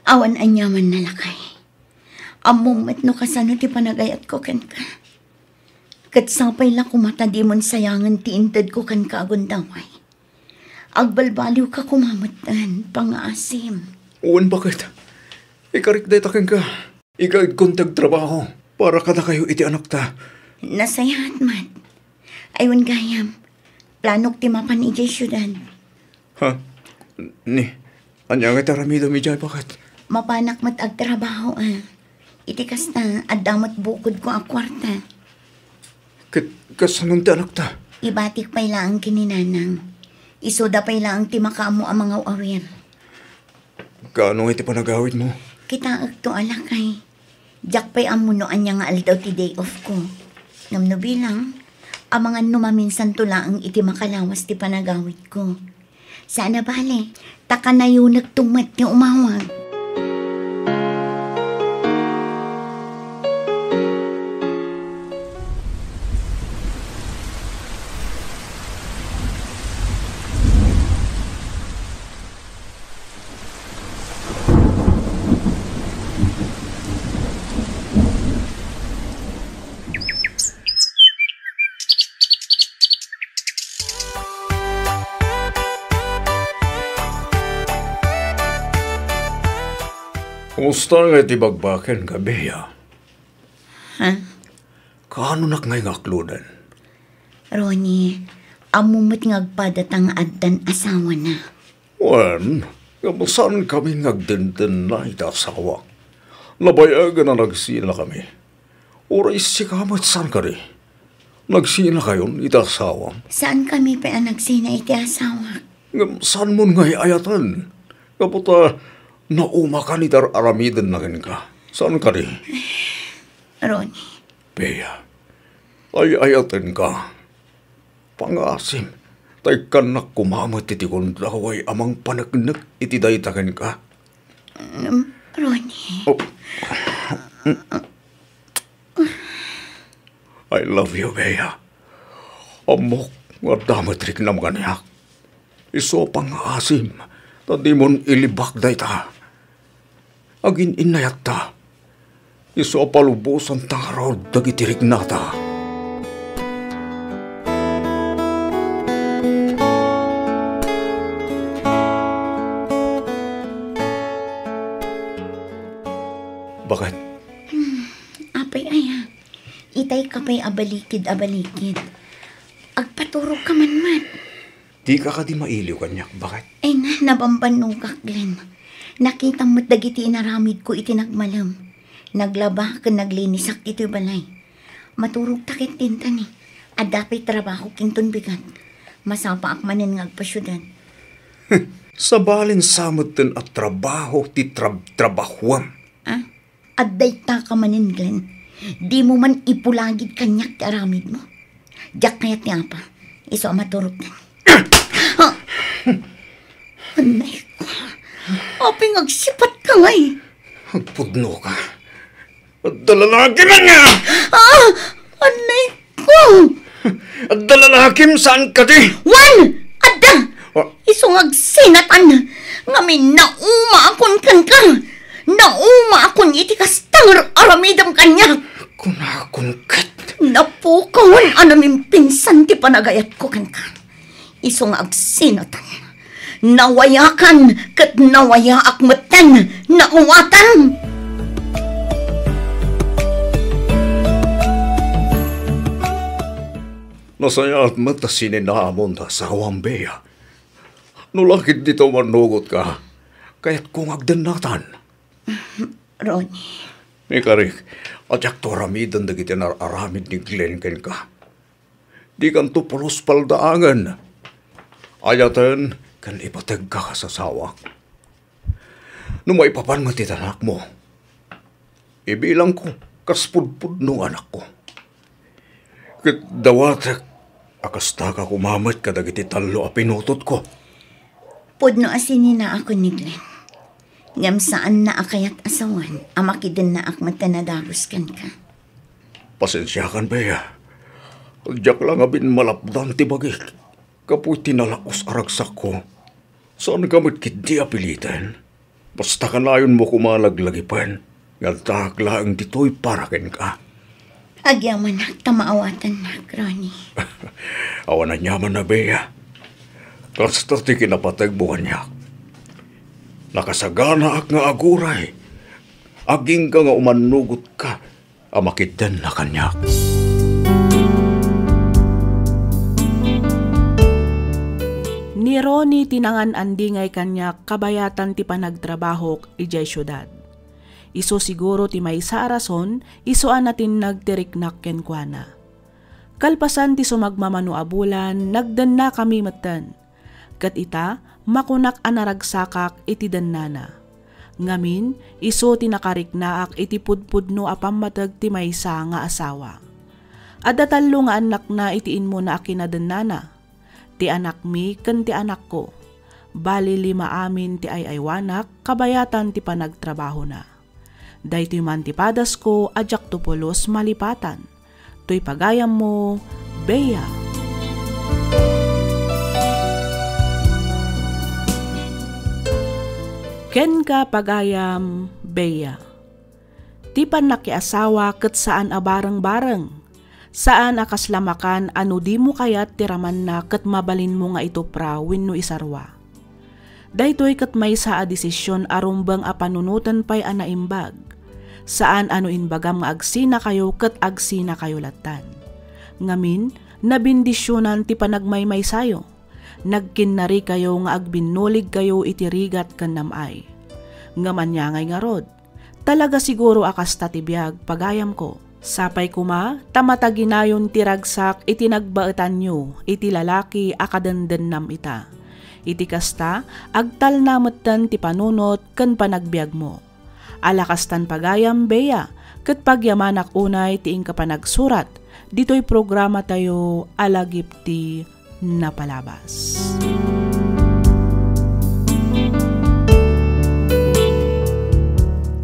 Awan aniamanna, lakay. Ammom met no kasano ti panagayatko kenka. Ket sapay la koma ta dimon sayangen ti intedko kenka a gundaway. Agbalbaliwka koma metten, pangngaasim. Wen, baket. Ikarik dayta kenka. Igaedkon ti agtrabaho para kadakayo iti anakta. Nasayaat met. Ay, wen gayam, planok ti mapan idiay siudad. Ha? Ni, ania nga ti aramidem idiay, baket? Mapanak met agtrabaho, a. Iti kasta, adda met bukodko a kuarta. Ket kasano ti anakta? Ibatik pay laeng ken ni nanang. Isuda pay laeng ti makaammo a mangaw-awir. Kaano iti panagawidmo? Kitaekto a lakay. Diak pay ammo no ania nga aldaw ti day off ko. Ngem no bilang, amangan no maminsanto laeng iti makalawas ti panagawidko. Saan a bale, ta kanayonekto met ti umawag. Kumusta nga iti bagbaken, Gabriela? Ha? Kaanonak ngay nga akloden? Ronnie, ammo met nga agpadata nga addan asawana. Wen, ngem saankami nga agdendenna iti asawak. Nabayagen a nagsinakami. Uray sika met saan kadi? Nagsinakayon iti asawam? Saankami pay a nagsina iti asawak. Ngem saanmon nga ay-ayaten? Gapu ta naumakan iti ar-aramidenna kenka. Saan kadi? Ronnie. Bea, ay-ayatenka. Pangaasim, ta ikkannak koma met iti gundaway a mangpaneknek iti dayta kenka. Mm, Ronnie. Oh. I love you, Bea. Ammok nga adda met riknam kaniak. Isu a pangaasim, ta dimon ilibak dayta. Agin-innayatta. Isu a palubosanta ngarud dagiti riknata. Baket? Hmm, apay aya? Itay ka pay a balikid a balikid. Agpaturogka man met. Dika kadi mailiw kaniak, baket? Ay na, nabambannogak, Glenn. Nakitam met dagiti inaramidko iti nagmalem. Naglaba ken naglinisak iti balay. Maturogta ketdin, ta ni, adda pay trabaho kinton bigat. Masapaak manen nga agpasiudad. Sabali sa metten a trabaho ti trab-, trabahoam. Ah? Adda ita ka manen, Glenn. Dimo man ipulagid kaniak ti aramidmo. Diak kayat ni Apa. Isu a maturog. Anay ko. Apay nga agsipatka ngay? Agpudnoka. Adda lalaki man nga! Ah! Anay ko! Adda lalakim saan kadi? Wen! Adda! Ah. Isu nga agsinatan, ngamin naumaakon kenka. Naumaakon iti kasta nga aramidem kaniak. Kunakon ket. Napukawan a namimpinsan ti panagayatko kenka. Isu nga agsinatan. Nawayakan ket nawayaak metten. Naawatan! Nasayaat met ta sininaamon ta asawam, Bea. No la ketdi ta umannugotka, kayatko nga agdennatan. Ronnie. Ikarik, a diakto aramiden dagiti nar-aramid ni Glenn kenka. Dikanto pulos paldaangen. Ayaten ken ipategka kas asawak. No maipapan met iti anakmo, ibilangko kas pudpudno nga anakko. Ket dawatek a kastaka koma met kadagiti tallo a pinutotko. Pudno a sininaakon ni Glenn. Ngem saanna a kayat a sawen a makidennaak met ta nadagus kenka. Pasensiakan, Bea. Diak la ngamin malapdan ti bagik gapu iti nalaus a ragsakko. Saanka met ketdi a piliten. Basta kanayonmo koma laglagipen nga addaak laeng ditoy para kenka. Agyamanak ta maawatannak, Ronnie. Awan aniaman a, Bea. Kasta ti kinapategmo kaniak. Nakasaganaak nga aguray. Agingga nga umannugotka a makitdenna kaniak. Ni Ronnie ti nangan-andingay kaniak kabayatan ti panagtrabahok idiay siudad. Isu siguro ti maysa a rason, isu a natinnag ti riknak kenkuana. Kalpasan ti sumagmamano a bulan, nagdennakami metten. Ket ita, makunak a naragsakak iti dennana. Ngamin, isu ti nakariknaak iti pudpudno a pammateg ti maysa nga asawa. Adda tallo nga annakna iti immuna a kinadennana. Ti anakmi ken ti anakko. Bali, lima amin ti ay-aywanak kabayatan ti panagtrabahona. Daytoy man ti padasko a diakto pulos malipatan. Toy pagayammo, Bea. Kenka, pagayam, Bea. Ti pannakiasawa ket saan a bareng-bareng. Saan a kasla makan a no dimo kayat ti ramanna ket mabalinmo nga itupra wenno isarwa. Daytoy ket maysa a desisyon a rumbeng a panunoten pay a naimbag. Saan a no imbagam nga agsinakayo ket agsinakayo lattan. Ngamin, nabendisionan ti panagmaymaysayo. Nagkinnarikayo nga agbinnuligkayo iti rigat ken nam-ay. Ngem ania ngay ngarud? Talaga siguro a kasta ti biag, pagayamko. Sapay koma ta mataginayon ti ragsak iti nagbaetanyo iti lalaki a kadendennam ita. Iti kasta, agtalna metten ti panunot ken panagbiagmo. Ala kastan pagayam, Bea, ket pagyamanak unay ti inka panagsurat ditoy programatayo a Lagip ti Napalabas.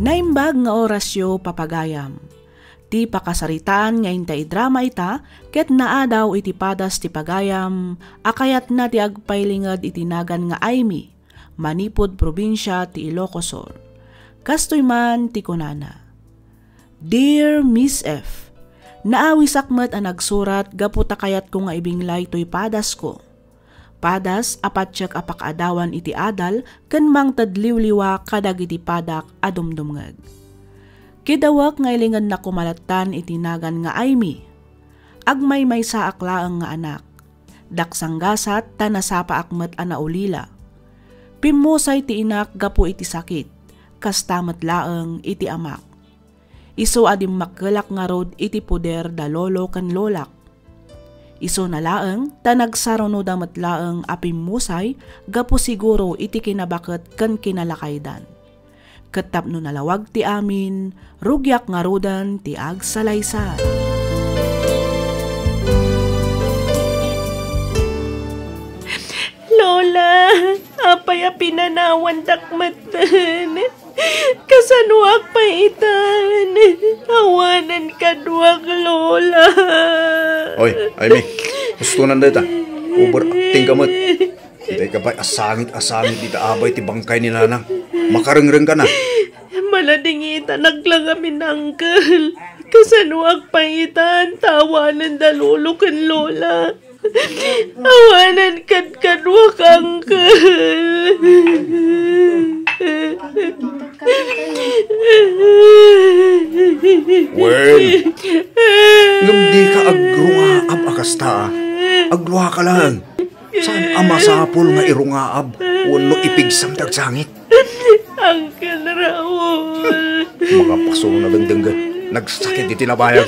Naimbag nga orasyo, papagayam. Ti pakasaritaan nga inta idrama ita ket naadaw iti padas ti pagayam a kayatna ti agpailinged iti nagan nga Aimee, manipud probinsia ti Ilocos Sur. Kastoy man ti kunana, "Dear Miss F, naawisak met a nagsurat gapu ta kayatko nga ibinglay toy padasko. Padas a patiek a pakaadawan iti adal ken mangted liwliwa kadagiti padak a dumdumngeg. Kidawek nga ilingednak koma lattan iti nagan nga Aimee. Agmaymaysaak laeng nga anak. Daksanggasat ta nasapaak met a naulila. Pimmusay ti inak gapu iti sakit, kasta met laeng iti amak. Isu a dimmakkelak ngarud iti poder da lolo ken lolak. Isuna laeng ta nagsarunoda met laeng a pimmusay gapu siguro iti kinabaket ken kinalakaydan. Ket tapno nalawag ti amin, rugiak ngaruden ti agsalaysay." Lola, apay a pinanawandak metten? Kasanoak pay itan? Awanen kaduak, Lola. Oy, Aimee, hustonan dayta. Overacting ka met. Itay ka pay a sangit a sangit dita abay ti bangkay ni Nanang. Makarengreng ka na. Maladingitanak la ngamin, Uncle. Kasanoak pay itan ta awanen da lolo ken lola? Awanen kadkaduak, Uncle. Wen, ngem dika agrungaab a kasta, a. Agluaka laeng. Saan a masapul nga irungaab wenno ipigsam ti agsangit? Uncle Raul. Makapasuna dengdenggen. Nagsakit iti nabayag.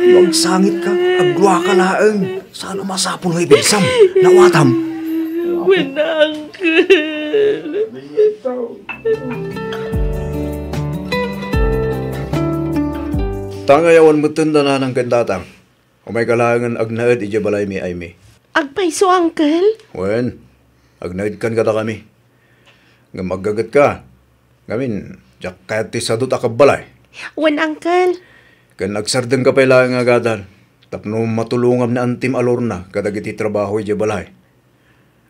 No agsangit ka, agluaka laeng. Saan a masapul nga ipigsam? Nawatam. Wen, Uncle. Ta ngay awan metten da Nanang ken Tatang. Umayka laengen agnaed idiay balaymi, Aimee. Agpayso, Uncle? Wen, agnaedkan kadakami. Ngem aggagetka. Ngamin, diak kayat ti sadut a kabbalay. Wen, Uncle. Ken agsardengka pay laeng nga agadal tapno matulongam ni Antim a Lorna kadagiti trabaho idiay balay.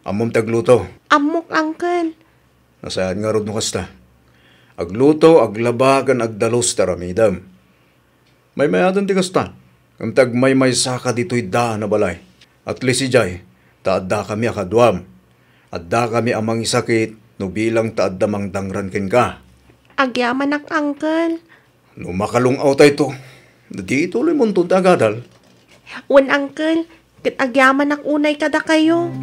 Ammom ti agluto? Ammok, Uncle. Nasayaat ngarud no kasta. Agluto, aglaba, ken agdalus ti aramidem. Maymayaten ti kasta. Ngem ta agmaymaysaka ditoy daan a balay. At least idiay, ta addakami a kaduam. Addakami a mangisakit no bilang ta adda mangdangran kenka. Agyamanak, Uncle. No makalung-awtayto, ditoy ituloymonto ti agadal. Wen, Uncle, ket agyamanak unay kadakayo.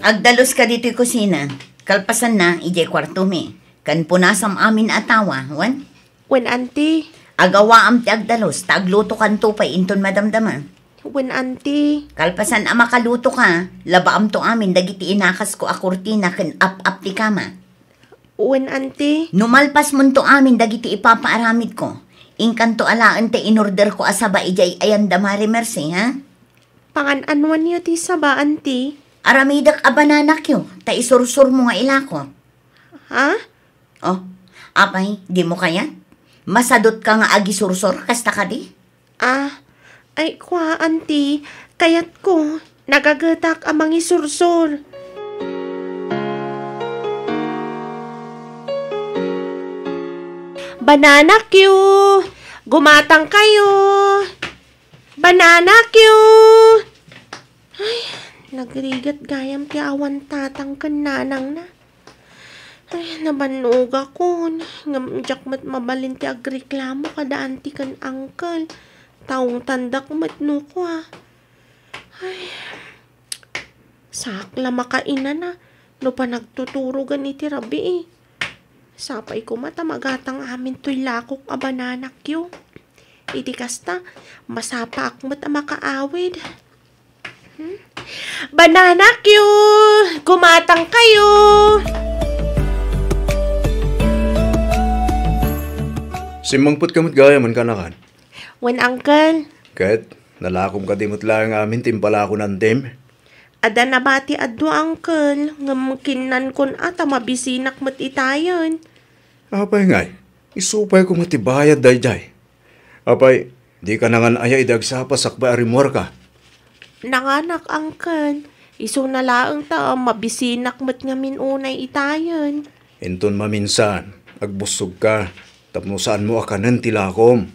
Agdaluska ditoy kusina, kalpasanna, idiay kuartomi, ken punasam amin a tawa, wen? Wen, Auntie. Agawaam ti agdalus, ta aglutokanto pay inton madamdama. Wen, Auntie. Kalpasan a makalutoka, labaamto amin dagiti inakasko a kurtina ken ap-ap ti kama. Wen, Auntie. No malpasmonto amin dagiti ipapaaramidko, inkanto alaen ti inorderko a saba idiay ayanda Mare Mercy, ha? Pangan-anuanyo ti saba, Auntie? Aramidek a banana cue, ta isursurmo nga ilako. Ha? Oh, apay, dimo kayat? Masadutka nga agisursor, kasta kadi? Ah, ay, kua, Auntie, kayatko, nagagetak a mangisursor. Banana cue! Gumatang kayo! Banana cue! Ay, nagrigat gayam ti awan tatang ken nanangna. Ay, nabannogakon. Ngem diak met mabalin ti agreklamo kada anti ken uncle. Taungtandak met no kua. Ay, saak la makainana no panagtuturogen iti rabii. Sapay koma ta magatang amin toy lakok a bananakyo. Iti kasta, masapaak met a makaawid. Hmm? Banana cue! Gumatang kayo! Simmangpet ka met gayam, kaanakan? Wen, uncle. Ket, nalakom kadi met laeng amin ti impalako ni antim? Adda nabati a dua, uncle, ngem kinnankon a ta mabisinak met itayen. Apay ngay, isu pay koma ti bayad daydiay. Apay, dika nangan-aya idi agsapa sakbay a rimmuarka? Nanganak, uncle. Isuna laeng ta mabisinak met ngamin unay itayen. Inton maminsan, agbussogka, tapno saanmo a kanen ti lakom.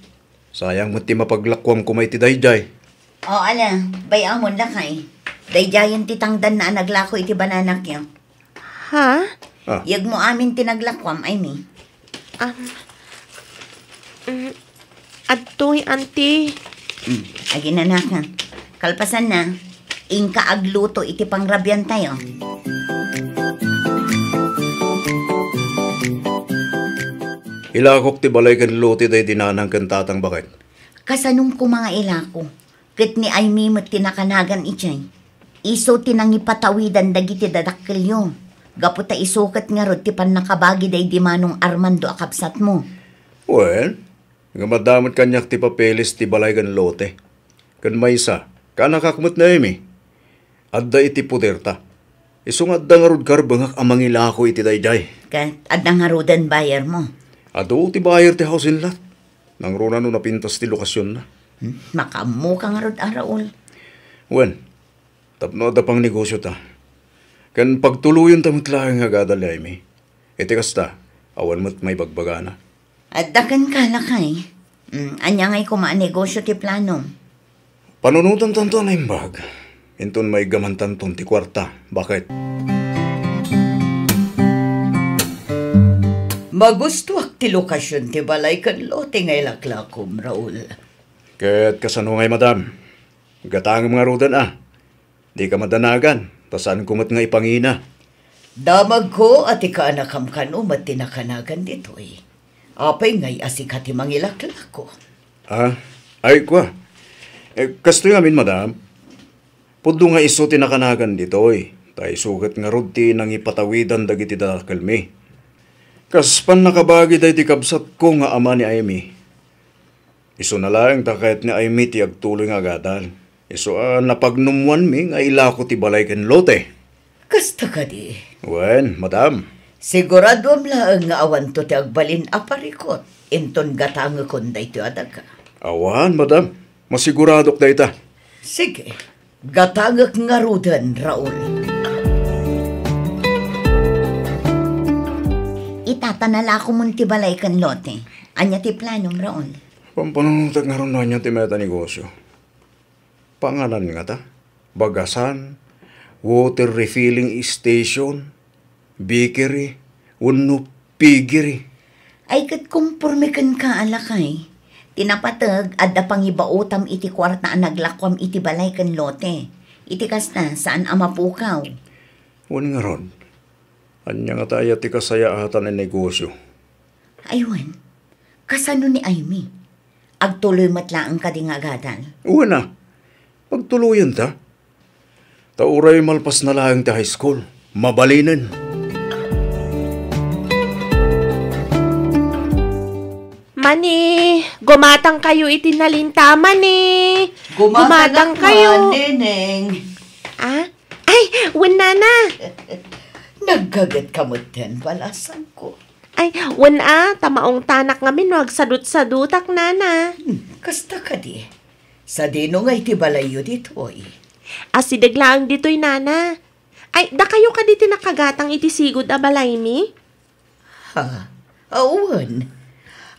Sayang met ti mapaglakuam koma iti daydiay. O, ala, bay-amon, lakay. Daydiayen ti tangdanna a naglako iti banana cue. Ha? Ah. Yegmo amin ti naglakuam, Aimee. Um, mm, adtoy, anti. Mm, aginanaka. Kalpasanna, inka agluto iti pangrabiantayo. Ilakok ti balay ken lote daydi nanang ken tatang, baket. Kasanom koma nga ilako? Ket ni Aimee met ti nakanagan idiay. Isu ti nangipatawidan dagiti dadakkelyo. Gapu ta isu ket ngarud ti pannakabagi daydi Manong Armando a kabsatmo. Wen, ngem adda met kaniak ti papeles ti balay ken lote. Ken maysa, kaanakak met ni Aimee. Adda iti poderta. Isu nga adda ngarud karbengak a mangilako iti daydiay. Ket adda ngaruden buyermo? Adu ti buyer ti housing lot. Nangruna no napintas ti lokasionna. Hmm, makaammoka ngarud a, Raul. Wen, tapno adda pangnegosiota. Ken pagtuloyenta met laeng nga agadal ni Aimee. Iti kasta, awan met maibagbagana. Adda kenka, lakay. Mm, ania ngay koma a negosio ti planom? Panunotantanto a naimbag. Inton maiggamantanton ti kuarta. Baket? Magustuak ti lokasion ti balay ken lote nga ilaklakom, Raul. Ket kasano ngay, madam? Gatangem ngaruden a. Dika madanagan, ta saanko met nga ipangina. Damagko a ti kaanakam kano met ti nakanagan ditoy. Apay ngay a sika ti mangilaklako? Ah, ay, kua. Eh, kastoy amin, madam. Pudno nga isu ti nakanagan ditoy, ta isu ket ngarud ti nangipatawidan dagiti dadakkelmi. Kas pannakabagi daydi kabsatko nga ama ni Aimee. Isuna laeng ta kayat ni Aimee ti agtuloy nga agadal. Isu a napagnumwanmi nga ilako ti balay ken lote. Kasta kadi? Wen, madam. Siguraduam laeng nga awanto ti agbalin a parikut inton gatangekon daytoy a daga. Awan, madam. Masiguradok dayta. Sige. Gatangek ngaruden, Raul. Ita ta nalakomon ti balay ken lote. Ania ti planom, Raul? Pampanunotek ngarud no ania ti mayat a negosio. Panganan ngata? Bagasan, water refilling station, bakery, wenno piggery. Ay, ket komporme kenka a lakay. Ti napateg, adda pangibaotam iti kuarta a naglakuam iti balay ken lote. Iti kasta, saan a mapukaw. Wen ngarud, ania ngata aya ti kasayaatan a negosio? Ay, wen, kasano ni Aimee? Agtuloy met laeng kadi nga agadal? Wen a, pagtuloyenta. Ta uray malpasna laeng ti high school, mabalinen. Mani, gumatang kayo iti nalinta, mani. Gumatang kayo, Neneng. Ah? Ay, wen, nana. Naggaget ka met ten balasangko. Ay, wen a, ta maungtanak ngamin no agsadut-sadutak, nana. Hmm, kasta kadi. Sadino nga iti balayyo ditoy? Asideg laeng ditoy, nana. Ay, dakayo kadi ti nakagatang iti sigud a balaymi? Ha? Awan.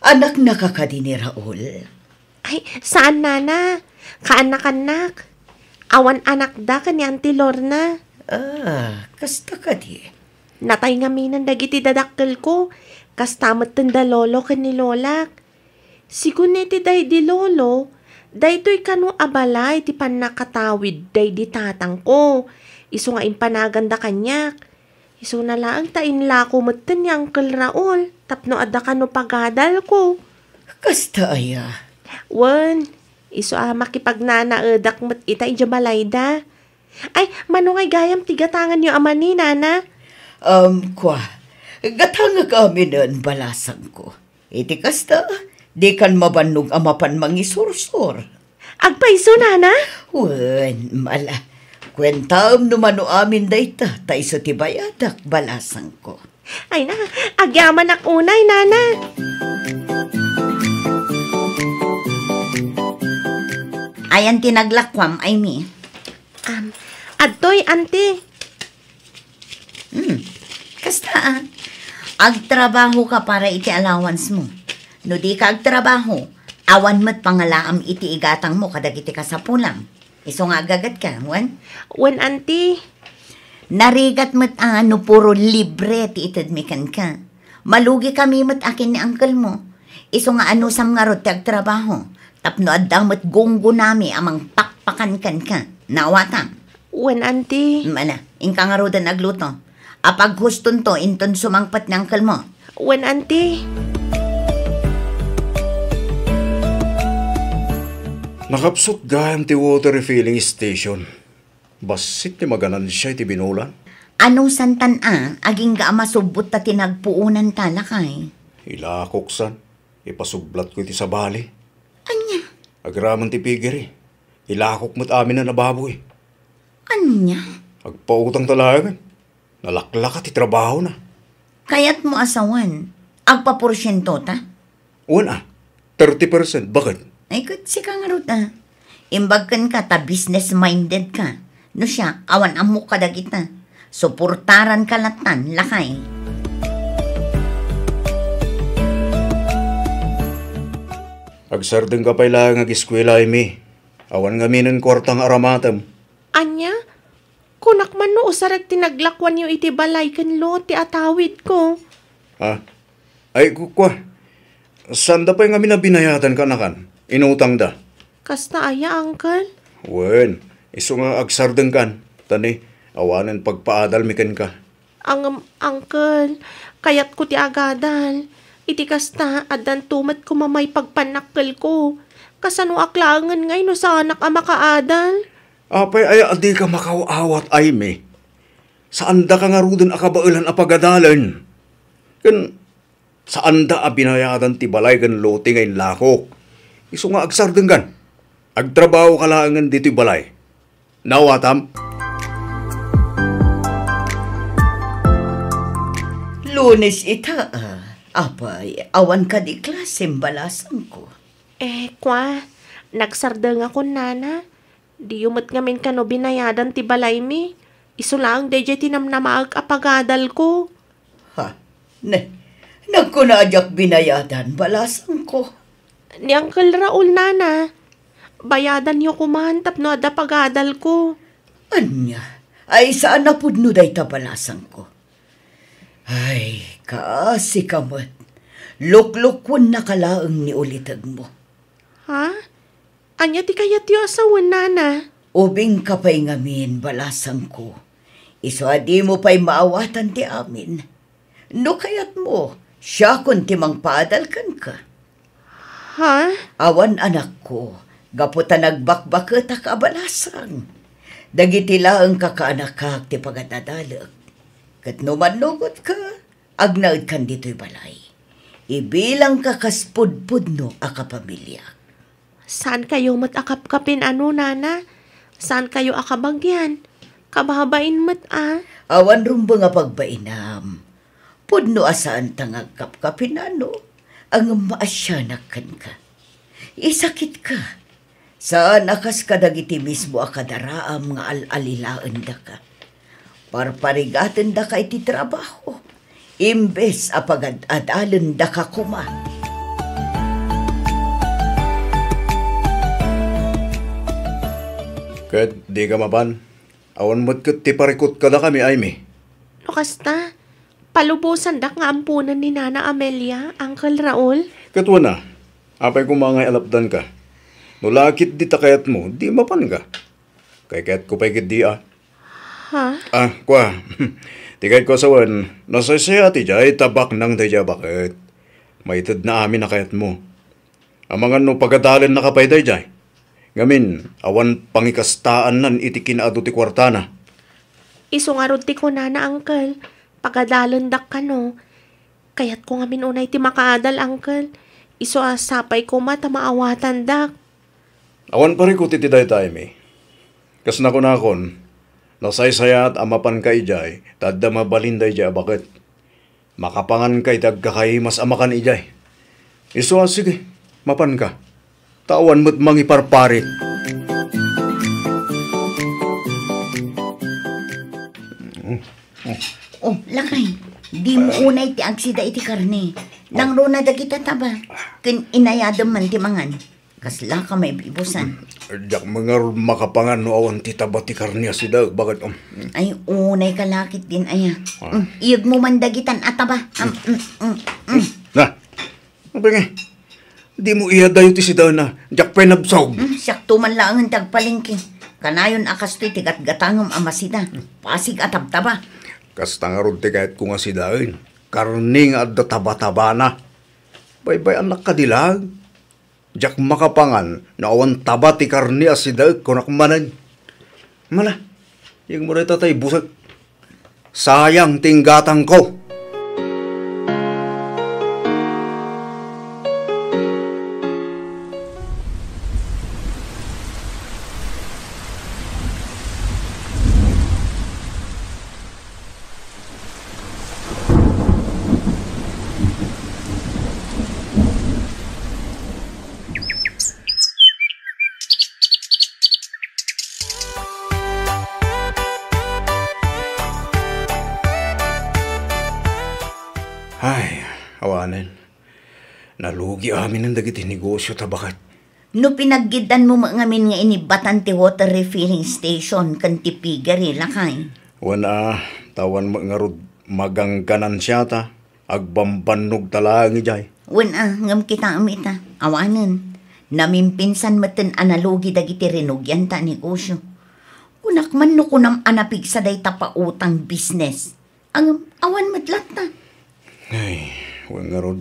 Anaknaka kadi ni Raul? Ay, saan, nana. Kaanakannak. Awan anakda ken ni Auntie Lorna. Ah, kasta kadi. Natay ngaminen dagiti dadakkelko, kasta metten da lolo ken ni lolak. Sigun iti daydi lolo, daytoy kano a balay ti pannakatawid daydi tatangko, isu nga impanaganda kaniak. Isuna laeng ta inlako metten ni Uncle Raul tapno adda kano pagadalko. Kasta aya? Wen, isu a makipagnanaedak met ita idiay balayda. Ay, mano ngay gayam ti gatanganyo a mani, nana? Um, kua, gatangek aminen, balasangko. Iti kasta, dikan mabannog a mapan mangisursor. Agpayso, nana? Wen, mala. Kuentaem no mano amin dayta, ta isu ti bayadak, balasangko. Ay na, agyamanak unay, nana. Ayan ti naglakuam, Aimee? Um, adtoy, anti. Hmm. Kasta, ah. Agtrabaho ka para iti allowance mo. No di ka agtrabaho, awan met pangalaam iti igatang mo kadagiti kasapulam. Isu nga aggagat ka, wen? Wen, anti. Narigat met a no puro libre ti itedmi kenka. Malugi kami met akin ni uncle mo. Isu nga anusam ngarud ti agtrabaho. Tapno adda met gunggonami a mangpakpakan kenka. Naawatam? Wen, anti. Mala, inka ngaruden agluto. Apaghustonto inton sumangpet ni uncle mo. Wen, anti. Nakapsut gayam ti water refilling station. Bassit ti maganansia iti binulan. Anusantan a, agingga a masubbot ta ti nagpuonanta, lakay? Ilakoksan, ipasublatko iti sabali. Ania? Agraman ti pigiri. Ilakok met aminen a baboy. Ania? Agpautangta laengen. Nalaklaka ti trabahona. Kayatmo a sawen, agpaporsientota? Wen a, thirty percent, baket. Ay, ket sika ngarud a. Imbag kenka ta business-minded ka. No siak, awan ammok kadagita. Suportaranka lattan, lakay. Agsardengka pay laeng agiskuela, Aimee. Awan ngaminen kuarta nga aramatem. Ania? Kunak man no usarek ti naglakuanyo iti balay ken lote a tawidko. Ha? Ay, ku-, kua. Saanda pay ngamin a binayadan, kanakan? Inutangda. Kasta aya, uncle? Wen, isu nga agsardengkan. Ta ni, awanen pagpaadalmi kenka. Ngem, uncle, kayatko ti agadal. Iti kasta, addanto met koma maipagpannakkelko. Kasanoak laengen ngay no saanak a makaadal? Apay aya a dika makaaw-awat, Aimee? Saandaka ngaruden a kabaelan a pagadalen. Ken saanda a binayadan ti balay ken lote nga inlakok. Isu nga agsardengkan. Agtrabahoka laengen ditoy balay. Naawatam? Lunes ita, a. Apay, awan kadi klasem, balasangko? Eh, kua, nagsardengakon, nana. Diyo met ngamin kano binayadan ti balaymi. Isu laeng daydiay ti namnamaek a pagadalko. Ha? Ne, nagkuna a diak binayadan, balasangko. Ni Uncle Raul, nana. Bayadanyo koman tapno adda pagadalko. Ania? Ay, saan a pudno dayta, balasangko. Ay, kaasi ka met. Luklukonnaka laeng ni ulitegmo. Ha? Ania ti kayatyo a sawen, nana? Ubingka pay ngamin, balasangko. Isu a dimo pay maawatan ti amin. No kayatmo, siakon ti mangpaadal kenka. Ha? Awan, anakko, gapu ta nagbakbaketak a balasang. Dagiti laeng kakaanakak ti pagad-adalek. Ket no mannugotka, agnaedkan ditoy balay. Ibilangka kas pudpudno a kapamiliak. Saankayo met a kapkapin-ano, nana? Saankayo a kabagian? Kababain met a. Awan rumbeng a pagbainam. Pudno a saanta nga agkapkapin-ano, ngem maasianak kenka. Isakitka. Saan a kas kadagiti mismo a kadaraam nga al-alilaendaka. Parparigatendaka iti trabaho, imbes a pagad-adalendaka koma. Ket dika mapan, awan met ket ti parikut kadakami, Aimee. No kasta, Palubosandak nga amponen ni Nana Amelia, Uncle Raul. Ket wen a, apay koma nga alapdanka? No la ketdi ta kayatmo, di mapanka. Kaykayatko pay ketdi a. Ha? Ah, kua. Ti kayatko a sawen, nasaysayaat idiay ta baknang daydiay a baket. Maitedna amin a kayatmo. Amangan no pagadalennaka pay daydiay. Ngamin, awan pangikastaannan iti kinaadu ti kuartana. Isu ngarud ti kunana, Uncle. Pagadalendak kano. Kayatko ngamin unay ti makaadal, Uncle. Isu a sapay koma ta maawatandak. Awan parikut iti dayta, Amy. Kas nakunakon, nasaysayaat a mapanka idiay ta adda mabalin daydiay a baket. Makapanganka iti agkakaimas a makan idiay. Isu a, sige, mapanka. Ta awan met mangiparparit. Oh, lakay, dimo unay ti agsida iti karne. Nangruna dagita taba. Ken inayadem man ti mangan. Kasla ka maibibusan. Diak met ngarud makapangan no awan ti taba ti karne a sida. Baket, um. Ay, unay ka lakit din, aya. Ah. Mm, iyegmo man dagitan a taba. Am, mm, mm, mm. Na, apay nga, dimo iyadayo ti sidaenna. Diak pay nabsog. Mm, siakto man laengen ti agpalengke. Kanayon a kastoy ti gatgatangem a masida. Pasig a tabtaba. Kasta ngarud ti kayatko nga sidaen. Karne nga adda taba-tabana. Baybay-annak kadi laeng. Diak makapangan no awan taba ti karne a sidaek, kunak manen. Mala, iyegmo dayta ta ibusek. Sayang ti inggatangko. Ay, awanen. Nalugi aminen dagiti negosio ta baket. No pinaggiddanmo met ngamin nga inibbatan ti water refilling station ken ti piggery, lakay. Wen a, ta awan met ngarud magangganansiata, agbambannogta laeng idiay. Wen a, ngem kitaem ita, awanen. Namimpinsan metten a nalugi dagiti rinugianta a negosio. Kunak man no kunam a napigsa dayta pautang business. Ngem awan met latta. Ay, wen ngarud.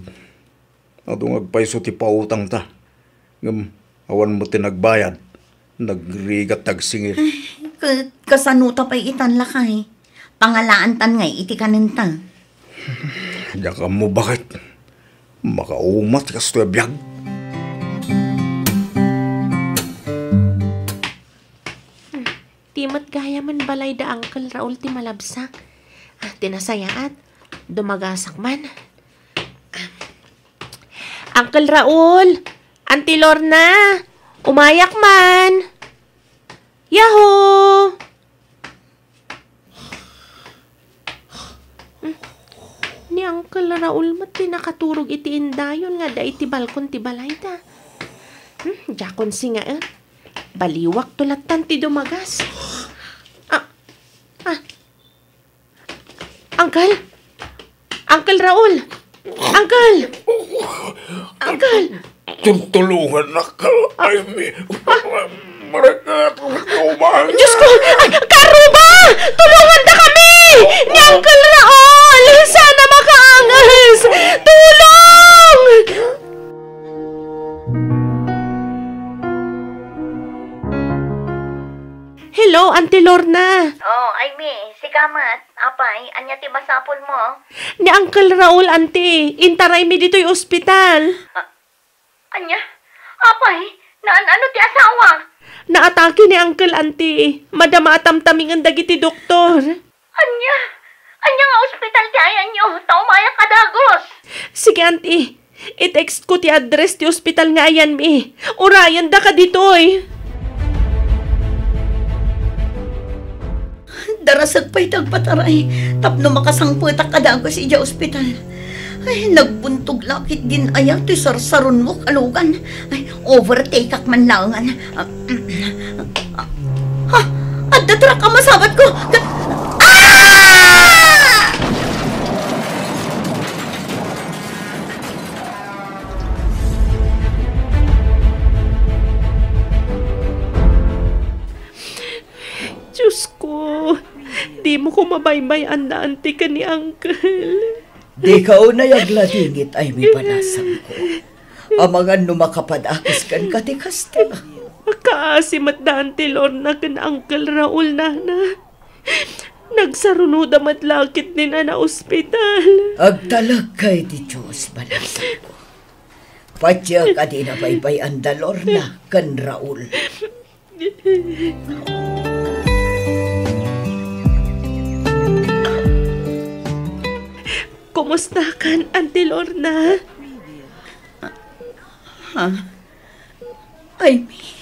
Adu nga agpayso ti pautangta. Ngem awan met ti nagbayad. Nagrigat ti agsingir. Ay, ka-, kasanota pay itan, lakay? Pangalaantan ngay iti kanenta. Diak ammo baket. Makauma ti kastoy a biag. Ti met gayamen balay da Uncle Raul ti malabsak. Ah, ti nasayaat, dumagasak man. Ah. Uncle Raul! Auntie Lorna! Umayak man! Yahoo! Hmm. Ni Uncle Raul met ti nakaturog iti indayon nga adda iti balkon ti balayda. Hmm, diakon singaen. Baliwakto lattan ti dumagas. Ah, ah. Uncle? Uncle Raul! Uncle! Uncle! Tultulongannak, Amy. Maragkat, umay. Diyos ko! Ay, karuba! Tulongandakami! Ni Uncle Raul! Sana makaangas! Tulong! Hello, Auntie Lorna. Oh, Amy, sika met. Apay, ania ti masapulmo? Ni Uncle Raul, Auntie. Intaraymi ditoy ospital. Ah, ania? Apay, naan-ano ti asawa? Naatake ni Uncle, Auntie. Madama a tamtamingen dagiti doktor. Ania? Ania nga ospital ti ayanyo? Ta umayak a dagus. Sige, Auntie. I-text ko ti address ti ospital nga ayanmi. Urayendaka ditoy. Darasek pay ti agpataray tapno makasangpetak a dagus idiay ospital. Ay, nagbuntog lakit din aya ti sarsarunmo, kalugan. Ay, overtake-ak man laengen. Ah, mm, ah, ah, adda truck a masabatko. Ah! Dimo ko mabaybay-an da, Auntie, ken ni Uncle. Dika unay agladingit, Aimee, balasangko. Amangan no makapadakes kenka ti kasta. Makaasi met da Auntie Lorna ken Uncle Raul, Nana. Nagsarunoda met la ketdin a naospital. Agtalekka iti Dios, balasangko. Patiek a di nabaybay-an da Lorna ken Raul. Kumustakan, Auntie Lorna? Ha? Aimee,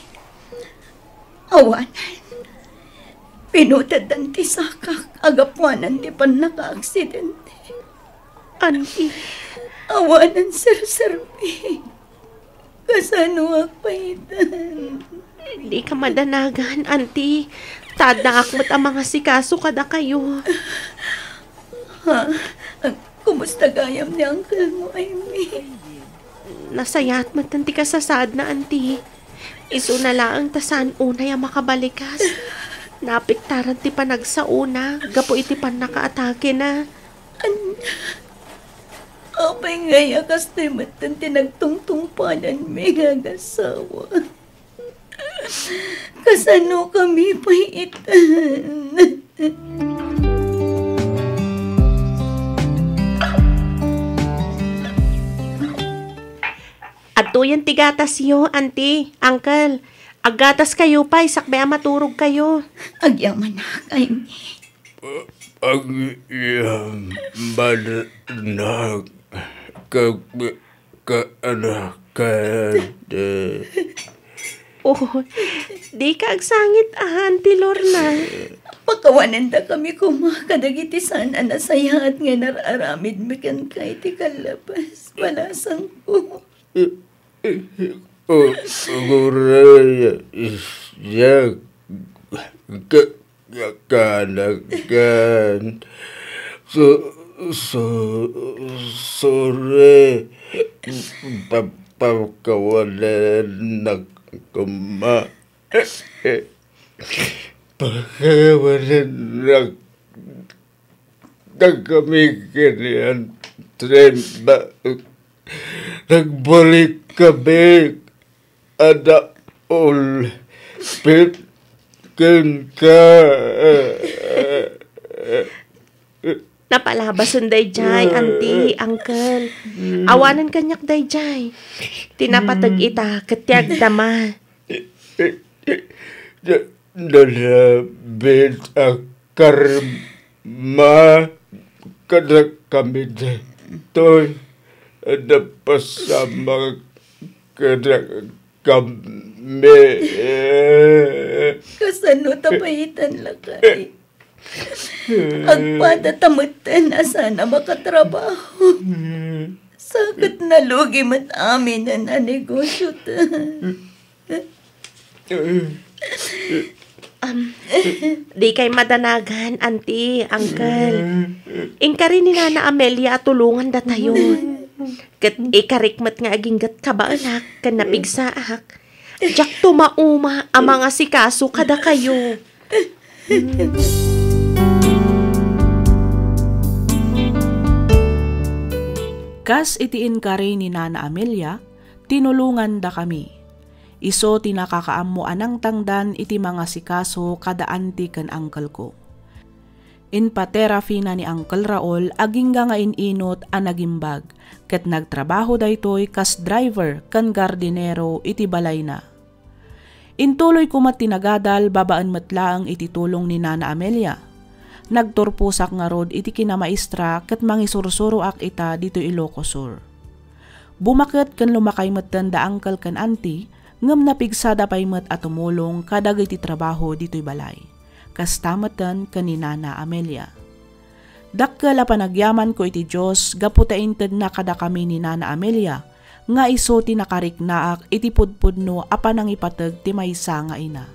awanen. Pinuteddan ti sakak a gapuanan ti pannakaaksidente. Auntie. Awanen serserbi. Kasanoak pay itan? Dika madanagan, Auntie. Ta addaak met a mangasikaso kadakayo. Ha? Kumusta gayam ni uncle mo, Aimee? Nasayaat met ti kasasaadna, Auntie. Isuna laeng ta saan unay a makabalikas. Naapektaran ti panagsaona gapu iti pannakaatakena. An-, apay ngay a kastoy metten ti nagtungtungpalanmi nga agasawa? Kasanokami pay itan? Adtoyen ti gatasyo, Auntie, Uncle. Aggataskayo pay sakbay a maturogkayo. Agyamanak, Aimee. Agyamanak ka, ka, anak, ka, de. Oh, dika agsangit, Auntie Lorna. Pakawanen dakami koma kadagiti saan a nasayaat nga inar-aramidmi kenka iti kallabas, balasangko. O, uray, siak, ka, ka, kanakan. So, so, sorry. Pa, pakawanenak koma. Pakawanenak. Dagami ken ni Antre, ba-, nagbalik kami. Ada ol pit kenka. Napalabasen daydiay, Auntie, Uncle. Awanen kaniak daydiay. Ti napateg ita ket ti agdama. Nalabit a karma kadakami daytoy a napasamak kadakami. Kasano ta payitan, lakay? Agpada ta metten a saan a makatrabaho. Sa ket nalugi met aminen a negosyo ta. Am, dikay madanagan, Auntie, Uncle. Inkari ni Nana Amelia a tulongan datayo. Ket ikarik met nga aginggat kabaelak ken napigsaak. Diak tumauma a mangasikaso kadakayo. Kas iti inkari ni Nana Amelia, tinulongandakami. Isu ti nakakaammo a nangtangdan iti mangasikaso kada anti ken angkelko. Inpa-therapy-na ni Uncle Raul agingga nga in-inut a nagimbag, ket nagtrabaho daytoy kas driver ken gardinero iti balayna. Intuloyko met ti nagadal babaen met laeng iti tulong ni Nana Amelia. Nagturposak ngarud iti kinamaestra ket mangisursuroak ita ditoy Ilocos Sur. Bumaket ken lumakay metten da uncle ken auntie, ngem napigsada pay met a tumulong kadagiti trabaho ditoy balay. Kasta metten ken ni Nana Amelia. Dakkel a panagyamanko iti Dios gapu ta intedna kadakami ni Nana Amelia nga isu ti nakariknaak iti pudpudno a panangipateg ti maysa nga ina.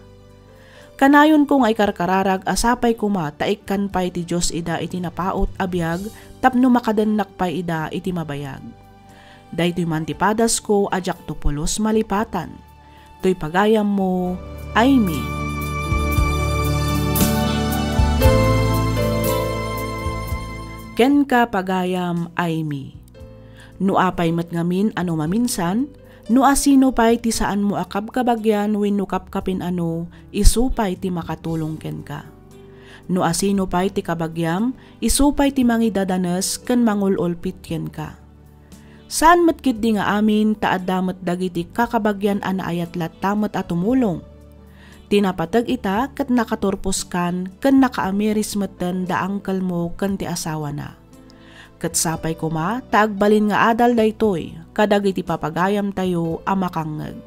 Kanayonko nga ikarkararag a sapay koma ta ikkan pay ti Dios ida iti napaut a biag tapno makadennak pay ida iti mabayag. Daytoy man ti padasko a diakto pulos malipatan. Toy pagayammo, Aimee. Kenka, pagayam, Aimee. No apay met ngamin a no maminsan, no asino pay ti saanmo a kabkabagyan wenno kapkapin-ano, isu pay ti makatulong kenka. No asino pay ti kabagiam, isu pay ti mangidadanes ken mangul-ulpit kenka. Saan met ketdi nga amin ta adda met dagiti kakabagian a naayat latta met a tumulong. Ti napateg ita ket nakaturposkan ken nakaamiris metten da uncle-mo ken ti asawana. Ket sapay koma ta agbalin nga adal daytoy kadagiti papagayamtayo a makangngeg.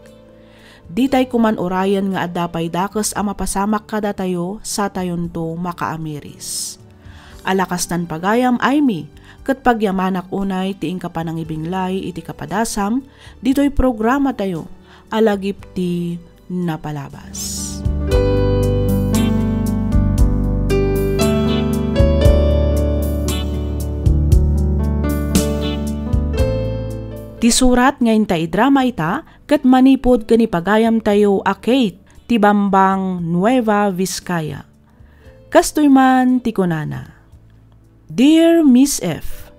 Ditay koman urayen nga adda pay dakes a mapasamak kadatayo satayonto makaamiris. Ala kastan, pagayam, Aimee, ket pagyamanak unay ti inka panangibinglay iti kapadasam ditoy programatayo a Lagip ti Napalabas. Ti surat nga inta idrama ita ket manipud ken ni pagayamtayo a Kate ti Bambang, Nueva Vizcaya. Kastoy man ti kunana, "Dear Miss F,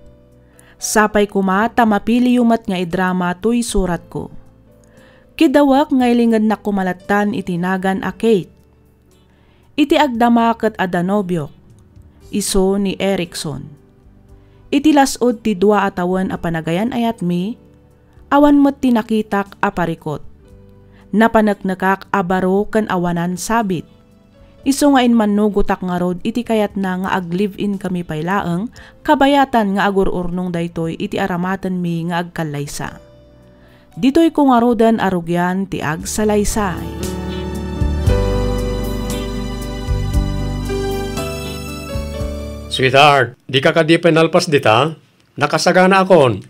sapay koma ta mapiliyo met nga idrama toy suratko. Kidawek nga ilingednak koma lattan iti nagan a Kate. Iti agdama ket adda nobiok, isu ni Erickson. Iti las-ud ti dua a tawen a panagayan-ayatmi, awan met ti nakitak a parikut. Napaneknekak a baro ken awanan sabit. Isu nga immannugotak ngarud iti kayatna nga ag-live-in kami pay laeng, kabayatan nga agur-urnong daytoy iti aramatenmi nga agkallaysa. Ditoyko ngaruden a rugian ti agsalaysay." Sweetheart, dika kadi pay nalpas dita? Nakasaganaakon.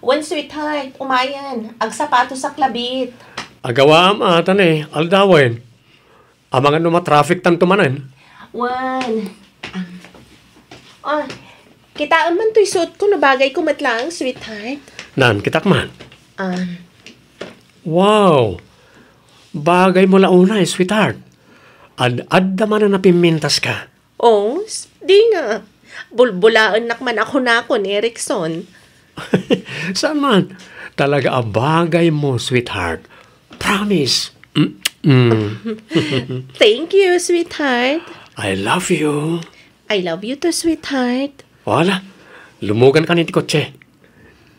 Wen, sweetheart, umayen. Agsapatosak labiit. Agawaam a, ta ne, aldawen. Amangan no matraffic tanto manen. Wen. Ah. Oh, kitaem man toy suotko no bagayko met laeng, sweetheart. Nan, kitak man. Ah. Wow! Bagaymo la unay, sweetheart. Ad-adda manen a pimmintaska. Oh, s-, di nga. Bulbulaennak man a kunakon, Erickson. Saan man? Talaga a bagaymo, sweetheart. Promise. Mm, mm. Thank you, sweetheart. I love you. I love you too, sweetheart. Wala. Lumugankan iti kotse.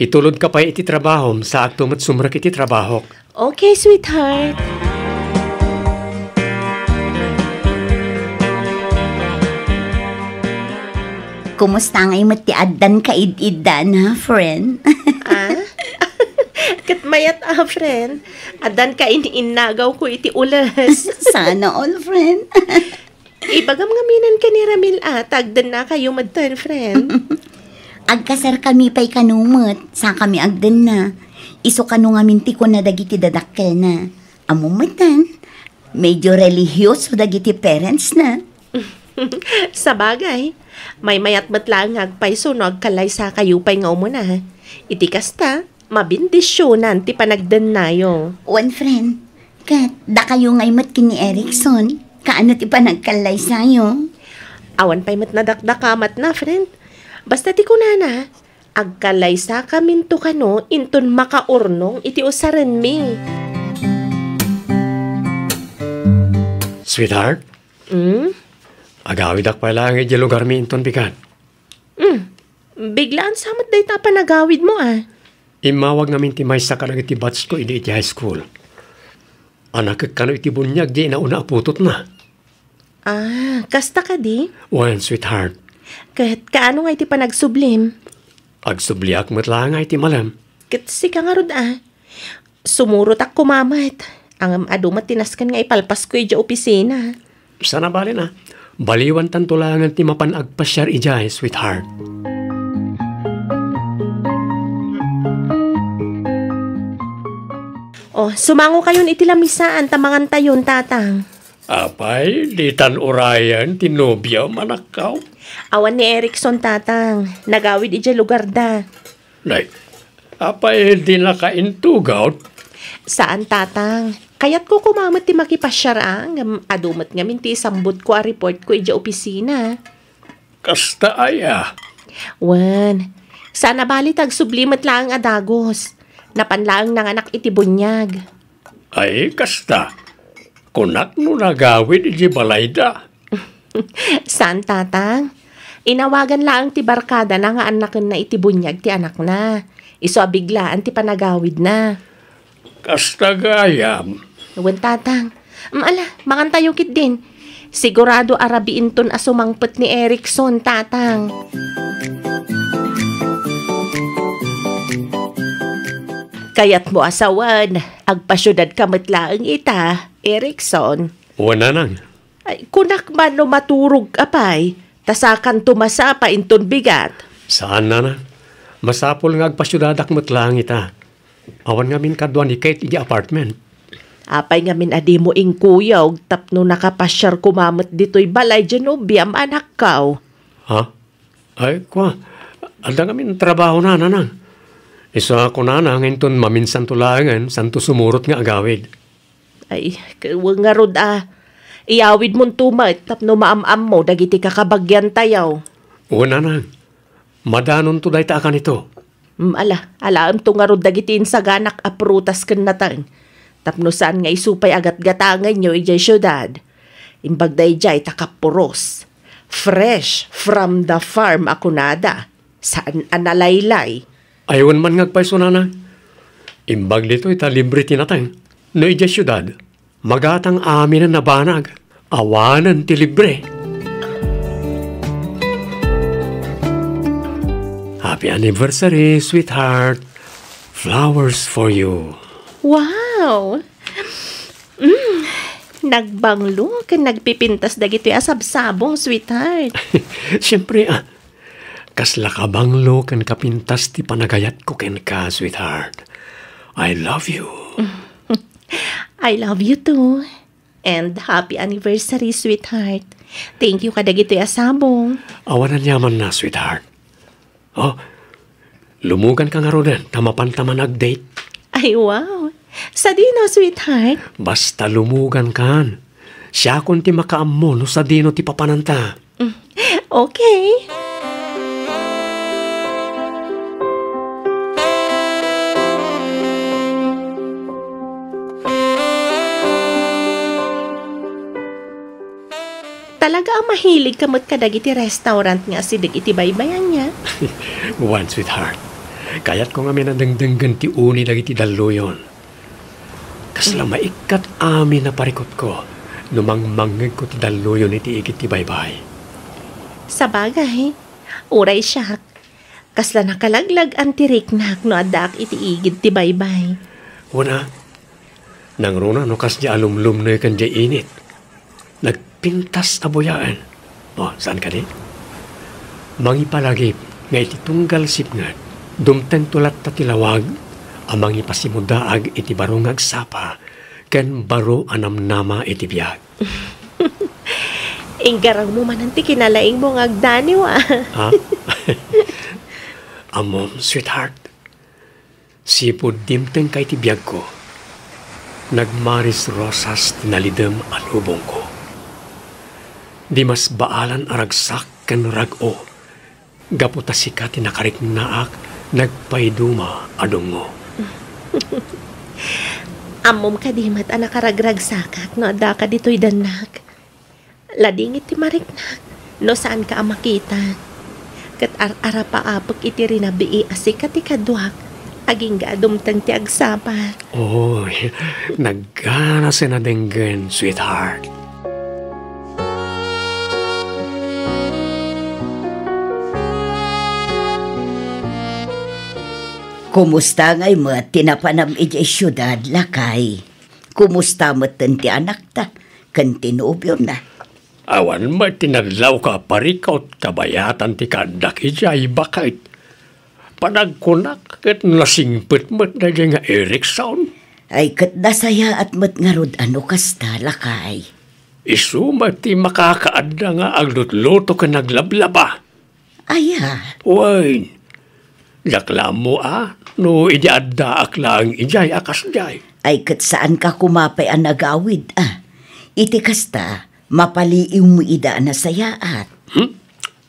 Itulodka pay iti trabahom, saakto met sumrek iti trabahok. Okay, sweetheart. Kumusta ngay met ti addan kaid-iddan, ha, friend? Ah? Ket mayat a, friend. Addan kain-innagawko iti ules. Sana all, friend. Ibagam ngamin ken ni Ramil a, ta agdennakayo metten, friend. Agkasarkami pay kano met, sakami agdenna. Isu kano ngamin ti kuna dagiti dadakkelna. Ammom metten, medyo relihioso dagiti parentsna. Sabagay, maymayat met laeng nga agpayso no agkallaysakayo pay nga umuna. Iti kasta, mabendisionan ti panagdennayo. Wen, friend, ket dakayo ngay met ken ni Erickson, kaano ti panagkallaysayo? Awan pay met nadakdakamatna, friend. Basta ti kunana, agkallaysakaminto kano inton makaurnong iti usarenmi. Sweetheart? Hmm? Agawidak pay laeng idiay lugarmi inton bigat. Hmm. Biglaan sa met dayta a panagawidmo, a. Immawag ngamin ti maysa kadagiti batchko idi iti high school. A nakek kano iti buniag diay inauna a putotna. Ah, kasta kadi? Wen, sweetheart. Ket kaano nga iti panagsublim? Agsubliak met laeng iti malem. Ket sika ngarud, a. Sumurotak koma met. Ngem adu met ti nasken nga ipalpasko idiay opisina. Sana bale na. Baliwantanto laengen ti mapan agpasiar idiay, sweetheart. Oh, sumangokayon iti lamisaan ta mangantayon, Tatang. Apay, ditan urayen ti nobiam, anakko? Awan ni Erickson, Tatang. Nagawid idiay lugarda. Nay, apay, di nakaintugaw? Saan, Tatang. Kayatko koma met ti makipasiar, a, ngem adu met ngamin ti isambutko a reportko idiay opisina. Kasta aya. Wen, saan a bali ta agsubli met laeng a dagus. Napan laeng nanganak iti buniag. Ay, kasta. Kunak no nagawid iti balayda. Saan, Tatang? Inawagan laeng ti barkadana nga annakenna iti buniag ti anakna. Isu a biglaan ti panagawidna. Kasta gayam. Wen, Tatang. Mm, ala, mangantayo ketdin. Sigurado a rabiinton a sumangpet ni Erickson, Tatang. Kayatmo a sawen, agpasiudad ka met laeng ita, Erickson. Wen, Nanang. Ay, kunak man no maturog ka pay, ta sakanto masapa inton bigat. Saan, Nanang. Masapul nga agpasiudadak met laeng ita. Awan ngamin kadua ni Kate iti apartment. Apay ngamin a dimo inkuyog tapno nakapasiar koma met ditoy balay diay nobiam, anakko? Ha? Ay, kua, adda ngamin trabahona, Nanang. Isu a kunana nga inton maminsanto laengen, santo sumurot nga agawid. Ay, ket wen ngarud a. Iyawidmonto met tapno maam-ammo dagiti kakabagiantayo. Wen, Nanang. Madanonto dayta a kanito. Mm, ala, alaemto ngarud dagiti insaganak a prutas ken nateng. Tapno saan nga isu pay a gatgatangenyo idiay siudad. Imbag daydiay ta kapuros. Fresh from the farm a kunada. Saan a nalaylay. Ay, wen man nga agpayso, Nanang. Imbag ditoy ta libre ti nateng. No idiay siudad, magatang aminen a banag. Awanen ti libre. Happy anniversary, sweetheart. Flowers for you. Wow! Mm, nagbanglo ken nagpipintas dagitoy a sabsabong, sweetheart. Siyempre, ah, kasla kabanglo ken kapintas ti panagayatko kenka, sweetheart. I love you. I love you too. And happy anniversary, sweetheart. Thank you kadagitoy a sabong. Awan aniamanna, sweetheart. Oh, lumuganka ngaruden ta mapanta man ag-date. Ay, wow. Sadino, sweetheart? Basta lumugankan. Siakon ti makaammo no sadino ti papananta. Mm. Okay. Talaga a mahilig ka met kadagiti restaurant nga asideg iti baybay, ania? Wen, sweetheart. Kayatko ngamin a dengdenggen ti uni dagiti dalluyon. Kasla maikkat amin a parikutko no mangmangngegko ti dalluyon iti igid ti baybay. Sabagay, uray siak, kasla nakalaglag-an ti riknak no addaak iti igid ti baybay. Wen a, nangruna no kasdiay a lumlumneken diay init. Nagpintas a buyaen. O, saan kadi? Mangipalagip nga iti tunggal sipnget, dumtengto latta ti lawag a mangipasimudaag iti baro nga agsapa ken baro a namnama iti biag. Inggarawmo manen ti kinalaingmo nga agdaniw, a. Ha? Ammom, sweetheart, sipud dimtengka iti biagko, nagmaris rosas ti nalidem a lubongko. Dimasbaalan a ragsak ken rag-o, gapu ta sika ti nakariknaak nagpaiduma a dungngo. Ammom kadi met a nakaragragsakak no addaka ditoy dennak? Ladingit ti mariknak no saanka a makita. Ket ar-arapaapek iti rinabii a sika ti kaduak, agingga a dumteng ti agsapa. Oy, nagganasen a denggen, sweetheart. Kumusta ngay met ti napanam idiay siudad, lakay? Kumusta metten ti anakta ken ti nobiona? Awan met ti nadlawko a parikut kabayatan ti kaaddak idiay baket. Panagkunak ket nasingpet met daydiay nga Erickson. Ay, ket nasayaat met ngarud a no kasta, lakay. Isu met ti makakaadda nga aglutluto ken aglablaba. Aya? Wen, diak la ammo a no idi addaak laeng idiay a kasdiay. Ay, ket saanka koma pay a nagawid a. Iti kasta, mapaliiwmo ida a nasayaat. Hmm?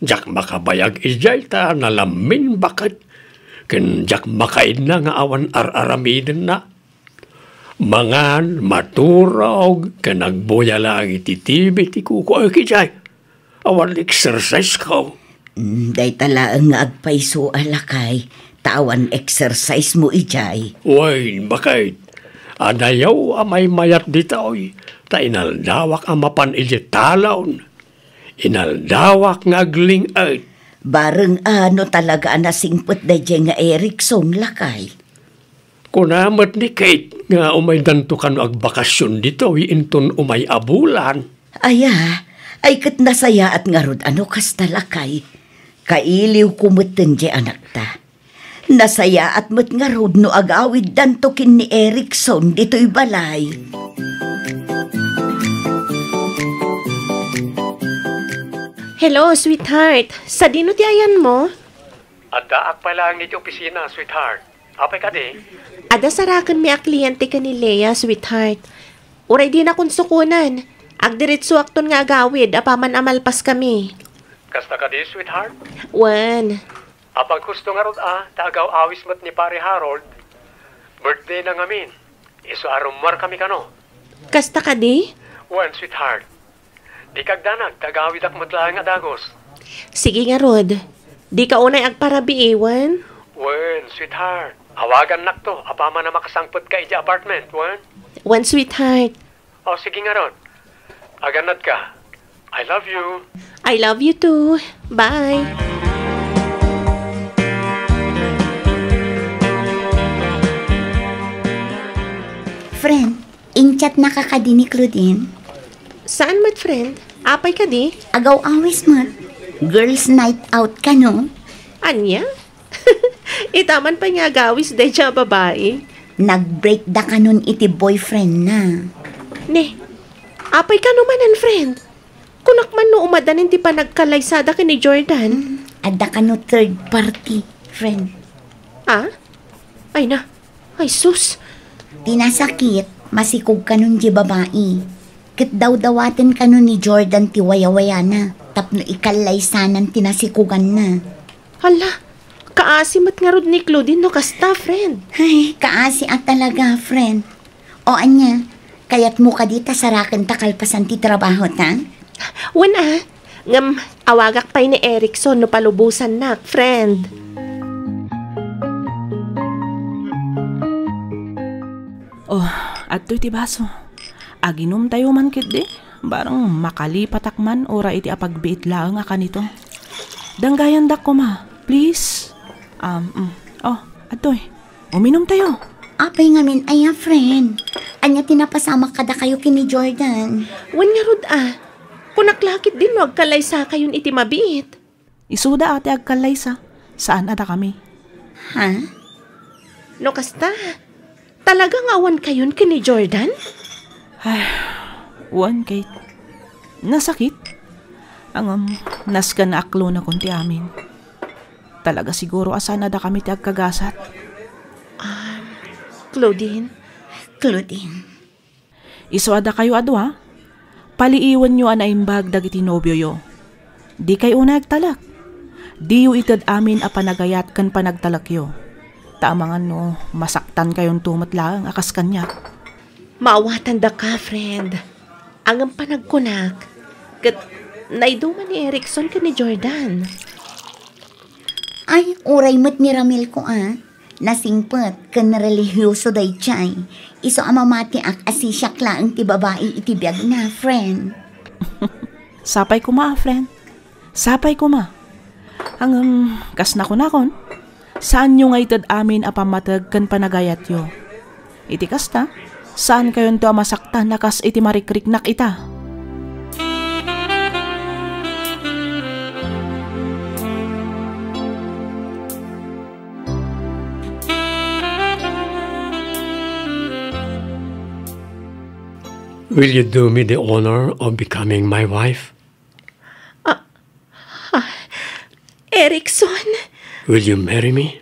Diak makabayag idiay ta nalamminbaket, ken diak makaidna nga awan ar-aramidenna. Mangan, maturog, ken agbuya laeng iti T V ti kukuayo idiay. Awan exercise ko. Mm, dayta laeng nga agpayso a lakay, ta awan exercise mo idiay. Wen, baket. Adayo a maymayat ditoy, ta inaldawak a mapan idiay talon. Inaldawak nga agling-et. Bareng a no talaga a nasingpet daydiay nga Erickson, lakay. Kuna met ni Kate nga umaydanto kano agbakasyon ditoy inton umay a bulan. Aya, ay ket nasayaat ngarud a no kasta, lakay. Kailiwko metten diay anakta. Nasayaat met ngarud no agawiddanto ken ni Erickson ditoy balay. Hello, sweetheart. Sadino ti ayanmo? Addaak pay laeng iti opisina, sweetheart. Apay kadi? Adda sarakenmi a kliyente ken ni Lea, sweetheart. Uray dinakon sukonen, agdiretsoakton nga agawid apaman a malpaskami. Kasta kadi, sweetheart? Wen. Apaghusto ngarud a, ta agaw-awis met ni Pare Harold. Birthday na ngamin. Isu a rummuarkami kano. Kasta kadi? Wen, sweetheart. Dika agdanag, ta agawidak met laeng a dagus. Sige ngarud. Dika unay agparabii, wen? Wen, sweetheart. Awagannakto, apaman a makasangpetka idiay apartment, wen? Wen, sweetheart. O, sige ngarud. Agannadka. I love you. I love you too. Bye. Friend, in-chatnaka kadi ni Claudine? Saan met, friend? Apay kadi? Agaw-awis met. Girls' night out kano? Ania? Itaman pay nga agawis daydiay a babai. Nag-break da kanon iti boyfriend na. Ne, apay kano manen, friend? Kunak man no umadanin ti panagkalaysada ken ni Jordan. Mm, adda kano third party, friend. Ah? Ay na. Ay sus. Ti nasakit, masikog kanon diay babai. Ket dawdawaten kano ni Jordan ti wayawayana tapno ikallaysanan ti nasikoganna. Hala, kaasi met ngarud ni Claudine no kasta, friend. Ay, kaasi a talaga, friend. O ania, kayatmo kadi ta sarakenta kalpasan ti trabahota? Wen a, ngem awagak pay ni Erickson no palubosannak, friend. Oh, adtoy ti baso. Aginumtayo man ketdi. Barang makalipatak man uray iti apagbiit laeng a kanito. Danggayandak koma, please. Um, mm. Oh, adtoy. Uminumtayo. Apay ngamin aya, friend? Ania ti napasamak kadakayo ken ni Jordan? Wen ngarud a. Kunak la ketdin no agkalaysakayon iti mabiit. Isuda a ti agkallaysa, saan a dakami. Ha? No kasta, talaga nga awan kayon ken ni Jordan? Ay, wen, Kate. Nasakit. Ngem, nasken a aklonakon ti amin. Talaga siguro a saan a dakami ti agkagasat. Um, Claudine? Claudine. Isu a dakayo a dua, paliiwenyo a naimbag dagiti nobioyo. Dikay unay agtalek. Diyo ited amin a panagayat ken panagtalekyo. Ta amangan no masaktankayonto met laeng a kas kaniak. Maawatandaka, friend. Ngem panagkunak, ket naiduman ni Erickson ken ni Jordan. Ay, uray met ni Ramil ko a. Nasingpet ken relihioso daydiay. Isu a mamatiak a sisiak laeng ti babai iti biagna, friend. Sapay koma, friend. Sapay koma. Ngem, kas nakunakon, saanyo nga ited amin a pammateg ken panagayatyo. Iti kasta, saankayonto a masaktan a kas iti marikriknak ita. Will you do me the honor of becoming my wife? Ah, ah, Erickson? Will you marry me?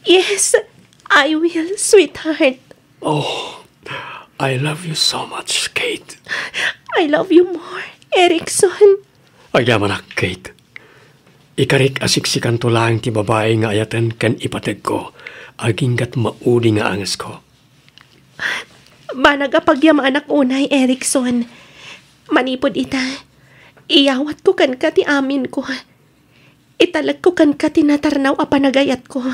Yes, I will, sweetheart. Oh, I love you so much, Kate. I love you more, Erickson. Agyamanak, Kate. Ikarik a siksikanto laeng ti babai nga ayaten ken ipategko, aginggat maudi nga angesko. Banag a pagyamanak unay, Erickson. Manipud ita, iyawatko kenka ti aminko. Italekko kenka ti natarnaw a panagayatko.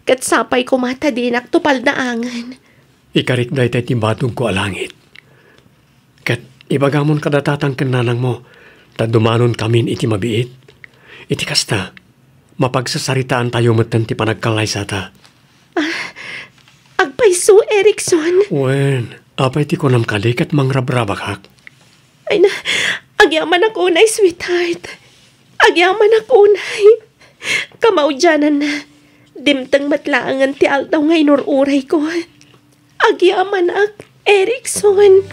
Ket sapay koma ta dinak to paldaangen. Ikarik dayta iti batogko a langit. Ket ibagamon kadatatang ken nanangmo, ta dumanonkamin iti mabiit. Iti kasta, mapagsasaritaantayo metten ti panagkallaysata. Ah, agpayso, Erickson. Wen, apay ti kunam kadi ket mangrabrabakak? Ay na, agyamanak unay, sweetheart. Agyamanak unay. Kamaudiananna, dimteng met laengen ti aldaw nga inur-urayko. Agyamanak, Erickson.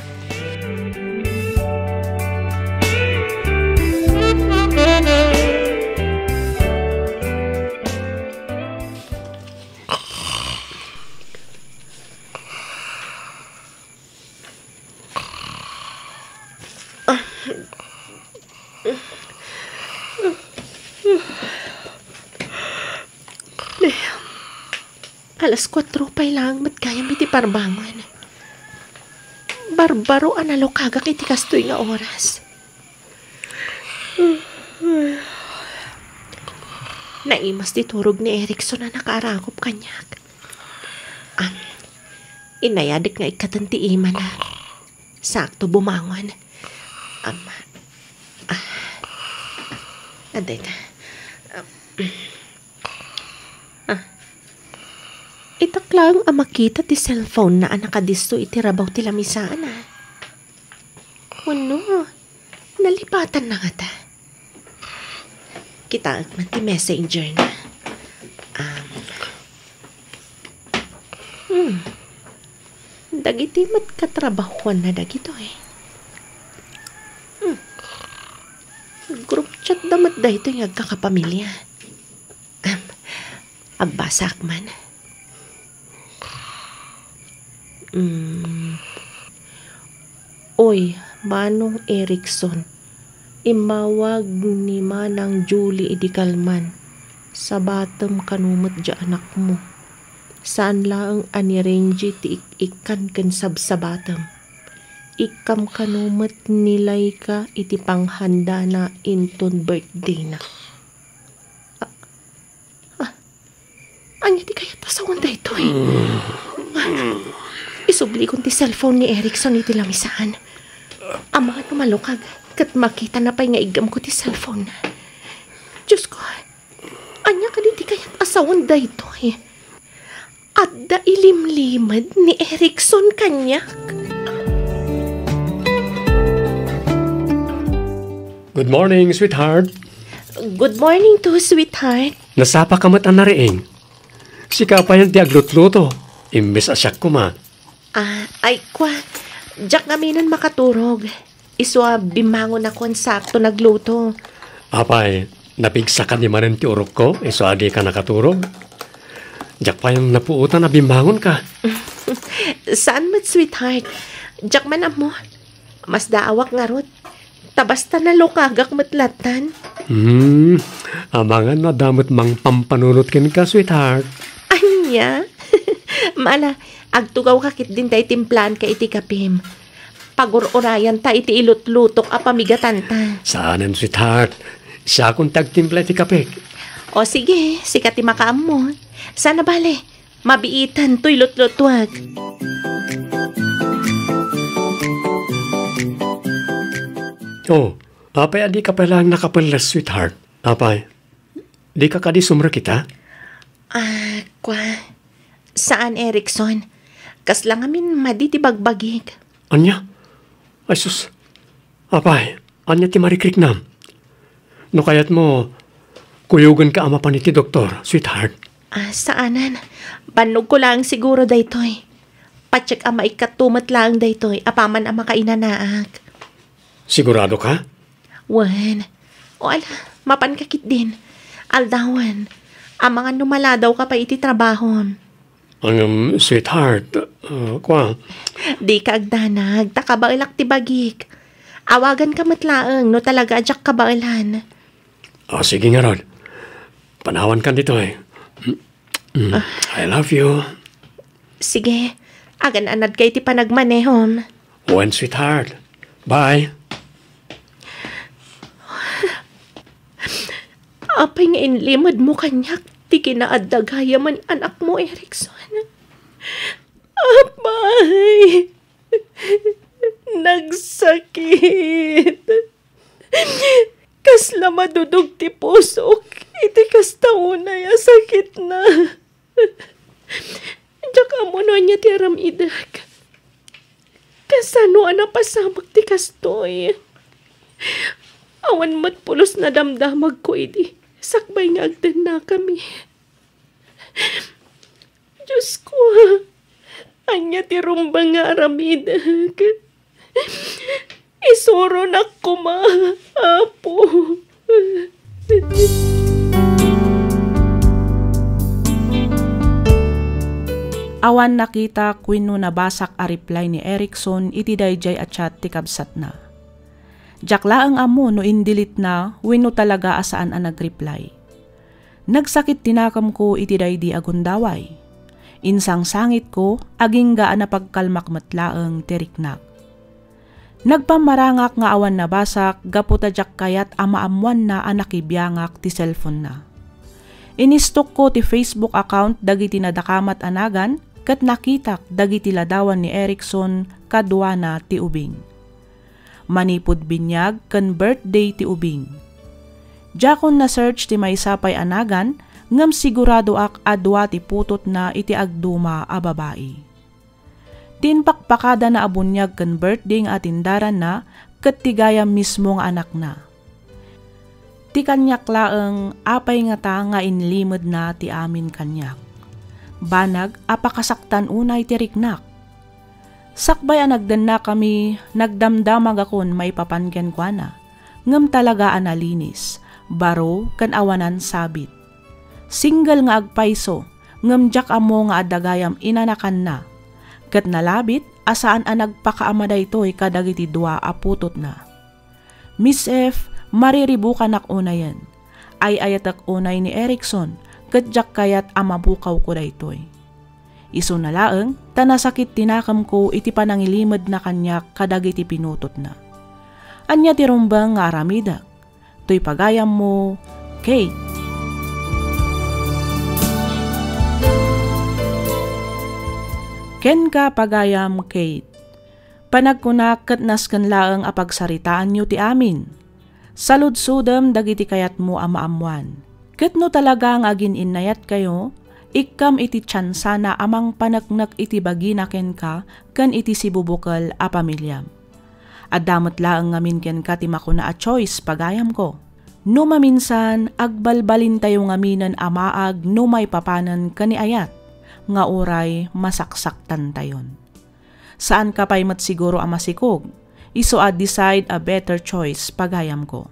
Alas kuatro pay laeng met gayam iti parbangon. Barbaro a nalukagak iti kastoy nga oras. Naimas ti turog ni Erickson a nakaaragop kaniak. Am, inayadek nga ikkaten ti imana. Sakto bumangon. Am, ah, adda ita. Am, ah, itak laeng a makita ti cellphone na a nakadisso iti rabaw ti lamisaan, a. Wenno, nalipatanna ngata? Kitaek man ti messenger na. Um, hmm. Dagiti met katrabahuanna dagitoy. Hmm. Group chat da met daytoy nga agkakapamilya. Um, agbasaak man. Mm. Oy, Manong Erickson, immawag ni Manang Julie idi kalman. Sabatem kano met diay anakmo. Saan laeng a ni Renji ti ik-ikkan ken sabsabatem. Ikkam kano met ni Laika iti panghandana inton birthday-na. Ah, ah, Ania ti kayat a sawen daytoy? Isublikon ti cellphone ni Erickson iti lamisaan. Amangan no malukag ket makitana pay nga iggamko ti cellphone-na. Diosko, ania kadi ti kayat a sawen daytoy? Adda ilimlimed ni Erickson kaniak? Good morning, sweetheart. Good morning too, sweetheart. Nasapaka met a nariing. Sika payen ti aglutluto, imbes a siak koma. Ah, ay, kua, diak ngaminen makaturog. Isu a bimmangonakon sakto nagluto. Apay, napigsaka di manen ti urokko, isu a dika nakaturog? Diak payen napuotan a bimmangonka. Saan met, sweetheart. Diak man ammo. Masdaawak ngarud. Ta basta nalukagak met lattan. Hmm, amangan no adda met mangpampanunot kenka, sweetheart. Ania? Mala, agtugawka ketdin ta itimplaanka iti kapim. Pagur-urayanta iti ilutlutok a pamigatanta. Saanen, sweetheart. Siakon ti agtimpla iti kapek. O sige, sika ti makaammo. Saan a bale, mabiitan toy lutlutuak. Oh, apay a dika pay laeng nakapelles, sweetheart? Apay, dika kadi sumrekita? Ah, kua, saan, Erickson. Kasla ngamin madi ti bagbagik. Ania? Ay sus. Apay, ania ti marikriknam? No kayatmo, kuyogenka a mapan iti doktor, sweetheart. Ah, saanen. Bannogko laeng siguro daytoy. Patiek a maikkato met laeng daytoy apaman a makainanaak. Sigurado ka? Wen. O ala, mapanka ketdin. Aldawen. Amangan no maladawka pay iti trabahom. Ngem, sweetheart, uh, kua. Dika agdanag, ta kabaelak ti bagik. Awaganka met laeng no talaga a diak kabaelan. O, sige ngarud. Panawankan ditoy. Mm, I love you. Sige, agan-anadka iti panagmanehom. Wen, sweetheart. Bye. Apay nga inlimedmo kaniak ti kinaadda gayamen anakmo, Erickson? Apay, nagsakit. Kasla madudog ti pusok iti kasta unay a sakitna. Diak ammo no ania ti aramidek. Kasano a napasamak ti kastoy? Awan met pulos nadamdamagko idi sakbay nga agdennakami. Diosko, ania ti rumbeng nga aramidek? Isuronak koma, Apo. Awan nakitak wenno nabasak a reply ni Erickson iti daydiay a chat ti kabsatna. Diak laeng ammo no indelete-na wenno talaga a saan a nag-reply. Nagsakit ti nakemko iti daydi a gundaway. Insangsangitko, agingga a napagkalmak met laeng ti riknak. Nagpammarangak nga awan nabasak gapu ta diak kayat a maammoanna a nakibiangak ti cellphone-na. Inistokko ti Facebook account dagiti nadakamat a nagan ket nakitak dagiti ladawan ni Erickson kaduana ti ubing. Manipud binyag ken birthday ti ubing. Diakon na-search ti maysa pay a nagan, ngem siguradoak a dua ti putotna iti agduma a babai. Ti impakpakadana a buniag ken birthday nga atindaranna ket ti gayam mismo nga anakna. Ti kaniak laeng, apay ngata nga inlimedna ti amin kaniak? Banag a pakasaktan unay ti riknak. Sakbay a nagdennakami, nagdamdamagakon maipapan kenkuana, ngem talaga a nalinis, baro ken awanan sabit. Single nga agpayso, ngem diak ammo nga adda gayam inanakanna, ket nalabit a saan a nagpakaama daytoy kadagiti dua a putotna. Miss F, mariribukanak unayen. Ay-ayatek unay ni Erickson, ket diak kayat a mabukawko daytoy. Isuna laeng ta nasakit ti nakemko iti panangilimedna kaniak kadagiti pinutotna. Ania ti rumbeng nga aramidek? Toy pagayammo, Kate. Kenka, pagayam, Kate. Panagkunak ket nasken laeng a pagsaritaanyo ti amin. Saludsodem dagiti kayatmo a maammoan. Ket no talaga nga agin-innayatkayo, ikkam iti tiansana a mangpaneknek iti bagina kenka ken iti sibubukel a pamiliam. Adda met laeng ngamin kenka ti makuna a choice, pagayamko. No maminsan, agbalbalintayo ngaminen a maag no maipapanen ken ni ayat, nga uray masaksaktantayon. Saanka pay met siguro a masikog, isu a decide a better choice, pagayamko.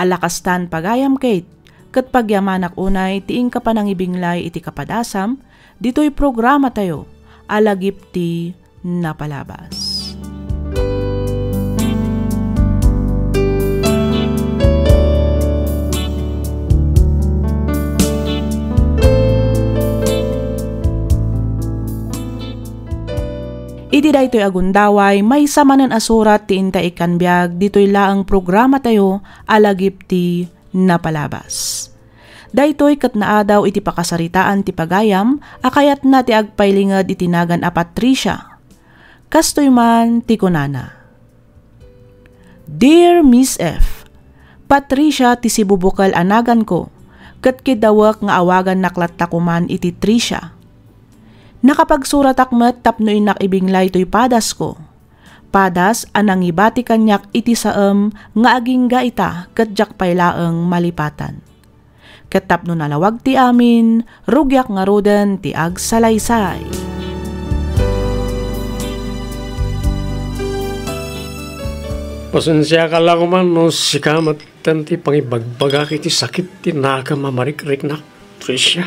Ala kastan, pagayam Kate, ket pagyamanak unay ti inka panangibinglay iti kapadasam ditoy programatayo a Lagip ti Napalabas. Iti daytoy a gundaway, maysa manen a surat ti inta ikkan biag ditoy laeng programatayo a Lagip ti Napalabas. Daytoy ket naadaw iti pakasaritaan ti pagayam a kayatna ti agpailinged iti nagan a Patricia. Kastoy man ti kunana, Dear Miss F, Patricia ti sibubukel a naganko, ket kiddawek nga awagannak latta koman iti Tricia. Nakapagsuratak met tapno innak ibinglay toy padasko. Padas a nangibati kaniak iti saem nga agingga ita ket diak pay laeng malipatan. Ket tapno nalawag ti amin, rugiak ngaruden ti agsalaysay. Pasensiaka la koman no sika met ti pangibagbagak iti sakit ti nakem a marikriknak, Tricia.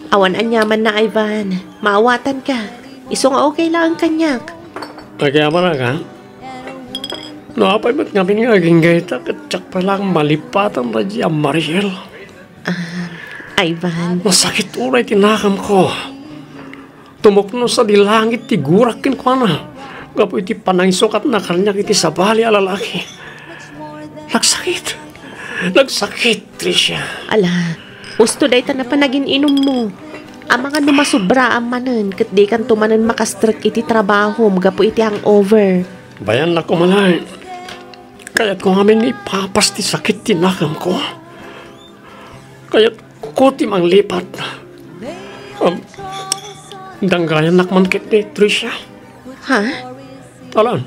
Awan aniamanna, Ivan. Maawatanka. Isu nga okay laeng kaniak. Agyamanak, ha? No apay met ngamin nga agingga ita, ket diak pay laeng malipatan daydi a Mariel. Ah, Ivan. Nasakit unay ti nakamko. Tumukno sadi langit ti gurak kenkuana gapu iti panangisukatna kaniak iti sabali a lalaki. Nagsakit. Nagsakit, Tricia. Ala, husto dayta napan agin-inummo. Amangan no masubraam manen ket dikanto manen makastrek iti trabahom gapu iti hangover. Bayannak umalaen. Kayatko ngamin nga ipapas ti sakit ti nakamko. Kayatko ti manglipat. Um, danggayannak man ketdi, Tricia. Ha? Alan.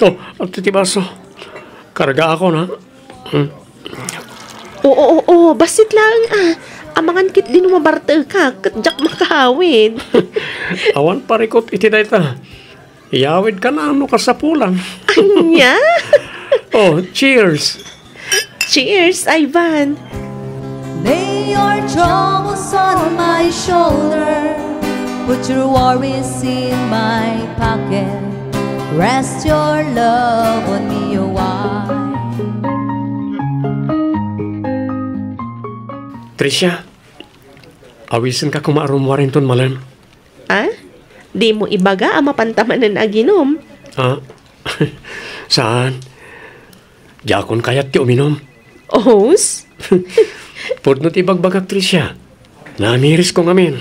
Oh, adtoy ti baso. Kargaakon, ha? Hmm. Oo, oo, oo, bassit laeng, ah. Amangan ketdi no mabartekak, ket diak makahawid. Awan parikut iti dayta. Iyawidkan no kasapulan. Ania? Oh, cheers. Cheers, Ivan. Lay your troubles on my shoulder. Put your worries in my pocket. Rest your love on me, oh, why? Tricia, awisenka koma a rummuar inton malem. Ah? Dimo ibaga a mapanta manen aginum? Ah? Saan. Diakon kayat ti uminum. Os? Pudno ti ibagbagak, Tricia. Namirisko ngamin.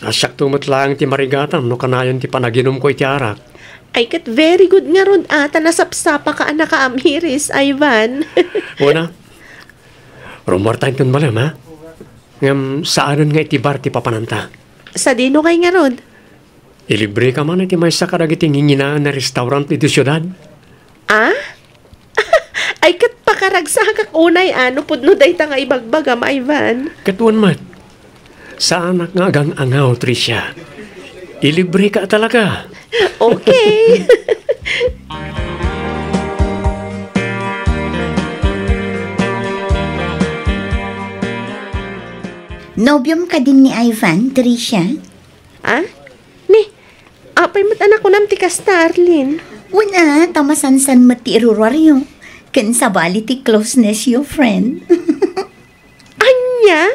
A siakto met laeng ti marigatan no kanayon ti panaginumko iti arak. Ay, ket very good ngarud a ta nasapsapaka a nakaamiris, Ivan. Wen a. Rummuarta inton malem, ha? Ngem saanen nga iti bar ti papananta. Sadino kay ngarud? Ilibreka man iti maysa kadagiti nginginaen a restaurant iti siudad. Ah? Ay, ket pakaragsakak unay a no pudno dayta nga ibagbagam, Ivan. Ket wen met, saanak nga agang-angaw, Tricia. Ilibreka talaga. Okay. Nobiom kadin ni Ivan, Tricia? Ah? Ni, apay met a nakunam ti kasta, Arlene? Wen a, ta masansan met ti iruruaryo. Ken sabali ti closeness yo, friend. Ania?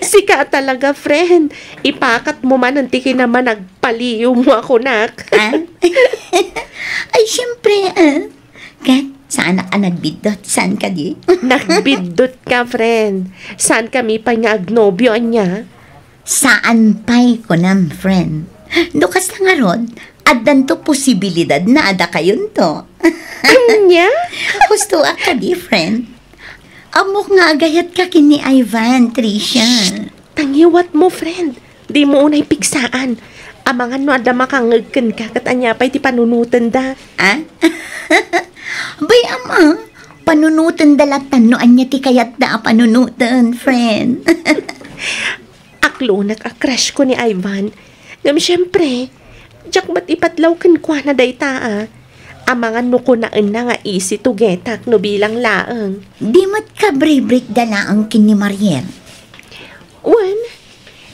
Sika a talaga, friend. Ipakatmo manen ti kinamanagpaliiwmo a kunak. Ah? Ay, siyempre, ah. Ket, saanak a nagbiddut, saan kadi? Nagbiddut ka, friend. Saan kami pay nga agnobio, ania? Saan pay, kunam, friend. No kasta ngarud, addanto posibilidad na adakayonto. Ania? Husto a kadi, friend. Ammok nga agayatka ken ni Ivan, Tricia. Shh! Tangiwatmo, friend. Dimo unay pigsaan. Amangan no adda makangngeg kenka ket ania pay ti panunotenda. Ah? Bay, ama, panunotenda latan no ania ti kayatda a panunoten, friend. Aklonek a crush ko ni Ivan. Ngem siempre, diak met ipadlaw kenkuana dayta a. Amangan no kunaenna nga easy to get-ak no bilang laeng. Di met kabre-breakda laeng ken ni Mariel? Wen,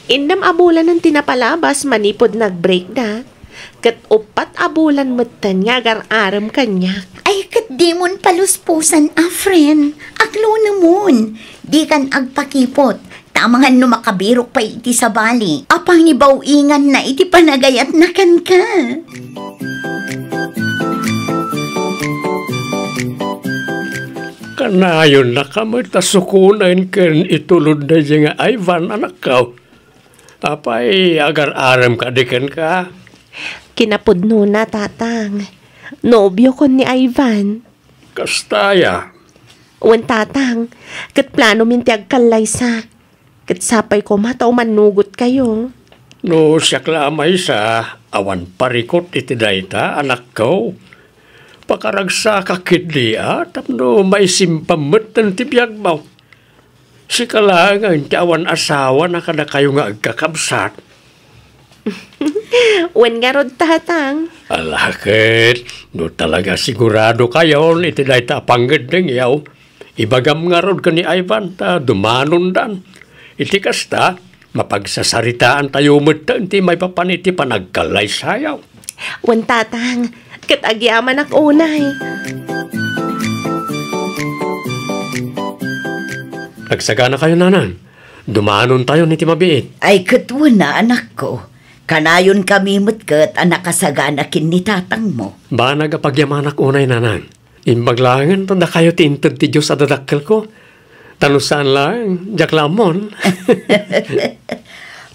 innem a bulanen ti napalabas manipud nag-breakda. Ket uppat a bulan metten nga agar-arem kaniak. Ay, ket dimon paluspusan a, friend. Aklonemon. Dikan agpakipot. Ta amangan no makabirok pay iti sabali a pangibaw-inganna iti panagayatna kenka. Kanayonnaka met a sukonen ken itulod daydiay nga Ivan, anakko. Apay, agar-arem kadi kenka? Kinapudnona, Tatang. Nobiokon ni Ivan. Kasta aya? Wen, Tatang, ket planomin ti agkallaysa. Ket sapay koma ta umannugotkayo. No siak la a maysa, awan parikut iti dayta, anakko. Pakaragsakak ketdi a tapno maisimpam metten ti biagmo. Sika laengen ti awan asawa na kadakayo nga agkakabsat. Wen ngarud, Tatang. Ala ket, no talaga siguradokayon iti dayta a pangngeddengyo, ibagam ngarud ken ni Ivan ta dumanondan. Iti kasta, mapagsasaritaantayo metten ti maipapan iti panagkallaysayo. Wen, Tatang, ket agyamanak unay. Agsaganakayo, nanang. Dumanontayon iti mabiit. Ay, ket wen a, anakko. Kanayonkami met ket a nakasagana ken ni tatangmo. Banag a pagyamanak unay, nanang. Imbag laengen ta dakayo ti inted ti Dios a dadakkelko. Ta no saan laeng, diak la ammon.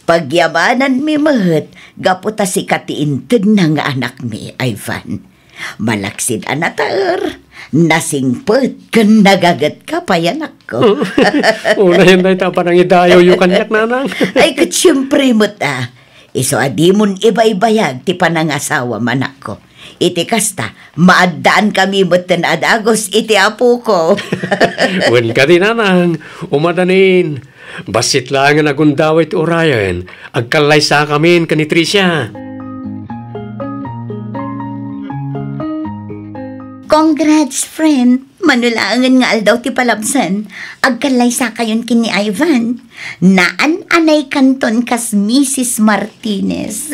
Pagyamananmi met gapu ta sika ti intedna nga anakmi, Ivan. Malaksid a nataer, nasingpet, ken nagagetka pay, anakko. Unayen dayta a panangidayoyo kaniak, nanang. Ay, ket siempre met a. Isu a dimon ibaybayag ti panangasawam, anakko. Iti kasta, maaddaankami metten a dagus iti apoko. Wen kadi, nanang, umadanin. Bassit laengen a gundaway ti urayen, agkallaysakamin ken ni Tricia. Congrats, friend! Mano laengen nga aldaw ti palabsan, agkallaysakayon ken ni Ivan. Naan-anaykanton kas Misis Martinez.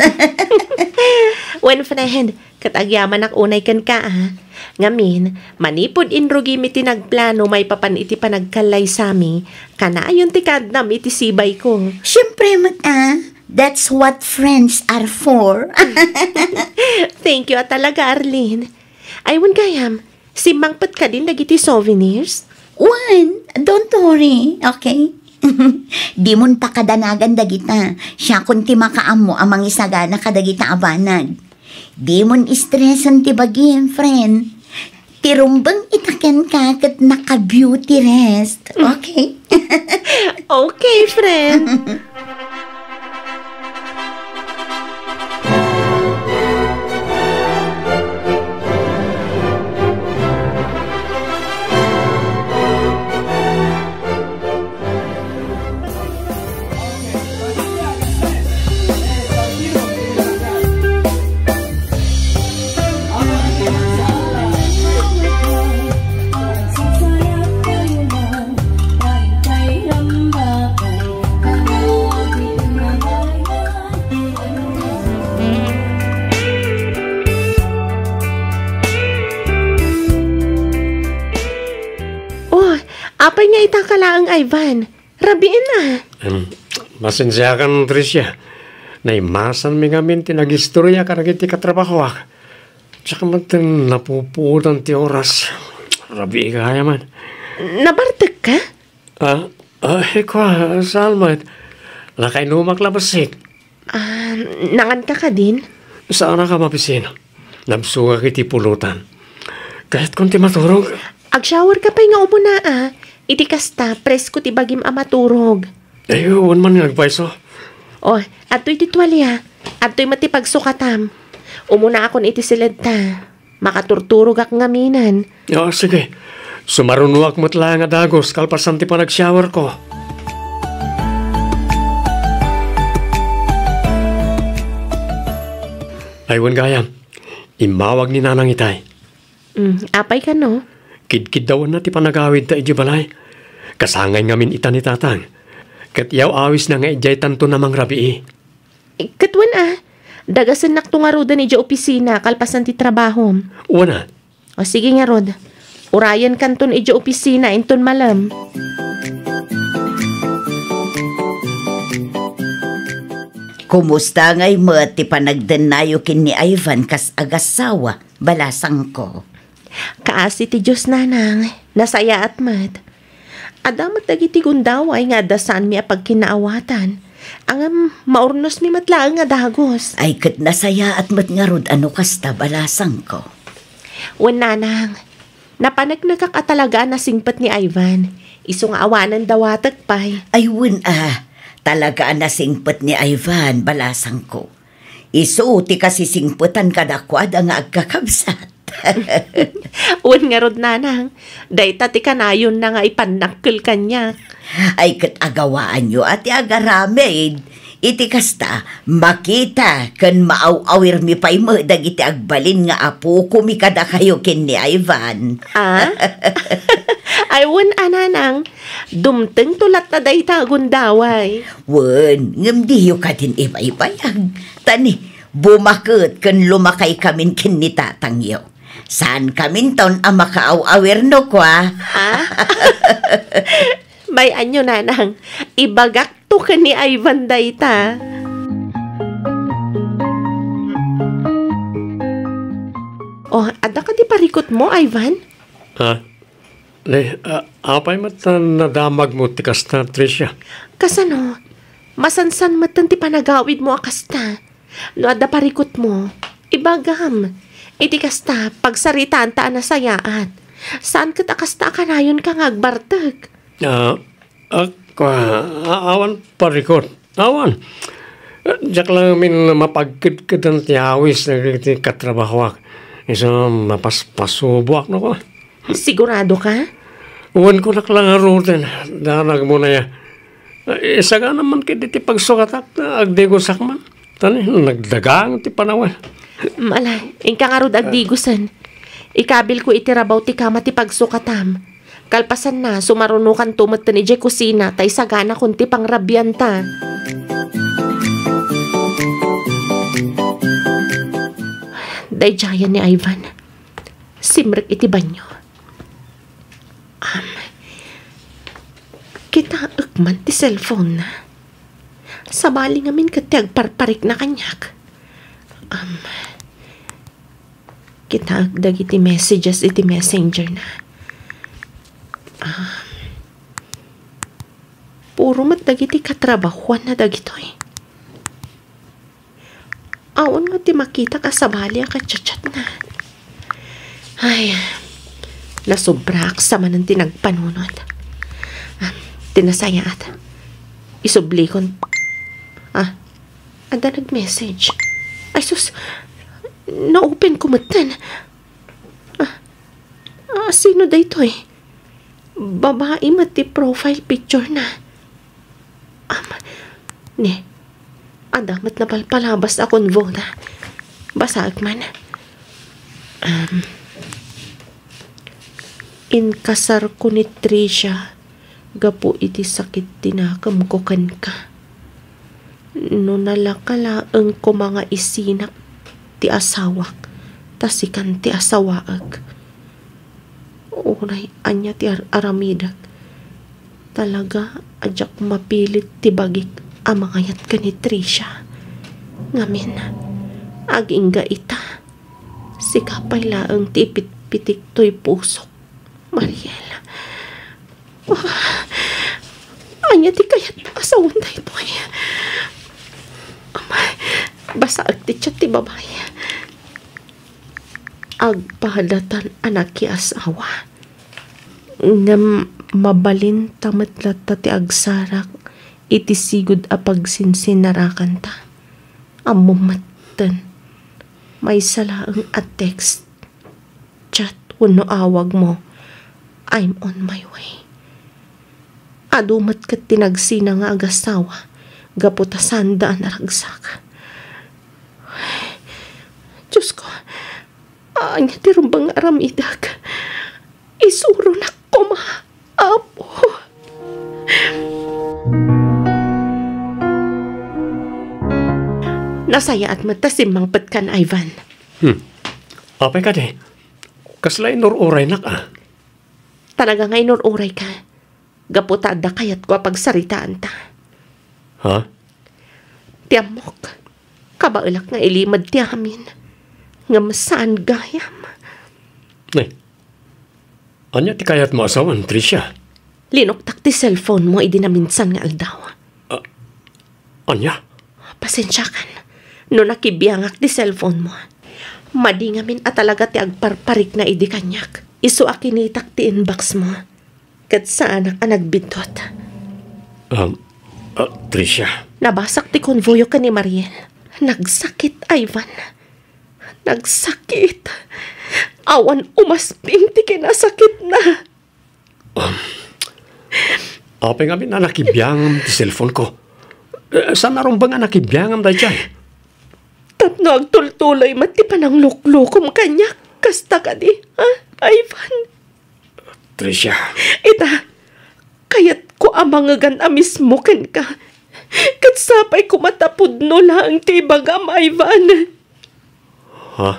Wen, friend, ket agyamanak unay kenka, a. Ngamin, manipud inrugimi ti nagplano maipapan iti panagkallaysami, kanayon ti kaaddam iti sibayko. Siempre met, a. That's what friends are for. Thank you a talaga, Arlene. Ay, wen gayam, simmangpet kadin dagiti souvenirs? Wen, don't worry, okay? Dimon pakadanagan dagita. Siakon ti makaammo a mangisagana kadagita a banag. Dimon stresen ti bagim, friend. Ti rumbeng ita kenka ket naka-beauty rest, okay? Okay, friend. Oh, apay nga ita ka laeng, Ivan? Rabiin a. Em, pasensiakan, Tricia. Naimasanmi ngamin ti nagistoria kadagiti katrabahoak. Diak metten napupuotan ti oras. Rabii gayam. Nabartekka? Ah, ah, kua, saan met? Nakainumak la bassit. Ah, nanganka kadin? Saanka mabisin. Nabsogak iti pulutan. Kayatkon ti maturog. Agshowerka pay nga umuna, a. Iti kasta, presko ti bagim a maturog. Ay, wen man nga agpayso. Oh, adtoy ti tualia. Adtoy met ti pagsukatam. Umunaakon iti siledta. Makaturturogak ngaminen. Ah, sige. Sumarunoak met laeng a dagus kalpasan ti panagshowerko. Ay, wen gayam. Immawag ni Nanang itay. Mm, apay kano? Kidkiddawanna ti panagawidta idiay balay. Kasangay ngamin ita ni Tatang. Ket yaw-awisna nga idiaytanton a mangrabii. Eh, ket wen a, dagasennakto ngaruden idiay opisina kalpasan ti trabahom. Wen a. O sige ngarud, urayenkanton idiay opisina inton malem. Kumusta ngay met ti panagdennayo ken ni Ivan kas agassawa? Balasangko. Kaasi ti Dios, Nanang, nasayaat met. Adda met dagiti gundaway nga adda saanmi a pagkinaawatan. Ngem, maurnosmi met laeng a dagus. Ay, ket nasayaat met ngarud a no kasta, balasangko. Wen, Nanang, napaneknekak a talaga a nasingpet ni Ivan. Isu nga awanen dawatek pay. Ay, wen a, talaga a nasingpet ni Ivan, balasangko. Isu ti kasisingpetan kadakuada nga agkakabsat. Wen ngarud, Nanang, dayta ti kanayonna nga ipannakkel kaniak. Ay, ket agawaanyo a ti agaramid. Iti kasta, makita ken maaw-awirmi pay met dagiti agbalin nga apokomi kadakayo ken ni Ivan. Ah? Ay, wen a, Nanang, dumtengto latta dayta a gundaway. Wen, ngem diyo kadin ibaybayag. Ta ni, bumaket ken lumakaykamin ken ni tatangyo. Saankaminton a makaaw-awir no kua. Ah? Bay-anyo, nanang, ibagakto ken ni Ivan dayta. Oh, adda kadi parikutmo, Ivan? Ha? Ne, a-, apay met ta nadamagmo ti kasta, Tricia? Kasano? Masansan metten ti panagawidmo a kasta. No adda parikutmo, ibagam. Iti kasta, pagsaritaanta a nasayaat. Saan ket a kasta a kanayonka nga agbartek? Ah, ak-, ah, a-, awan parikut. Awan. Diak la ngamin mapagkedkedan ti awis dagiti katrabahoak. Isu mapaspasuboak no ko. Sigurado ka? Wen, kunak la ngaruden, danagmo aya. Isagana man ket iti pagsukatak, agdigosak man. Tani, nagdagang ti panawen. Mala, inka ngarud agdigosen. Ikabilko iti rabaw ti kama ti pagsukatam. Kalpasanna, sumarunokanto metten idiay kusina, ta isaganakon ti pangrabianta. Daydiayen ni Ivan. Simrek iti banio. Am, kitaek man ti cellphone-na. Sabali ngamin ket ti agparparikna kaniak. Am, kitaek dagiti messages iti messenger-na. Am, puro met dagiti katrabahoanna dagitoy. Awan nga ti makitak a sabali a kachatchatna. Ay, nasobraak sa manen ti nagpanunot. Ah, ti nasayaat. Isublikon. Ah, adda nag-message. Ay sus, na-open ko metten. Ah, ah, sino daytoy? Babai met ti profile picture-na. Am, ne, adda met napalpalabas a convo-na. Basaek man. Am, inkasarko ni Tricia gapu iti sakit ti nakemko kenka. No nalaka laeng koma nga isinak ti asawak, ta sikan ti asawaek. Uray ania ti ar-aramidek, talaga a diak mapilit ti bagik a mangayat ken ni Tricia. Ngamin, agingga ita, sika pay laeng ti ipitpitik toy pusok. Mariel. Ah, ania ti kayat a sawen daytoy? Amay, basaek ti chat ti babai. Agpadatan a nakiasawa. Ngem mabalin ta met latta ti agsarak iti sigud a pagsinsinarakanta. Ammom metten, maysa laeng a text, chat wenno awagmo, "I'm on my way." Adu met ket ti nagsina nga agasawa gapu ta saanda a naragsak. Diosko, ania ti rumbeng nga aramidek? Isuronak koma, Apo. Nasayaat met ta simmangpetkan, Ivan. Hmm. Apay kadi? Kasla inur-uraynak a? Talaga nga inur-urayka. Gapu ta adda kayatko a pagsaritaanta. Ha? Ti ammok, kabaelak nga ilimed ti amin. Ngem saan gayam. Ay, ania ti kayatmo a sawen, Tricia? Linuktak ti cellphone-mo idi naminsan nga aldaw. Ah, ania? Pasensiakan no nakibiangak ti cellphone-mo. Madi ngamin a talaga ti agparparikna idi kaniak. Isu a kinitak ti inbox-mo. Ket saanak a nagbiddut. Um, ah, Tricia. Nabasak ti convo-yo ken ni Mariel. Nagsakit, Ivan. Nagsakit. Awan umasping ti kinasakitna. Um, apay ngamin a nakibiangam ti cellphone-ko? Eh, saan a rumbeng a nakibiangam daydiay? Tapno agtultuloy met ti panangluklukom kaniak, kasta kadi, ha, Ivan? Tricia. Ita, kayatko a mangegan a mismo kenka. Ket sapay koma ta pudno laeng ti ibagam, Ivan. Ha?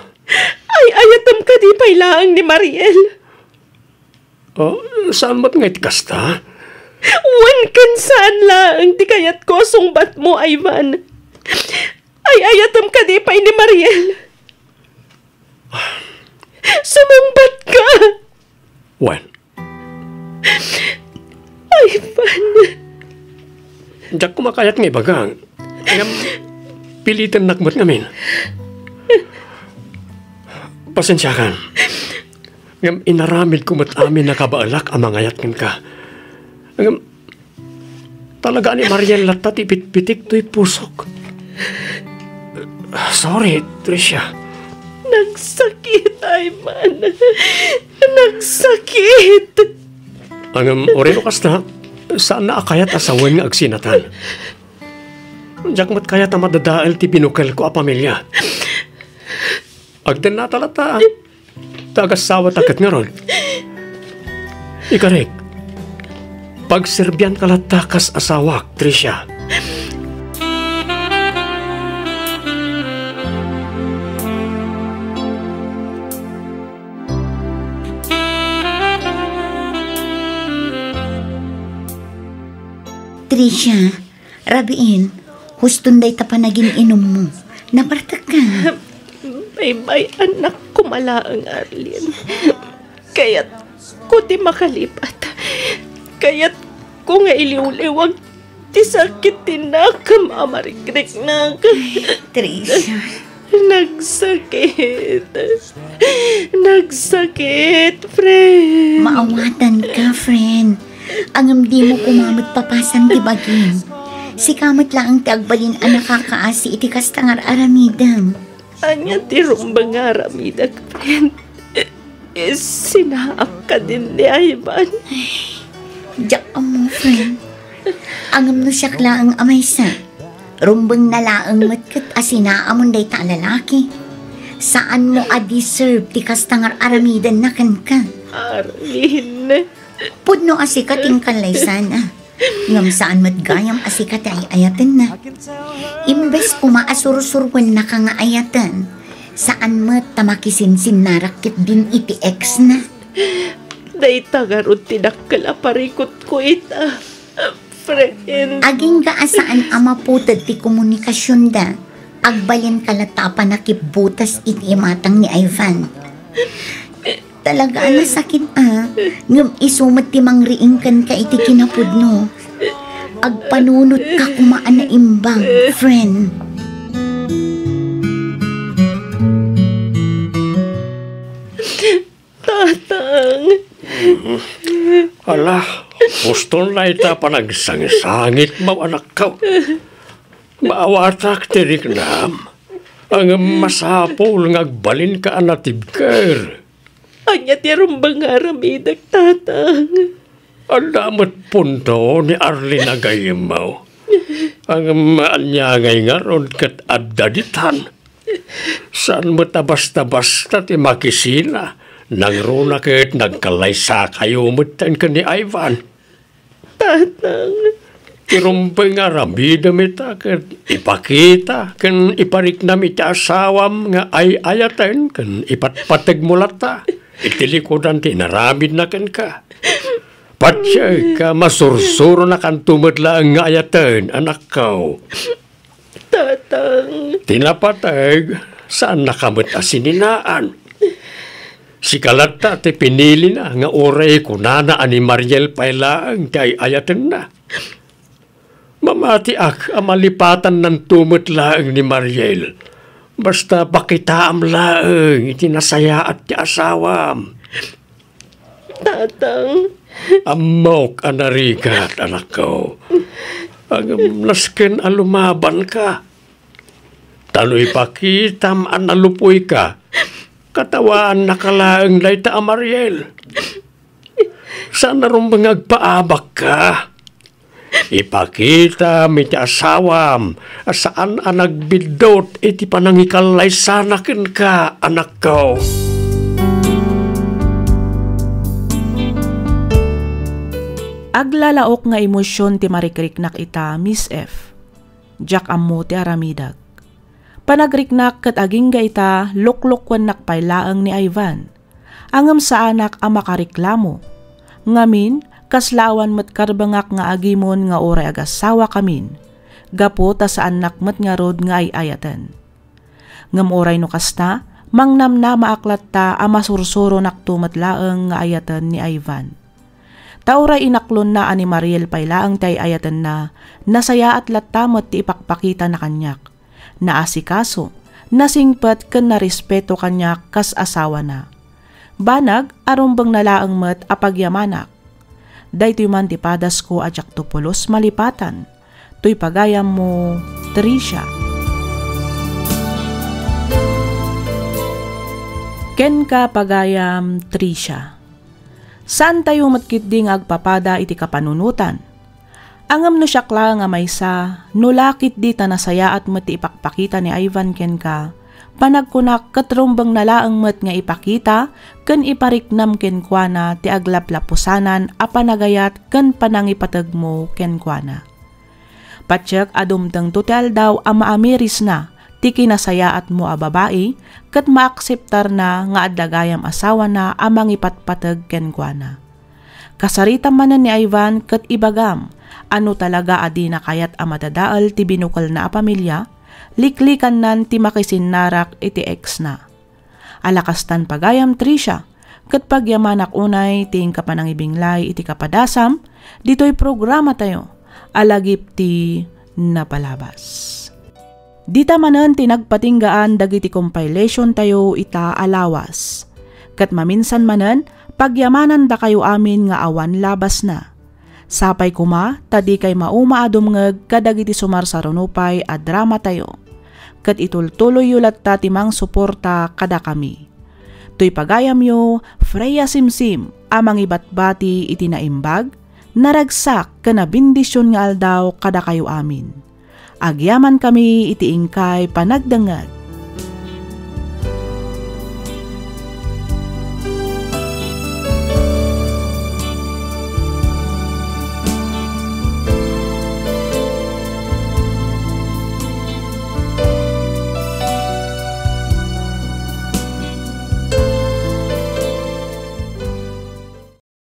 Ay-ayatem kadi pay laeng ni Mariel? Oh, saan met nga iti kasta? Wen ken saan laeng ti kayatko a sungbatmo, Ivan. Ay-ayatem kadi pay ni Mariel. Sumungbat ka! Wen. Ay, Ivan. Diak koma kayat nga ibaga. Ngem, pilitennak met ngamin. Pasensiakan. Ngem inaramidko met amin a kabaelak a mangayat kenka. Ngem, talaga ni Mariel latta ti pitpitik toy pusok. Sorry, Tricia. Nagsakit, Ivan. Nagsakit. Ngem, uray no kasta, saanna a kayat a sawen nga agsinatan. Diak met kayat a madadael ti binukelko a pamilia. Agdennata latta. Ta agasawata ket ngarud. Ikarik, pagserbianka latta kas asawak, Tricia. Tricia, rabiin, huston dayta panagin-inummo. Napartekka. Baybay-anak koma laeng, Arlene. Kayatko ti makalipat. Kayatko nga iliwliwag ti sakit ti nakem a marikriknak. Tricia. Nagsakit. Nagsakit, friend. Maawatanka, friend. Ngem dimo koma met papasan ti bagim. Sika met laeng ti agbalin a nakakaasi iti kasta nga ar-aramidem. Ania ti rumbeng nga aramidek, friend? Sinaak kadin ni Ivan. Diak ammo, friend. Ngem no siak laeng a maysa, rumbengna laeng met ket a sinaamon dayta a lalaki. Saanmo a deserve ti kasta nga ar-aramidenna kenka. Arlene. Pudno a sika ti inkallaysana. Ngem saan met gayam a sika ti ay-ayatenna. Imbes koma a sursuruennaka nga ayaten, saan met ta makisinsinnarak ketdin iti ex-na. Dayta ngarud ti dakkel a parikutko ita, friend. Agingga a saan a maputed ti komunikasionda, agbalinka latta a pannakibbutas iti imatang ni Ivan. Talaga a nasakit a, ngem isu met ti mangriing kenka iti kinapudno. Agpanunotka koma a naimbag, friend. Tatang. Ala, huston dayta a panagsangsangitmo, anakko. Maawatak ti riknam. Ngem masapul nga agbalinka a natibker. Ania ti rumbeng nga aramidek, Tatang? Adda met punto ni Arlene a gayyemmo. Ngem ania ngay ngarud ket adda ditan? Saan met a basta-basta ti makisina. Nangruna ket nagkallaysakayo metten ken ni Ivan. Tatang. Ti rumbeng nga aramidem ita ket ipakita ken ipariknam iti asawam nga ay-ayaten ken ipatpategmo latta iti likudan ti inaramidna kenka. Patiek a masursuronakanto met laeng nga ayaten, anakko. Tatang. Ti napateg, saannaka met a sininaan. Sika latta ti pinilina nga uray kunana a ni Mariel pay laeng ti ay-ayatenna. Mamatiak a malipatannanto met laeng ni Mariel. Basta pakitaam laeng iti nasayaat ti asawam. Tatang. Ammok a narigat, anakko. Ngem nasken a lumabanka. Ta no ipakitam a nalupuyka, katawaannaka laeng dayta a Mariel. Saan a rumbeng nga agpaabakka. Ipakitam iti asawam a saan a nagbiddut iti panangikallaysana kenka, anakko. Aglalaok nga emosion ti marikriknak ita, Miss F. Diak ammo ti aramidek. Panagriknak ket agingga ita, luklukuennak pay laeng ni Ivan. Ngem saanak a makareklamo. Ngamin, Kasla awan met karbengak nga agimon nga uray agasawa kamin, gapu ta saannak met ngarud nga ay-ayaten. Ngem uray no kasta, mangnamnamaak latta a masursuronakto met laeng nga ayaten ni Ivan. Ta uray inaklonna a ni Mariel pay laeng ti ay-ayatenna, nasayaat latta met ti ipakpakitana kaniak. Naasikaso, nasingpet ken narespeto kaniak kas asawana. Banag a rumbengna laeng met a pagyamanak. Daytoy man ti padasko a diakto pulos malipatan. Toy pagayammo, Tricia. Kenka, pagayam Tricia. Saantayo met ketdi nga agpapada iti kapanunotan. Ngem no siak laeng a maysa, no la ketdi ta nasayaat met ti ipakpakita ni Ivan kenka, panagkunak ket rumbengna laeng met nga ipakita ken ipariknam kenkuana ti aglaplapusanan a panagayat ken panangipategmo kenkuana. Patiek a dumtengto ti aldaw a maamirisna ti kinasayaatmo a babai ket maakseptarna nga adda gayam asawana a mangipatpateg kenkuana. Kasaritam manen ni Ivan ket ibagam a no talaga a dina kayat a madadael ti binukelna a pamilia, liklikannan ti makisinnarak iti ex-na. Ala kastan pagayam, Tricia, ket pagyamanak unay ti inka panangibinglay iti kapadasam ditoy programatayo a Lagip ti Napalabas. Dita manen ti nagpatinggaan dagiti compilation tayo ita a lawas. Ket maminsan manen, pagyamanandakayo amin nga awan labasna. Sapay koma ta dikay mauma a dumngeg kadagiti sumarsaruno pay a dramatayo. Ket itultuloyyo latta ti mangsuporta kadakami. Toy pagayamyo, Freya Simsim a mangibatbati iti naimbag, naragsak ken a bendision nga aldaw kadakayo amin. Agyamankami iti inkay panagdengngeg.